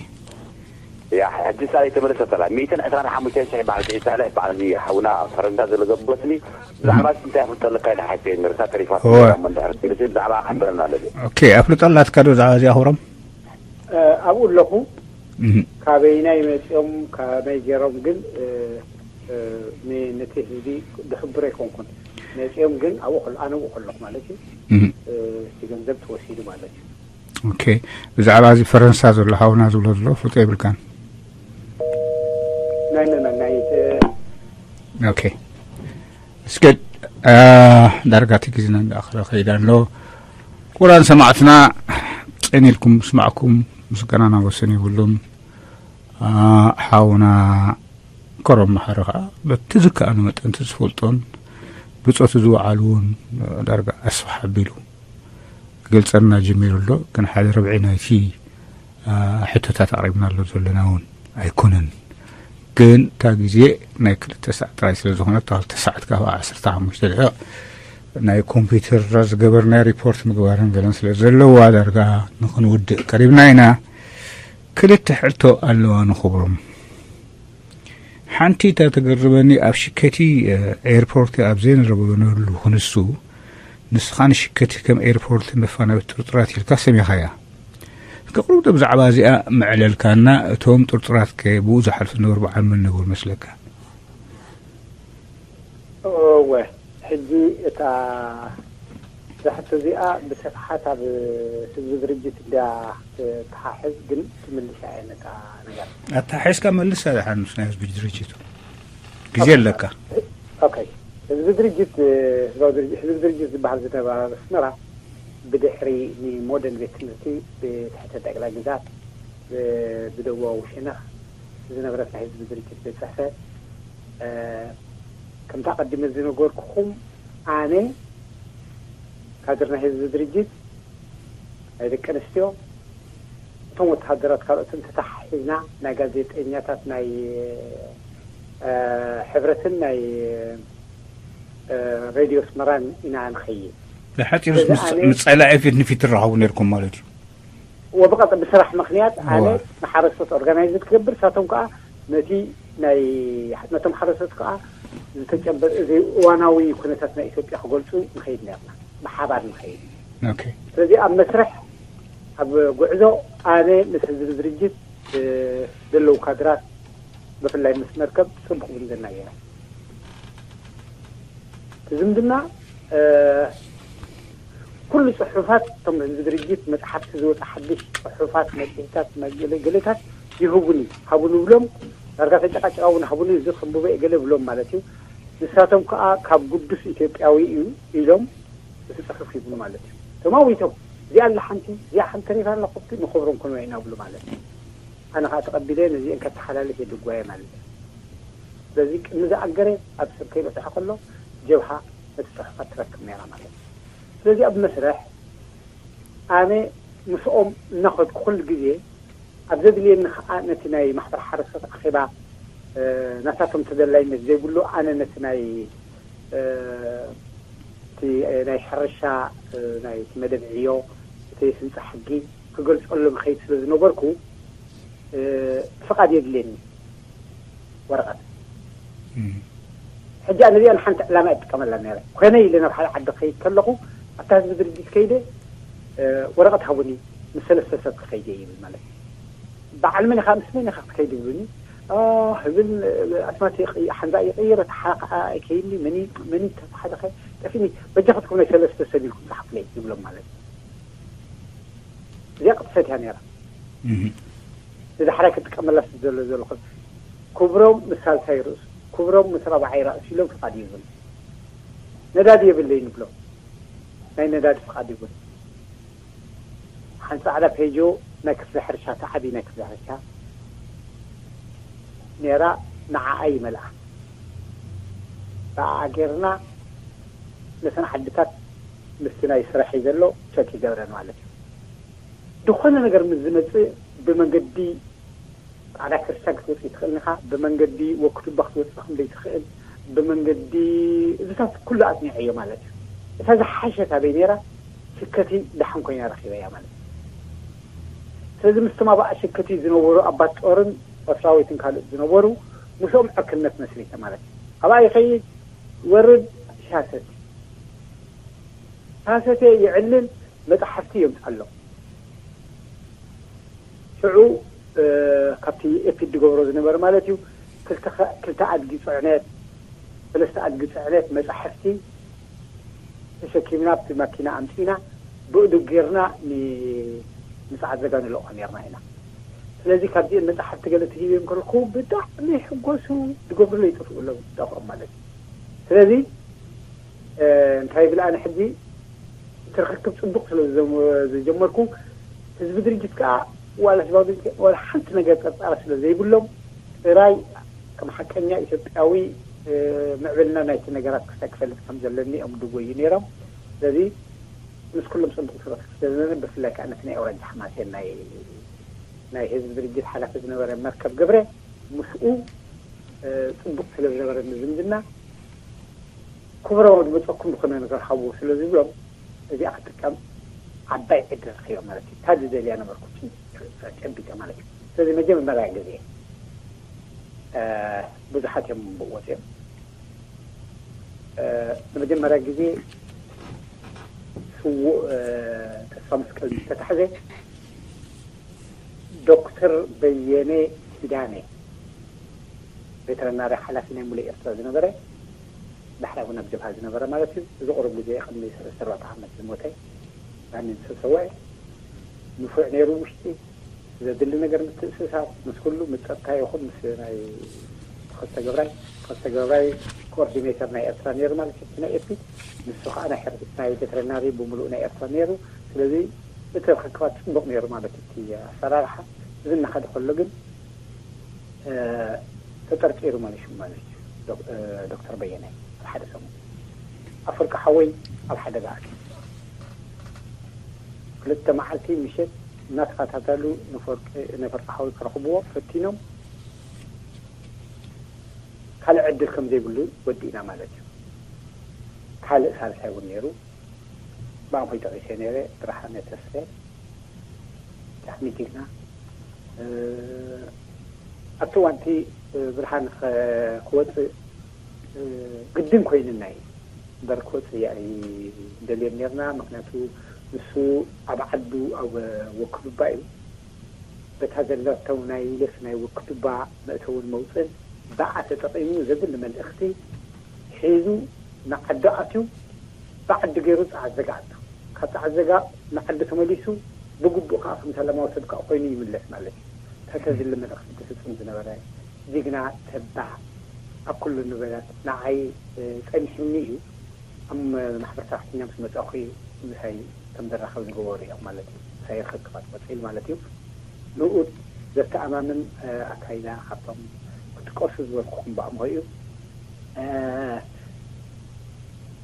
ያ፣ ሕጂ ሳለይ ተመለሰት ኣላ። ሚእትን ዕስራን ሓሙሽተን ሽሕ በዓል ጥዒት ሳልሕ፣ በዓል እዚ ሓውና ኣብ ፈረንሳ ዘሎ ዘበስኒ፣ ብዛዕባ እዚ እንታይ ኣፍልጦ ኣለካ ኢለ ሓቲተዮ ነይረ። እሳ ተሪፋት እወ። ነይራ እሞ እንድሕር ትምልስ ብዛዕባ ሓበረና ኣለኒ። Okay. ኣፍልጦ ኣላትካ ዶ ብዛዕባ እዚኣ ክብሮም? ኣብኡ ኣለኹ። እህ። ካበይናይ መፂኦም፣ ከመይ ገይሮም ግን፣ እ፣ እ፣ ን-፣ ነቲ ህዝቢ ድሕብር ኣይኮንኩን። መፂኦም ግን ኣብኡ ከሎ-፣ ኣነ ኣብኡ ከለኹ ማለት እዩ። እህ። እ፣ እቲ ገንዘብ ተወሲዱ ማለት እዩ። Okay. ብዛዕባ እዚ ፈረንሳ ዘሎ ሓውና ዝብሎ ዘሎ ፍልጦ የብልካን? ናይ መን፣ ናይ፣ እ፣ Okay. እስከ፣ አ፣ ዳርጋ እቲ ግዜና እንዳኣኸለ ከይዳ ኣሎ። ክቡራን ሰማዕትና፣ ጸኒልኩም ምስማዕኩም ምስጋናና ወሰን የብሉን። አ፣ ሓውና ከሮም መሓሪ ኸኣ በቲ ዝከኣሎ መጠን እቲ ዝፈልጦን ብጾቱ ዝወዓሉ እውን ዳርጋ ኣስፍሕ ኣቢሉ ክገልጸልና ጀሚሩ ኣሎ። ግን ሓደ ርብዒ ናይቲ፣ አ፣ ሕቶታት ኣቕሪብናሉ ዘለና እውን ኣይኮነን። ግን እታ ግዜ ናይ ክልተ ሳዕ ጥራይ ስለ ዝኾነት፣ እታ ክልተ ሳዕ ካብ ዓሰርተ ሓሙሽተ ደቂቕ ናይ ኮምፒውተር ዝገበርናዮ ሪፖርት ምግባርን ገለን ስለ ዘለዋ ዳርጋ ንኽንውድእ ቀሪብና ኢና። ክልተ ሕቶ ኣለዋ ንኽብሮም። ሓንቲ እታ ተገርመኒ ኣብ ሽከቲ፣ እ፣ ኤርፖርት ኣብ ዘይንረበበነሉ ክንሱ ንስኻ ንሽከቲ ከም ኤርፖርት መፋነዊ ጥርጥራት ኢልካ ሰሚኻያ። እስከ ቁሩብ ብዛዕባ እዚኣ መዕለልካና፣ እቶም ጥርጥራት ከ ብኡ ዝሓልፉ ዝነበሩ በዓል መን ነበሩ መስለካ? እወ፣ ሕጂ እታ እዛ ሕቶ እዚኣ ብስፍሓት ኣብ ህዝቢ ድርጅት እንድያ ትተሓሕዝ፣ ግን ትምልሳ እየ ነታ ነገር። ኣተሓሒዝካ መልሳ ደሓን ምስ ናይ ህዝቢ ድርጅት። ግዜ ኣለካ። ኦኬ፣ ህዝቢ ድርጅት፣ ህዝባዊ ድርጅት፣ ህዝቢ ድርጅት ዝበሃል ዝነበረ ኣብ ኣስመራ ብድሕሪ ንሞደል ቤት ትምህርቲ ብትሕተ ጠቅላይ ግዛት ብ-፣ ብደቡባዊ ሸነኽ ዝነበረት ናይ ህዝቢ ድርጅት ቤት ጽሕፈት፣ እ፣ ከምታ ቀዲመ ዝነገርኩኹም ኣነ ካድር ናይ ህዝቢ ድርጅት ናይ ደቂ ኣንስትዮ እቶም ወተሃደራት ካልኦትን ተተሓሒዝና ናይ ጋዜጠኛታት ናይ፣ እ፣ ሕብረትን ናይ፣ እ፣ ሬድዮ ኣስመራን ኢና ንኸይድ። ብሓጺሩ ስለዚ ምስ ኣነ ምስ ጸላኢ ፊት ንፊት ትራኸቡ ነርኩም ማለት እዩ። ወብቐጥ ብስራሕ ምኽንያት ኣነ እዋ። ንሓረስቶት ኦርጋናይዝ ክገብር፣ ሳቶም ከዓ ነቲ ናይ ነቶም ሓረስቶት ከዓ ዝተጨበ-፣ እዚ እዋናዊ ኩነታት ናይ ኢትዮጵያ ክገልፁ ንኸይድ ነርና፣ ብሓባር ንኸይድ። ኦኬ። ስለዚ ኣብ መስርሕ ኣብ ጉዕዞ ኣነ ምስ ህዝቢ ድርጅት፣ እ፣ ዘለዉ ካድራት ብፍላይ ምስ መርከብ ጽቡቕ ዝምድና ገይረ። እቲ ዝምድና፣ እ፣ ኩሉ ጽሑፋት እቶም ህዝቢ ድርጅት መጽሓፍቲ ዝወጽእ ሓድሽ ጽሑፋት መጽሔታት መገለ ገለታት ይህቡኒ፣ ሃቡኒ ብሎም ዳርጋ ተጨቃጭቃ እውን ሃቡኒ፣ እዚ ክንብቦ እየ ገለ ብሎም ማለት እዩ። ንሳቶም ከኣ ካብ ግዱስ ኢትዮጵያዊ እዩ ኢሎም እቲ ጽሑፍ ሂቡኒ ማለት እዩ። ተማዊቶም እዚኣ ኣላ ሓንቲ፣ እዚኣ ሓንቲ ተሪፋ ኣላ ኮፒ ንኸብሮም ክንወ ኢና ብሉ ማለት እዩ። ኣነ ከኣ ተቐቢለ ነዚአን ከተሓላልፍ እየ ድጓየ ማለት እዩ። ስለዚ ቅድሚ ዝኣገረ ኣብ ሰብ ከይበጽሖ ከሎ ጀብሃ ነቲ ጽሑፋት ትረክብ ነይራ ማለት እዩ። ስለዚ ኣብ መስርሕ ኣነ ምስኦም እናኸድኩ ኩሉ ግዜ ኣብ ዘድልየኒ ከዓ ነቲ ናይ ማሕበር ሓረስቶት ኣኼባ ናታቶም ተደላይነት ዘይብሉ ኣነ ነቲ ናይ እቲ ናይ ሕርሻ ናይቲ መደብ ዕዮ እቲ ስልጣ ሕጊ ክገልፀሎም ከይድ ስለ ዝነበርኩ ፍቓድ የድልየኒ ወረቐት። ሕጂ ኣነ እዚኣ ንሓንቲ ዕላማ እጥቀመላ ነረ። ኮነ ኢለ ናብ ሓደ ዓዲ ከይድ ከለኹ ኣብታ ህዝቢ ድርጅት ከይደ ወረቐት ሃቡኒ፣ ምስ ሰለስተ ሰብ ክኸይደ ይብል ማለት እዩ። በዓል መን ኢኻ ምስ መን ኢኻ ክትከይድ ይብሉኒ። ህብል ኣስማት ሓንዛ ይቕይር፣ እቲ ሓራ ከዓ ኣይከይድኒ፣ መኒ ተሓደኸ ጠፊኒ። በጃ ክትኩም ናይ ሰለስተ ሰብ ኢልኩም ዝሓፍለይ ይብሎም ማለት እዩ። እዚኣ ቅጥፈት እያ ነራ። ንዳሕራይ ክጥቀመላ ስለ ዘሎ ዘለኹ ክብሮም ምስ ሳልሳይ ርእሱ ክብሮም ምስ ረባዓይ ራእሲ ኢሎም ፍቓድ ይብሉ። ነዳዲ የብለይ ንብሎም። ናይ ነዳዲ ፍቓድ ይብሉ። ሓንቲ ጻዕዳ ፔጆ ናይ ክፍሊ ሕርሻ ተዓቢ ናይ ክፍሊ ሕርሻ ነራ ንዓኣ ይመልኣ። ብኣኣ ጌርና ነተን ዓድታት ምስቲ ናይ ስራሕ እዩ ዘሎ ቸክ ይገብረን ማለት እዩ። ዝኾነ ነገር ምስ ዝመፅእ ብመንገዲ ጻዕዳ ክርስቲያን ክትወፅእ ትኽእል ኢኻ፣ ብመንገዲ ወክቱባ ክትወፅእ ከም ዘይትኽእል ብመንገዲ እዚታት ኩሉ ኣፅኒዐዮ ማለት እዩ። እታ ዝሓሸት ኣበይ ነይራ? ስከቲ ደሓን ኮይና ረኺበያ ማለት እዩ። ስለዚ ምስቶም ኣብ ኣሸከቲ ዝነበሩ ኣባት ጦርን ወስራዊትን ካልእ ዝነበሩ ምስኦም ዕርክነት መስሪተ ማለት እዩ። ኣብኣ ይኸይድ ይወርድ ሻሰት ሻሰተ ይዕልል መፅሓፍቲ የምፃሎም። ሽዑ ካብቲ ኤፒድ ዝገብሮ ዝነበረ ማለት እዩ ክልተ ኣድጊ ፅዕነት ሰለስተ ኣድጊ ፅዕነት መፃሕፍቲ ተሸኪምና ኣብቲ ማኪና ኣምፂና ብእዱ ጌርና ንፃዓት ዘጋ ንልእኮ ኔርና ኢና። ስለዚ ካብዚአን መፃሕፍቲ ገለ ትሂብዮም ከለኩ ብጣዕሚ ይሕጎሱ ዝገብሩለይ ይጠፍኡሎም ጠፍኦም ማለት እዩ። ስለዚ እንታይ ይብል ኣነ ሕጂ እቲ ርክክብ ፅቡቅ ስለ ዝጀመርኩ ህዝቢ ድርጅት ከዓ ዋላ ህዝባዊ ድርጅት ዋላ ሓንቲ ነገር ጥርጣረ ስለ ዘይብሎም ጥራይ ከም ሓቀኛ ኢትዮጵያዊ ምዕብልና ናይቲ ነገራት ክስታይ ክፈልጥ ከም ዘለኒ እዮም ድጎዩ ነይሮም። ስለዚ ምስ ኩሎም ፅቡቅ ስለ ዝነበረ ብፍላይ ከዓ ነቲ ናይ ኣውራጃ ሓማሴን ናይ ናይ ህዝቢ ድርጅት ሓላፊ ዝነበረ መርከብ ገብረ ምስኡ ፅቡቅ ስለ ዝነበረ ዝምድና ክብሮ ዝመፀኩም ዝኾነ ነገር ሃቡ ስለ ዝብሎም እዚኣ ክጥቀም ዓባይ ዕድል ረኪበ ማለት እዩ። እታ ዝደልያ ነበርኩ ጨቢጠ ማለት እዩ። ስለዚ መጀመርያ ግዜ ብዙሓት እዮም ብኡ ወፂኦም። ንመጀመርያ ግዜ ስዉእ ተስፋ መስቀል ምስ ተታሕዘ ዶክተር በየነ ኪዳነ ቬተረናሪ ሓላፊ ናይ ሙሉእ ኤርትራ ዝነበረ ዳሕራይ እውን ኣብ ጀብሃ ዝነበረ ማለት እዩ። እዚ ቁሩብ ግዜ ቅድሚ ሰለስተ ኣርባዕተ ዓመት ዝሞተ ዳኒ ዝተሰወዐ ንፉዕ ነይሩ። ውሽጢ ዘድሊ ነገር ምትእስሳር ምስ ኩሉ ምስ ጸጥታ ይኹን ምስ ናይ ተኸስተ ገብራይ ተኸስተ ገብራይ ኮኦርዲኔተር ናይ ኤርትራ ነይሩ ማለት እዩ። ናይ ኤፒድ ንሱ ከዓ ናይ ቬተረናሪ ብምሉእ ናይ ኤርትራ ነይሩ። ስለዚ እቲ ርክክባት ፅቡቕ ነይሩ ማለት እቲ ኣሰራርሓ። እዚ እናኸደ ከሎ ግን ተጠርጢሩ ማለት እዩ ማለት እዩ ዶክተር በየነ ኣብ ሓደ ሰሙን ኣፈወርቂ ሓወይ ኣብ ሓደጋ ኣትዩ። ክልተ መዓልቲ ምሸት እናተኸታተሉ ነፈርቂ ሓወይ ክረኽብዎ ፈቲኖም ካልእ ዕድል ከም ዘይብሉ ወዲእና ማለት እዩ። ካልእ ሳልሳይ እውን ነይሩ። ብኣንፎይ ጠቒሰ ነይረ ብርሃነ ተስፈ ብጣዕሚ ጅግና ኣብቲ እዋንቲ ብርሃን ክወፅእ ግድን ኮይንና እዩ እምበር ክወፅእ እያ ኣይንደልዮን ነርና። ምክንያቱ ንሱ ኣብ ዓዱ ኣብ ወክዱባ እዩ። በታ ዘለቶም ናይ ኢለስ ናይ ወክዱባ መእተውን መውፅእን ብኣ ተጠቒሙ ዘድሊ መልእኽቲ ሒዙ ንዓዱ ኣትዩ ብዓዲ ገይሩ ፃዓት ዘጋ ኣቱ ካብ ፃዓት ዘጋ ንዓዲ ተመሊሱ ብግቡእ ከዓ ከም ሰላማዊ ሰብ ከዓ ኮይኑ ይምለስ ማለት እዩ። ተተዝሊ መልእኽቲ ትፍፅም ዝነበረ ጅግና ተባዕ ኣብ ኩሉ ንበላት ንዓይ ፀኒሕኒ እዩ። ኣብ ማሕበር ሰራሕተኛ ምስ መፃኹ ምሳይ ከም ዘራኸብ ዝገበሩ እዮም ማለት እዩ። ምሳይ ርክክባት ቆፂል ማለት እዩ። ንኡድ ዘተኣማምን ኣካይዳ ካብቶም ክጥቀሱ ዝበልኩኹም ብኣምሆ እዩ።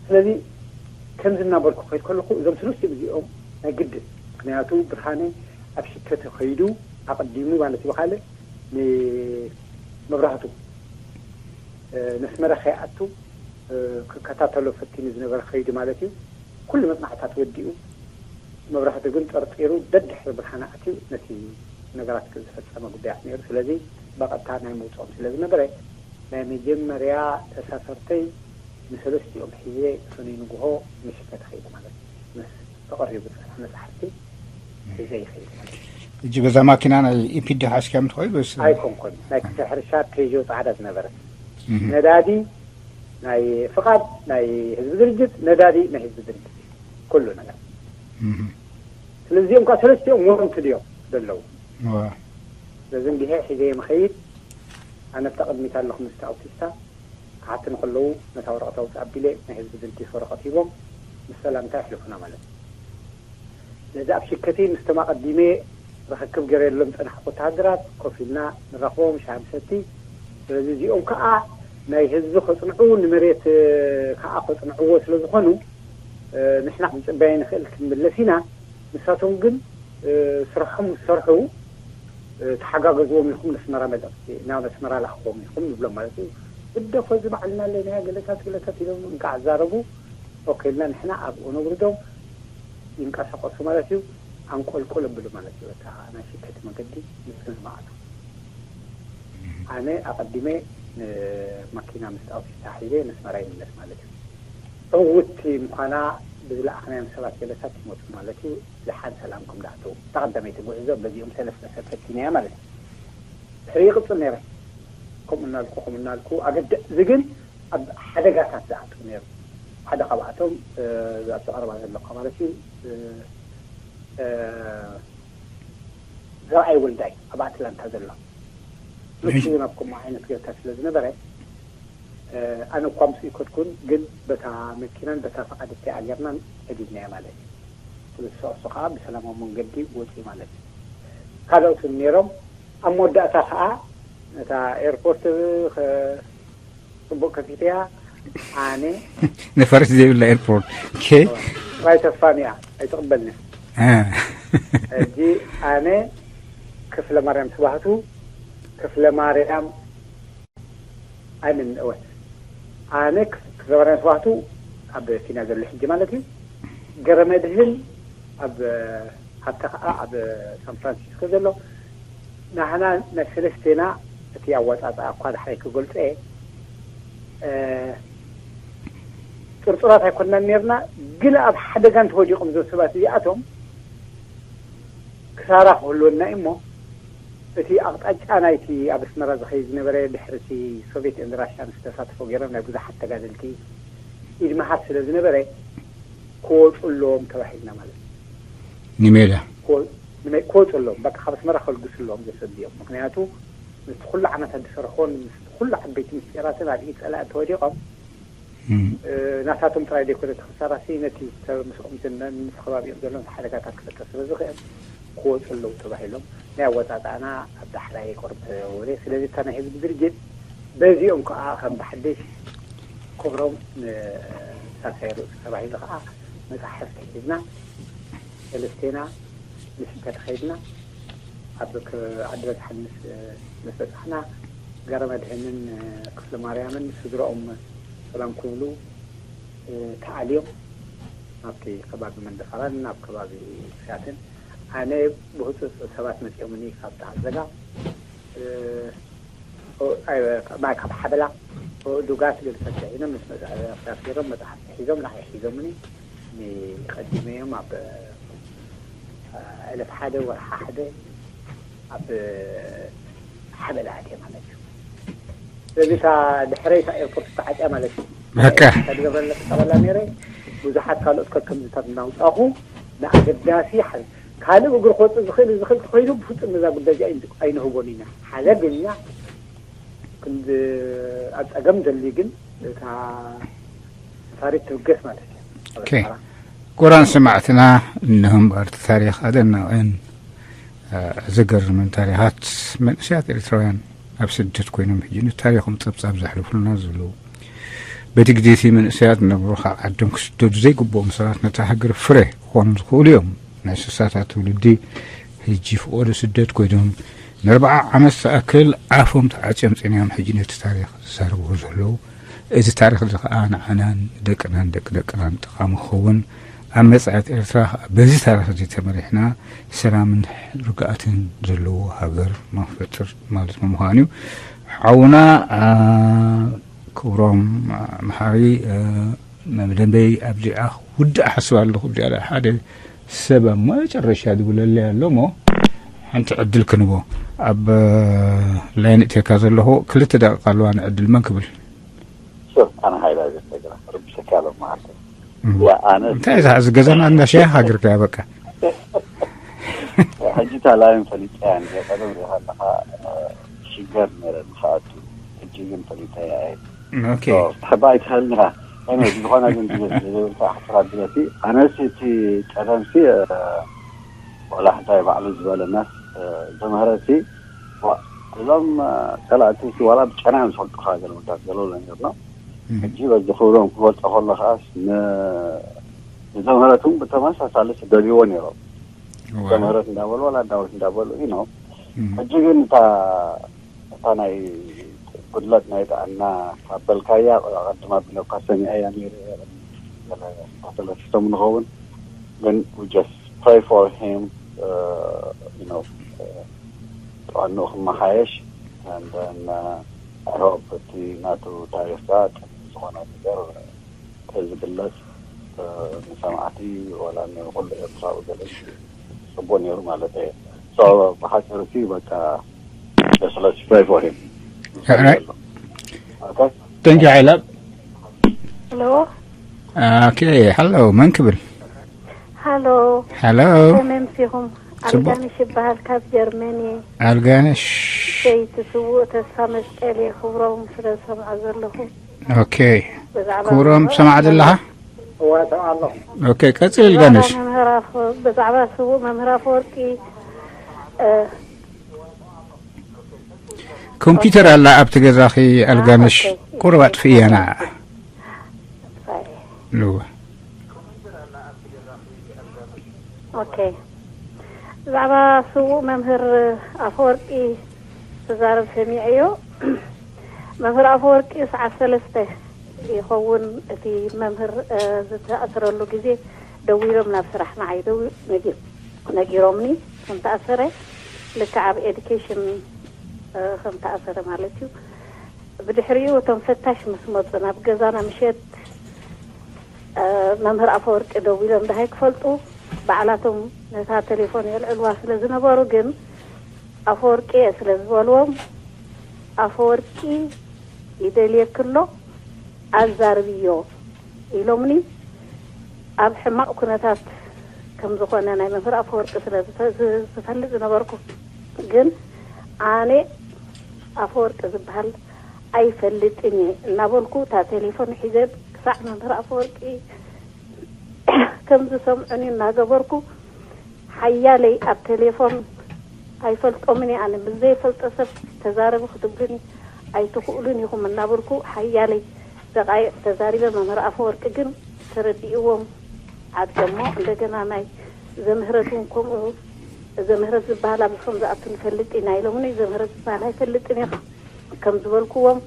ስለዚ ከምዚ እናበልኩ ከይድ ከለኹ እዞም ሰለስቲኦም እዚኦም ናይ ግድን ምክንያቱ ብርሃነ ኣብ ሽከቲ ከይዱ ኣቐዲሙ ማለት እዩ። ብኻልእ ንመብራህቱ ነስመራ ከይኣቱ ክከታተሎ ፈቲኑ ዝነበረ ከይዱ ማለት እዩ። ኩሉ መፅናዕታት ወዲኡ፣ መብራህቱ ግን ጠርጢሩ ደድሕሪ ብርሃነ ኣትዩ ነቲ ነገራት ዝፈፀመ ጉዳያት ነይሩ። ስለዚ ብቐጥታ ናይ ምውፅኦም ስለ ዝነበረ ናይ መጀመርያ ተሳፈርተይ ንሰለስቲኦም ሒዘ ሰኑይ ንግሆ ምሽከቲ ከይደ ማለት እዩ። ምስ ተቐሪቡ ዝፀንሐ መፅሓፍቲ ሒዘ ይኸይድ ማለት እዩ። እጂ በዛ ማኪና ናይ ኢፒዲ ሓዝካዮም ትኸይድ ወይስ? ኣይኮንኩን። ናይ ክፍሊ ሕርሻ ፔዦ ፃዕዳ ዝነበረት ነዳዲ ናይ ፍቓድ ናይ ህዝቢ ድርጅት፣ ነዳዲ ናይ ህዝቢ ድርጅት፣ ኩሉ ነገር። ስለዚኦም ከዓ ሰለስቲኦም ወረንቲ ድዮም ዘለዉ? ስለዚ እንዲሀ ሒዘ መኸይድ ኣነ ብታ ቅድሚት ኣለኹ ምስቲ ኣውቲስታ ክሓትኒ ከለዉ ነታ ወረቐት ኣውፅእ ኣቢለ ናይ ህዝቢ ድርጅት ወረቐት ሂቦም ምስ ሰላምታ የሕልፉና ማለት እዩ። ስለዚ ኣብ ሽከቲ ምስቶም ኣቐዲመ ርኽክብ ገይረሎም ዝፀናሕኩ ወተሃደራት ኮፍ ኢልና ንራኽቦም ሻሂ ንሰቲ። ስለዚ እዚኦም ከዓ ናይ ህዝቢ ከፅንዑ ንመሬት ከዓ ከፅንዕዎ ስለ ዝኾኑ ንሕና ክንፅበያ ንኽእል ክንምለስ ኢና። ንሳቶም ግን ስርሖም ምስ ሰርሑ ተሓጋገዝዎም ኢኹም ነስመራ መልእኽቲ ናብ ኣስመራ ላኽዎም ኢኹም ንብሎም ማለት እዩ። ግደፎ እዚ ባዕልና ኣለና ገለታት ገለታት ኢሎም እንቃዕ ዛረቡ። ኦኬ ኢልና ንሕና ኣብኡ ነውርዶም። ይንቀሳቐሱ ማለት እዩ። ኣንቆልቁል እብሉ ማለት እዩ። በታ ናይ ሽከቲ መገዲ ምስ ማዕቱ ኣነ ኣቐዲመ ንማኪና ምስ ኣውቲስታ ሒዘ ነስመራ ይምለስ ማለት እዩ። ዕውቲ ምዃና ብዝለኣኽናዮም ሰባት ገለታት ይመፁ ማለት እዩ። ደሓን ሰላምኩም ዳኣተው። እታ ቀዳመይቲ ጉዕዞ በዚኦም ሰለስተ ሰብ ፈቲነያ ማለት እዩ። ድሕሪ ይቕፅል ነይረ። ከምኡ እናልኩ ከምኡ እናልኩ ኣገደ እዚ ግን ኣብ ሓደጋታት ዝኣቱ ነይሩ። ሓደ ካብኣቶም ኣብዚ ቀረባ ዘለካ ማለት እዩ ዘርኣይ ወልዳይ ኣብ ኣትላንታ ዘሎ ምቹ ናብ ከምኡ ዓይነት ገርታ ስለ ዝነበረ ኣነ እኳ ምስ ይኮድኩን ግን በታ መኪናን በታ ፈቓድቲ ኣየርናን ሰዲድናዮ ማለት እዩ። ስለዚ ሰቕሱ ከዓ ብሰላማዊ መንገዲ ወፂኡ ማለት እዩ። ካልኦት እውን ነይሮም። ኣብ መወዳእታ ከዓ እታ ኤርፖርት ጽቡቅ ከፊተያ ኣነ ነፈርቲ ዘይብላ ኤርፖርት። ኦኬ። ጥራይ ተፋንያ ኣይትቕበልኒ። ሕጂ ኣነ ክፍለ ማርያም ስባህቱ ክፍለ ማርያም ኣይምን እወ ኣነ ክፍለ ማርያም ስባህቱ ኣብ ፊና ዘሎ ሕጂ ማለት እዩ። ገረመድህን ኣብ ሃብተ ከዓ ኣብ ሳን ፍራንሲስኮ ዘሎ ናህና ናይ ሰለስቴና እቲ ኣወፃፃኣ እኳ ዳሕራይ ክገልፆ እየ። ጥርጡራት ኣይኮንናን ነርና፣ ግን ኣብ ሓደጋ እንተወዲቖም እዞም ሰባት እዚኣቶም ክሳራ ክህልወና እዩ እሞ እቲ ኣቕጣጫ ናይቲ ኣብ ኣስመራ ዝኸይድ ዝነበረ ድሕሪ እቲ ሶቪየት ኤንድ ራሽያ ዝተሳትፎ ገይሮም ናይ ብዙሓት ተጋደልቲ ኢድ መሃብ ስለ ዝነበረ ክወፁ ኣለዎም ተባሂልና ማለት እዩ። ንሜዳ ክወ- ንመ- ክወፁ ኣለዎም በቃ ካብ ኣስመራ ከልግሱ ኣለዎም ዘሰድዮም ምክንያቱ ምስቲ ኩሉ ዓመታት ዝሰርሖን ምስ ኩሉ ዓበይቲ ምስጢራትን ኣብ ኢድ ፀላኢ ተወዲቖም ናሳቶም ጥራይ ዘይኮነ ተኸሳራሲ ነቲ ሰብ ምስኦም ዝነን ምስ ከባቢኦም ዘሎ ሓደጋታት ክፈጥር ስለ ዝኽእል ክወፁ ኣለዉ ተባሂሎም ናይ ኣወፃፅኣና ኣብ ዳሕራይ ቆርብ ተወደ። ስለዚ እታ ናይ ህዝቢ ድርጅት በዚኦም ከዓ ከም ብሓድሽ ክብሮም ንሳልሳይ ርእሱ ተባሂሉ ከዓ መፃሕፍቲ ሒዝና ሰለስቴና ንስብከት ኸይድና ኣብ ዓዲ በዝሓን ምስ ምስ በፃሕና ገረ መድህንን ክፍለ ማርያምን ስድረኦም ሰላም ክብሉ ተኣልዮም ናብቲ ከባቢ መንደፈራን ናብ ከባቢ ስያትን ኣነ ብህፁፅ ሰባት መፂኦምኒ ካብ ተዓዘጋ ማይ ካብ ሓበላ ዱጋት ገለ ፈትሒኖም ምስ መፅሓፍቲ ሒዞም ንዓይ ሒዞምኒ ቀዲመዮም ኣብ ዕለት ሓደ ወርሓ ሓደ ኣብ ሓበላ ኣትየ ማለት እዩ። ስለዚ እታ ድሕረይ እታ ኤርፖርት ዝተዓፅያ ማለት እዩ። በቃ ዝገብረለ ተቀበላ ነይረ ብዙሓት ካልኦት ከከምዝታት እናውፃኹ ንኣገዳሲ ካልእ እግሪ ክወፅእ ዝኽእል ዝኽእል ተኸይኑ ብፍፁም ነዛ ጉዳይ እዚኣ ኣይንህቦን ኢና። ሓደ ግን ኢና ክንዲ ኣብ ፀገም ዘሊ ግን እታ ነፋሪት ትብገስ ማለት እዩ። ክቡራን ሰማዕትና እነሆ እምበኣር እቲ ታሪኽ ኣደናቕን ዘገርምን ታሪኻት መንእሰያት ኤርትራውያን ኣብ ስደት ኮይኖም ሕጂ ንታሪኾም ጸብጻብ ዘሕልፉልና ዘለዉ በቲ ግዜ እቲ መንእሰያት ነብሩ ካብ ዓዶም ክስደዱ ዘይግብኦም ሰባት ነታ ሃገር ፍረ ክኾኑ ዝኽእሉ እዮም። ናይ ስሳታት ትውልዲ ሕጂ ፍቆዶ ስደት ኮይዶም ንኣርብዓ ዓመት ዝኣክል ኣፎም ተዓጽዮም ጸኒሖም ሕጂ ነቲ ታሪኽ ዝዛረብዎ ዘለዉ። እዚ ታሪኽ እዚ ከኣ ንዓናን ደቅናን ደቂ ደቅናን ጠቓሚ ክኸውን፣ ኣብ መጻኢት ኤርትራ ከኣ በዚ ታሪኽ እዚ ተመሪሕና ሰላምን ርግኣትን ዘለዎ ሃገር ንኽፈጥር ማለት ብምዃኑ እዩ። ሓውና፣ ኣ፣ ክብሮም፣ ኣ፣ መሓሪ፣ ኣ፣ መደበይ ኣብዚኣ ክውድእ እሓስብ ኣለኹ። ኣብዚኣ ሓደ ሰብ ኣብ መጨረሻ ዝብለለይ ኣሎ እሞ ሓንቲ ዕድል ክንቦ። ኣብ፣ እ፣ ላይን እትየካ ዘለኹ ክልተ ደቂቃ ኣለዋ ንዕድል። መን ክብል? ሹር፣ ኣነ ሓይላ ዘተግራ ርብሸካ ኣሎ ማለት እዩ። እም። ያ፣ ኣነ እንታይ እዛ፣ እዚ ገዛና እንዳ ሻሂ ሃገርካ እያ በቃ። ሕጂ እታ ላይን ፈሊጠያ እንደ ቀደም ሪኻ ኣለኻ፣ እ፣ ሽገር ነይረ ንኽኣቱ። ሕጂ ግን ፈሊጠያ እየ። ኦኬ። ሶ፣ ክትሕባ ኣይትኽእልን ኢኻ። ኤኒዌይ፣ ዝኾነ ግን ድሌት ዘይብልካ ሕፍራት ድሌት እዩ። ኣነስ እቲ ቀደምሲ፣ እ፣ ዋላ ሕታይ ባዕሉ ዝበለናስ፣ እ፣ ዘምህረሲ፣ ዋ-፣ እዞም፣ እ፣ ጸላእቲ ሲ ዋላ ብጨና እዮም ዝፈልጡኻ ገለ ወዳት ገለ ብሎ ነይሩ ነው። እም። ሕጂ በዚ ክብሮም ክገልጾ ከሎ ከኣስ ን-፣ ንዘምህረት እውን ብተመሳሳሊ ደልይዎ ነይሮም። ዋ። ዘምህረት እንዳበሉ ዋላ ዳዊት እንዳበሉ እዩ ነው። እም። ሕጂ ግን እታ፣ እታ ናይ ጉድለት ናይ ጥዕና ካብ በልካያ፣ ኣቐድም ኣቢለካ ሰሚዐያ ነይረ፣ ገለ ተለፊቶም ንኸውን። ግን we just pray for him, uh, you know, uh, ጥዕንኡ ክመሓየሽ። And then, uh, I hope እቲ ናቱ ታሪኽካ ጥዕና ዝኾነ ነገር ተዝግለጽ፣ እ፣ ንሰማዕቲ ዋላ ንኹሉ ኤርትራዊ ገለ ጽቡቅ ነይሩ ማለት እየ። So፣ ብሓጺሩ እቲ በቃ just let's pray for him። Alright. Okay? Thank you, I love. Hello? Okay, hello, መን ክብል? Hello? Hello? ከመይ ኣምሲኹም? ጽቡቅ። ኣልጋነሽ ይበሃል፣ ካብ ጀርመን እየ። ኣልጋነሽ። ሰይቲ ስዉእ ተስፋ መስቀል እየ፣ ክብሮም ስለ ዝሰምዖ ዘለኹ። ኦኬ። ብዛዕባ ክብሮም፣ መምህር ትሰምዓ ዘለኻ? እዋ፣ እሰምዓ ኣለኹ። ኦኬ፣ ቀጽል ብዛዕባ ኣልጋነሽ። መምህር ኣፈ-፣ ብዛዕባ ስዉእ መምህር ኣፈወርቂ፣ እ፣ ኮምፒውተር ኣላ ኣብቲ ገዛኺ ኣልጋነሽ፣ ኦኬ። ቁሩብ ኣጥፍእያ ንዓ። ንዋ። ኦኬ። ብዛዕባ ስዉእ መምህር ኣፈወርቂ ክዛረብ ሰሚዐዮ። መምህር ኣፈወርቂ ሰዓት ሰለስተ ይኸውን እቲ መምህር፣ እ፣ ዝተኣስረሉ ግዜ ደዊሎም ናብ ስራሕ ንዓይ ደዊ-፣ ነጊ-፣ ነጊሮምኒ ከም ተኣሰረ፣ ልክዕ ኣብ ኤዱኬሽን፣ እ፣ ከም ተኣሰረ ማለት እዩ። ብድሕሪኡ እቶም ፈታሽ ምስ መጹ ናብ ገዛና ምሸት፣ እ፣ መምህር ኣፈወርቂ ደዊሎም ደሃይ ክፈልጡ ባዕላቶም ነታ ቴሌፎን የልዕልዋ ስለ ዝነበሩ፣ ግን ኣፈወርቂ እየ ስለ ዝበልዎም፣ ኣፈወርቂ ይደልየኪ ኣሎ፣ ኣዛርብዮ ኢሎምኒ። ኣብ ሕማቕ ኩነታት ከም ዝኾነ ናይ መምህር ኣፈወርቂ ስለ ዝፈ-፣ ዝ-፣ ዝፈልጥ ዝነበርኩ፣ ግን ኣነ ኣፈወርቂ ዝበሃል ኣይፈልጥን እየ እናበልኩ፣ እታ ቴሌፎን ሒዘ ክሳዕ መምህር ኣፈወርቂ ከም ዝሰምዑኒ እናገበርኩ፣ ሓያለይ ኣብ ቴሌፎን፣ "ኣይፈልጦምን እየ ኣነ፣ ምስ ዘይፈልጦ ሰብ ተዛረቡ ክትብሉኒ ኣይትኽእሉን ኢኹም" እናበልኩ፣ ሓያለይ ደቓይቕ ተዛሪበ። መምህር ኣፈወርቂ ግን ተረዲእዎም ዓጽዮሞ። እንደገና ናይ ዘምህረት እውን ከምኡ፣ ዘምህረት ዝበሃል ኣብዚ ከም ዝኣቱ ንፈልጥ ኢና ኢሎምኒ። ዘምህረት ዝበሃል ኣይፈልጥን እየ ከም ዝበልኩዎም፣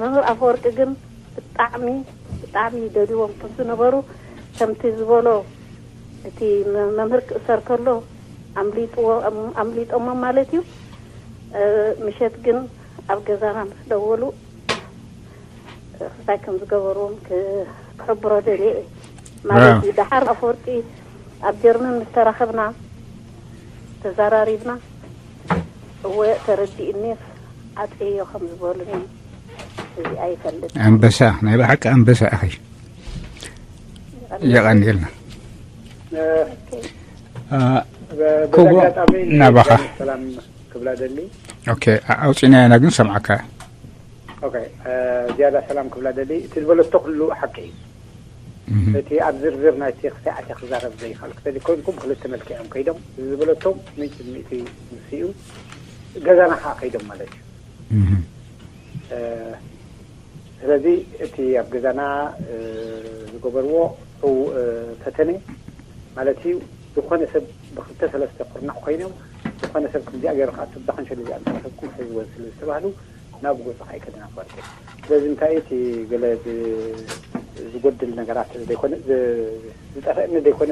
መምህር ኣፈወርቂ ግን ብጣዕሚ፣ ብጣዕሚ ይደልይዎም ከም ዝነበሩ፣ ከምቲ ዝበሎ፣ እቲ መ-፣ መምህር ክእሰር ከሎ ኣምሊጥዎ-፣ ኣም-፣ ኣምሊጦሞም ማለት እዩ። እ፣ ምሸት ግን ኣብ ገዛና ምስ ደወሉ፣ እ፣ ክሳይ ከም ዝገበርዎም ክ-፣ ክሕብሮ ደልየ እየ። ማለት ዋው። እዩ፣ ደሓር ኣፈወርቂ ኣብ ጀርመን ምስ ተራኸብና፣ ተዘራሪብና፣ እወ፣ ተረዲእኒ፣ ዓጽዮ ከም ዝበሉኒ፣ እዚ ኣይፈልጥ። ኣንበሳ፣ ናይ ብሓቂ ኣንበሳ ኢኺ። የቐንየልና። እ፣ ኦኬ። እ፣ በ-፣ በዚ ክቡር ኣጋጣሚ ናባኻ። ንዝያዳ ሰላም ክብላ ደሊ። ኦኬ፣ ኣ-፣ ኣውጺእናዮ ኢና ግን ሰምዓካ። ኦኬ፣ እ፣ ዝያዳ ሰላም ክብላ ደሊ። እቲ ዝበለቶ ኩሉ ሓቂ እዩ። እህ። እቲ ኣብ ዝርዝር ናይቲ ክሳይ ኣትየ ክዛረብ ዘይኽእል። ስለዚ ኮይንኩም ብክልተ መልክዕ እዮም ከይዶም። እዚ ዝበለቶም ሚእቲ ሚእቲ ንሱ እዩ። ገዛና ከዓ ከይዶም ማለት እዩ። እህ። እ፣ ስለዚ እቲ ኣብ ገዛና፣ እ፣ ዝገበርዎ፣ እ፣ ፈተነ ማለት እዩ። ዝኾነ ሰብ ብክልተ ሰለስተ ኩርናዕ ኮይኖም ዝኾነ ሰብ ከምዚኣ ገይሩ ከኣቱ ብዛኸንሸል እዚኣ እንተረኸብኩም ሕዝወን ስለ ዝተባህሉ ናብ ጎፃ ኣይከደናፈርኩ። ስለዚ እንታይ እቲ ገለ ዝጎድል ነገራት ዘይኮነ ዝጠፍእኒ ዘይኮነ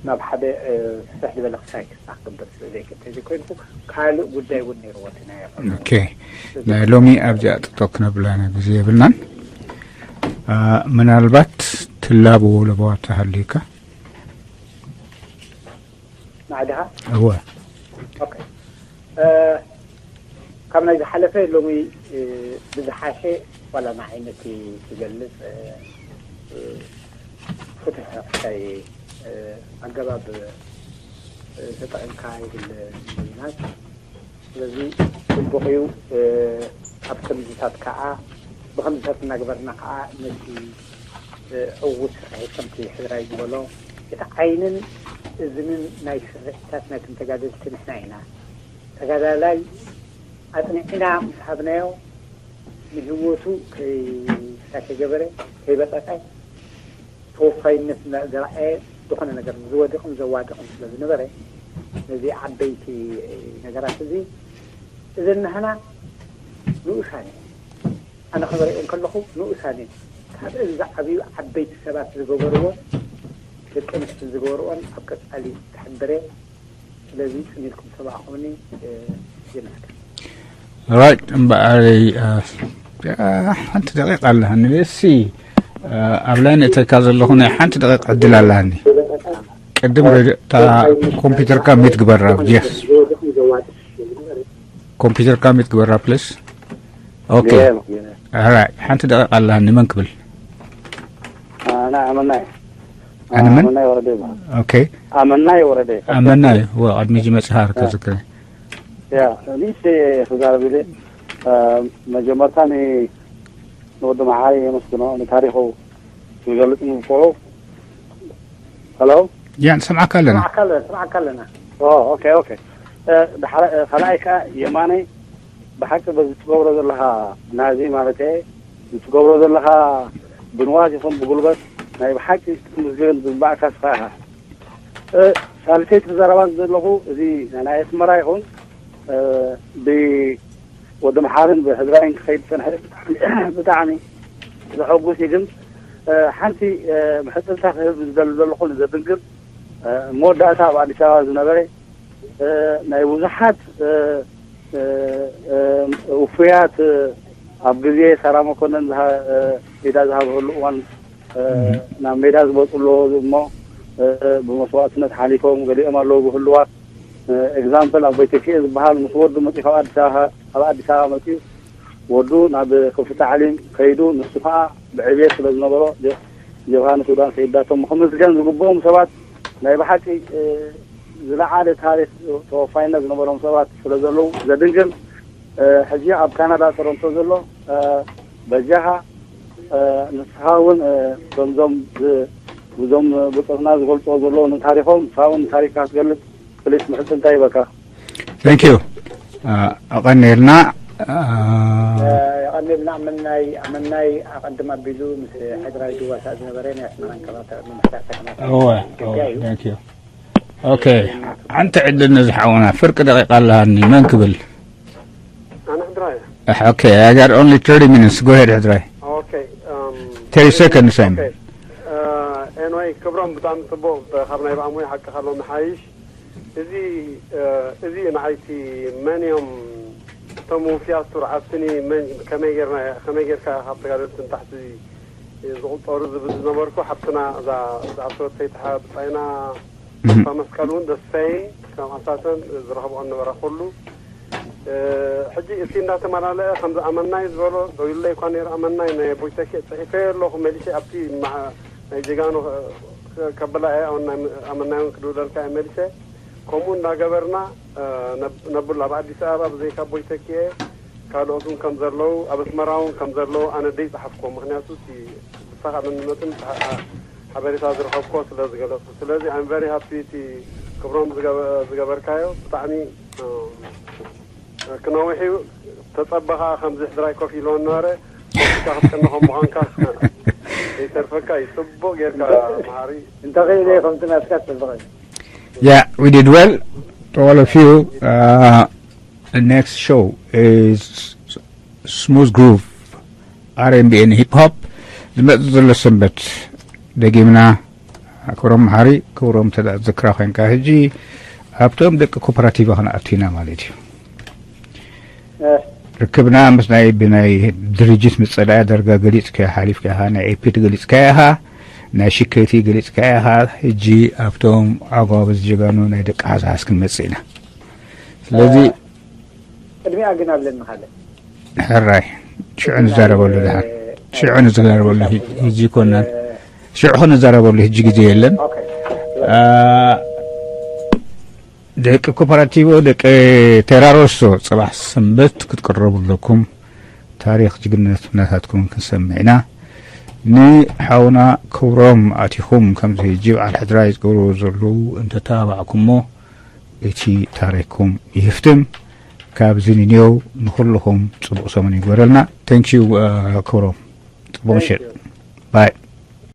ናብ ሓደ ፍሕ ዝበለ ክሳይ ክሳ ክገብር ስለ ዘይክእል ተዘይኮይንኩ ካልእ ጉዳይ እውን ነይርዎ እቲ ናይ ኦኬ። ናይ ሎሚ ኣብዚኣ ጥጦ ክነብላ ግዜ የብልናን። ምናልባት ትላብዎ ለበዋ ተሃልዩካ ንዓድኻ እወ። ኦኬ። ካብ ናይ ዝሓለፈ ሎሚ ብዝሓሸ ዋላ ንዓይነቲ ክገልፅ ፍትሕ ሕካይ ኣገባብ ተጠቒምካ ይብል ምናት ስለዚ ጽቡቕ እዩ። ኣብ ከምዚታት ከዓ ብከምዚታት እናግበርና ከዓ ነቲ ዕዉት ስርሒት ከምቲ ሕድራይ ዝበሎ እቲ ዓይንን እዝንን ናይ ስርሒታት ናይቶም ተጋደልቲ ንሕና ኢና። ተጋዳላይ ኣጽኒዕና ምስ ሃብናዮ ንህይወቱ ከይገበረ ከይበጠቀ ተወፋይነት ዘርኣየ ዝኾነ ነገር ዝወድቕን ዘዋድቕን ስለ ዝነበረ ነዚ ዓበይቲ ነገራት እዚ እዚ ናህና ንኡሳን እዩ። ኣነ ክበርኤን ከለኹ ንኡሳን እዩ። ካብ እዚ ዝዓብዩ ዓበይቲ ሰባት ዝገበርዎ ደቂ ኣንስትዮ ዝገበርዎን ኣብ ቀፃሊ ትሕብረ ስለዚ ፅኒልኩም ሰባእኹኒ የመስግን። ራይት እምበኣረይ ሓንቲ ደቂቃ ኣለሃኒ ቤሲ ኣብ ላይን እተካ ዘለኹ ናይ ሓንቲ ደቂቃ ዕድል ኣለሃኒ። ቅድም ሬድዮ እታ ኮምፒውተርካ ሚት ግበራ። የስ ኮምፒውተርካ ሚት ግበራ ፕሊስ። ኦኬ ሓንቲ ደቂቃ ኣለሃኒ መን ክብል? ኣነ ኣመናይ ኣነ መን ኣመናይ ወረደ ይበሃል። ኦኬ ኣመናይ ወረደ ኣመናይ ወ ቅድሚ ጂ መጽሃር ከዝክረ ያ ንእሽተይ ክዛረብ ኢለ መጀመርታ ንወዲ መሓሪ የመስግኖ ንታሪኹ ክገልጽ ምፍቁሩ። ሄሎ ያ ንሰምዓካ ኣለና። ስምዓካ ኣለና። ኦኬ ኦኬ። ካልኣይ ከዓ የማነይ ብሓቂ በዚ ትገብሮ ዘለኻ ናዚ ማለት እየ ዝትገብሮ ዘለኻ ብንዋት ይኹን ብጉልበት ናይ ብሓቂ ክትምስገን ዝግባእካ ስኻ ኢኻ። ሳልሰይቲ ክዛረባ ዘለኹ እዚ ናይ ኣስመራ ይኹን ብወዲ መሓርን ብሕድራይን ክኸይድ ዝፀንሐ ብጣዕሚ ዘሐጉስ እዩ። ግን ሓንቲ ምሕፅንታ ክህብ ዝደሊ ዘለኹ ንዘድንግር መወዳእታ ኣብ ኣዲስ ኣበባ ዝነበረ ናይ ብዙሓት ውፉያት ኣብ ግዜ ሰራ መኮነን ኢዳ ዝሃብህሉ እዋን ናብ ሜዳ ዝመፁ ኣለዎ እሞ ብመስዋእትነት ሓሊፎም ገሊኦም ኣለዉ ብህልዋት ኤግዛምፕል ኣብ ቤተክኤ ዝበሃል ምስ ወዱ መፂኡ ካብ ኣዲስ ኣበባ መፂኡ ወዱ ናብ ክፍሊ ታዕሊም ከይዱ ንሱ ከዓ ብዕብየት ስለ ዝነበሮ ጀብሃ ንሱዳን ከይዳቶም ክምስገን ዝግብኦም ሰባት ናይ ብሓቂ ዝለዓለ ታሪክ ተወፋይነት ዝነበሮም ሰባት ስለ ዘለዉ ዘድንግር ሕጂ ኣብ ካናዳ ቶሮንቶ ዘሎ በጃኻ ንስኻ እውን ከምዞም ብዞም ብፅርና ዝገልፅዎ ዘለዉ ንታሪኮም ንስኻ እውን ንታሪክካ ክትገልፅ ፕሊስ ምሕፅንታ ይበካ። Thank you። ኣቐኒልና የቐኒልና ኣመናይ ኣመናይ ኣቐድም ኣቢሉ ምስ ሕድራይ ድዋሳእ ዝነበረ ናይ ኣስመራን ከባተ መምሕዳር ከተማታት እወ ኢትዮጵያ እዩ። Thank you። ኦኬ ሓንቲ ዕድል ነዚ ሓውና ፍርቂ ደቂቃ ኣለሃኒ መን ክብል? ኣነ ሕድራይ እየ። ኦኬ I got only thirty minutes go ahead ሕድራይ። ኦኬ um, thirty seconds I'm okay. Uh, anyway ክብሮም ብጣዕሚ ፅቡቅ ካብ ናይ ብኣሙይ ሓቂ ካሎ መሓይሽ እዚ እዚ ንዓይቲ መን እዮም እቶም ውፍያት ስሩዓትኒ መን ከመይ ጌርና ከመይ ጌርካ ካብ ተጋደልቲ ንታሕቲ ዝቁፀሩ ዝብል ዝነበርኩ ሓብትና እዛ ዝኣሰረተይ ተሓ ብፃይና እታ መስቀል እውን ደሰይን ከም ኣሳተን ዝረኽብኦ ነበረ ኩሉ ሕጂ እቲ እንዳተመላለአ ከምዚ ኣመናይ ዝበሎ ደዊሉለይ እኳ ነይሩ ኣመናይ ናይ ቦይተኬ ፅሒፈዮ ኣለኹ መሊሸ ኣብቲ ናይ ጀጋኑ ከብላ እየ ኣመናይ እውን ክድውለልካ እየ መሊሸ ከምኡ እንዳገበርና ነብሉ ኣብ ኣዲስ ኣበባ ብዘይካ ቦይተኬ ካልኦት እውን ከም ዘለዉ ኣብ ኣስመራ እውን ከም ዘለዉ ኣነ ደይ ፀሓፍኩዎ ምክንያቱ እቲ ብሳኻ መንነትን ሓበሬታ ዝረኸብኩዎ ስለ ዝገለፅኩ ስለዚ I'm very happy እቲ ክብሮም ዝገበርካዮ ብጣዕሚ ክነውሕ እዩ ተፀበኻ ከምዚ ሕድራይ ኮፍ ኢልዎ ነበረ ኮፍካ ክትቀንኾም ምዃንካ ይተርፈካ እዩ ፅቡቅ ጌርካ መሃሪ እንተኽእል እየ ከምቲ ናትካ ፅብቕ እዩ Yeah, we did well. To all of you, uh, the next show is Smooth Groove, R and B and Hip Hop. ዝመጽእ ዘሎ ሰንበት ደጊምና ክብሮም መሓሪ፣ ክብሮም፣ እንተ ደኣ ትዝክራ ኮይንካ፣ ሕጂ ኣብቶም ደቂ ኮፐራቲቫ ክንኣቱ ኢና ማለት እዩ። ርክብና ምስ ናይ፣ ብናይ ድርጅት መጸዳያ ደርጋ ገሊጽካ ሓሊፍካ ኢኻ፣ ናይ ኤፒ ገሊጽካ ኢኻ፣ ናይ ሽከቲ ገሊጽካ ኢኻ። ሕጂ ኣብቶም ኣጓብዝ ጀጋኑ ናይ ደቂ ሓሳስ ክንመጽእ ኢና። ስለዚ ቅድሚያ ግን ኣለኒ ካልእ። ሕራይ፣ ሽዑ ንዛረበሉ ድሓን። ሽዑ ንዛረበሉ፣ ሕጂ ይኮናን። ሽዑ ክንዛረበሉ ሕጂ ግዜ የለን። ኦኬ። አ፣ ደቂ ኮፐራቲቮ፣ ደቂ ቴራሮሶ፣ ጽባሕ ሰንበት ክትቅረቡ ኣለኩም። ታሪኽ ጅግንነት ናታትኩም ክንሰምዕ ኢና። ንሓውና ክብሮም ኣቲኹም ከምዚ ሕጂ በዓል ሕድራ ዝገብርዎ ዘለዉ እንተተባባዕኩሞ፣ እቲ ታሪኽኩም ይህፍትም። ካብዚ ንንየው ንኹልኹም ጽቡቕ ሰሙን ይግበረልና። Thank you፣ አ፣ ክብሮም። ጽቡቕ ምሽት። ባይ።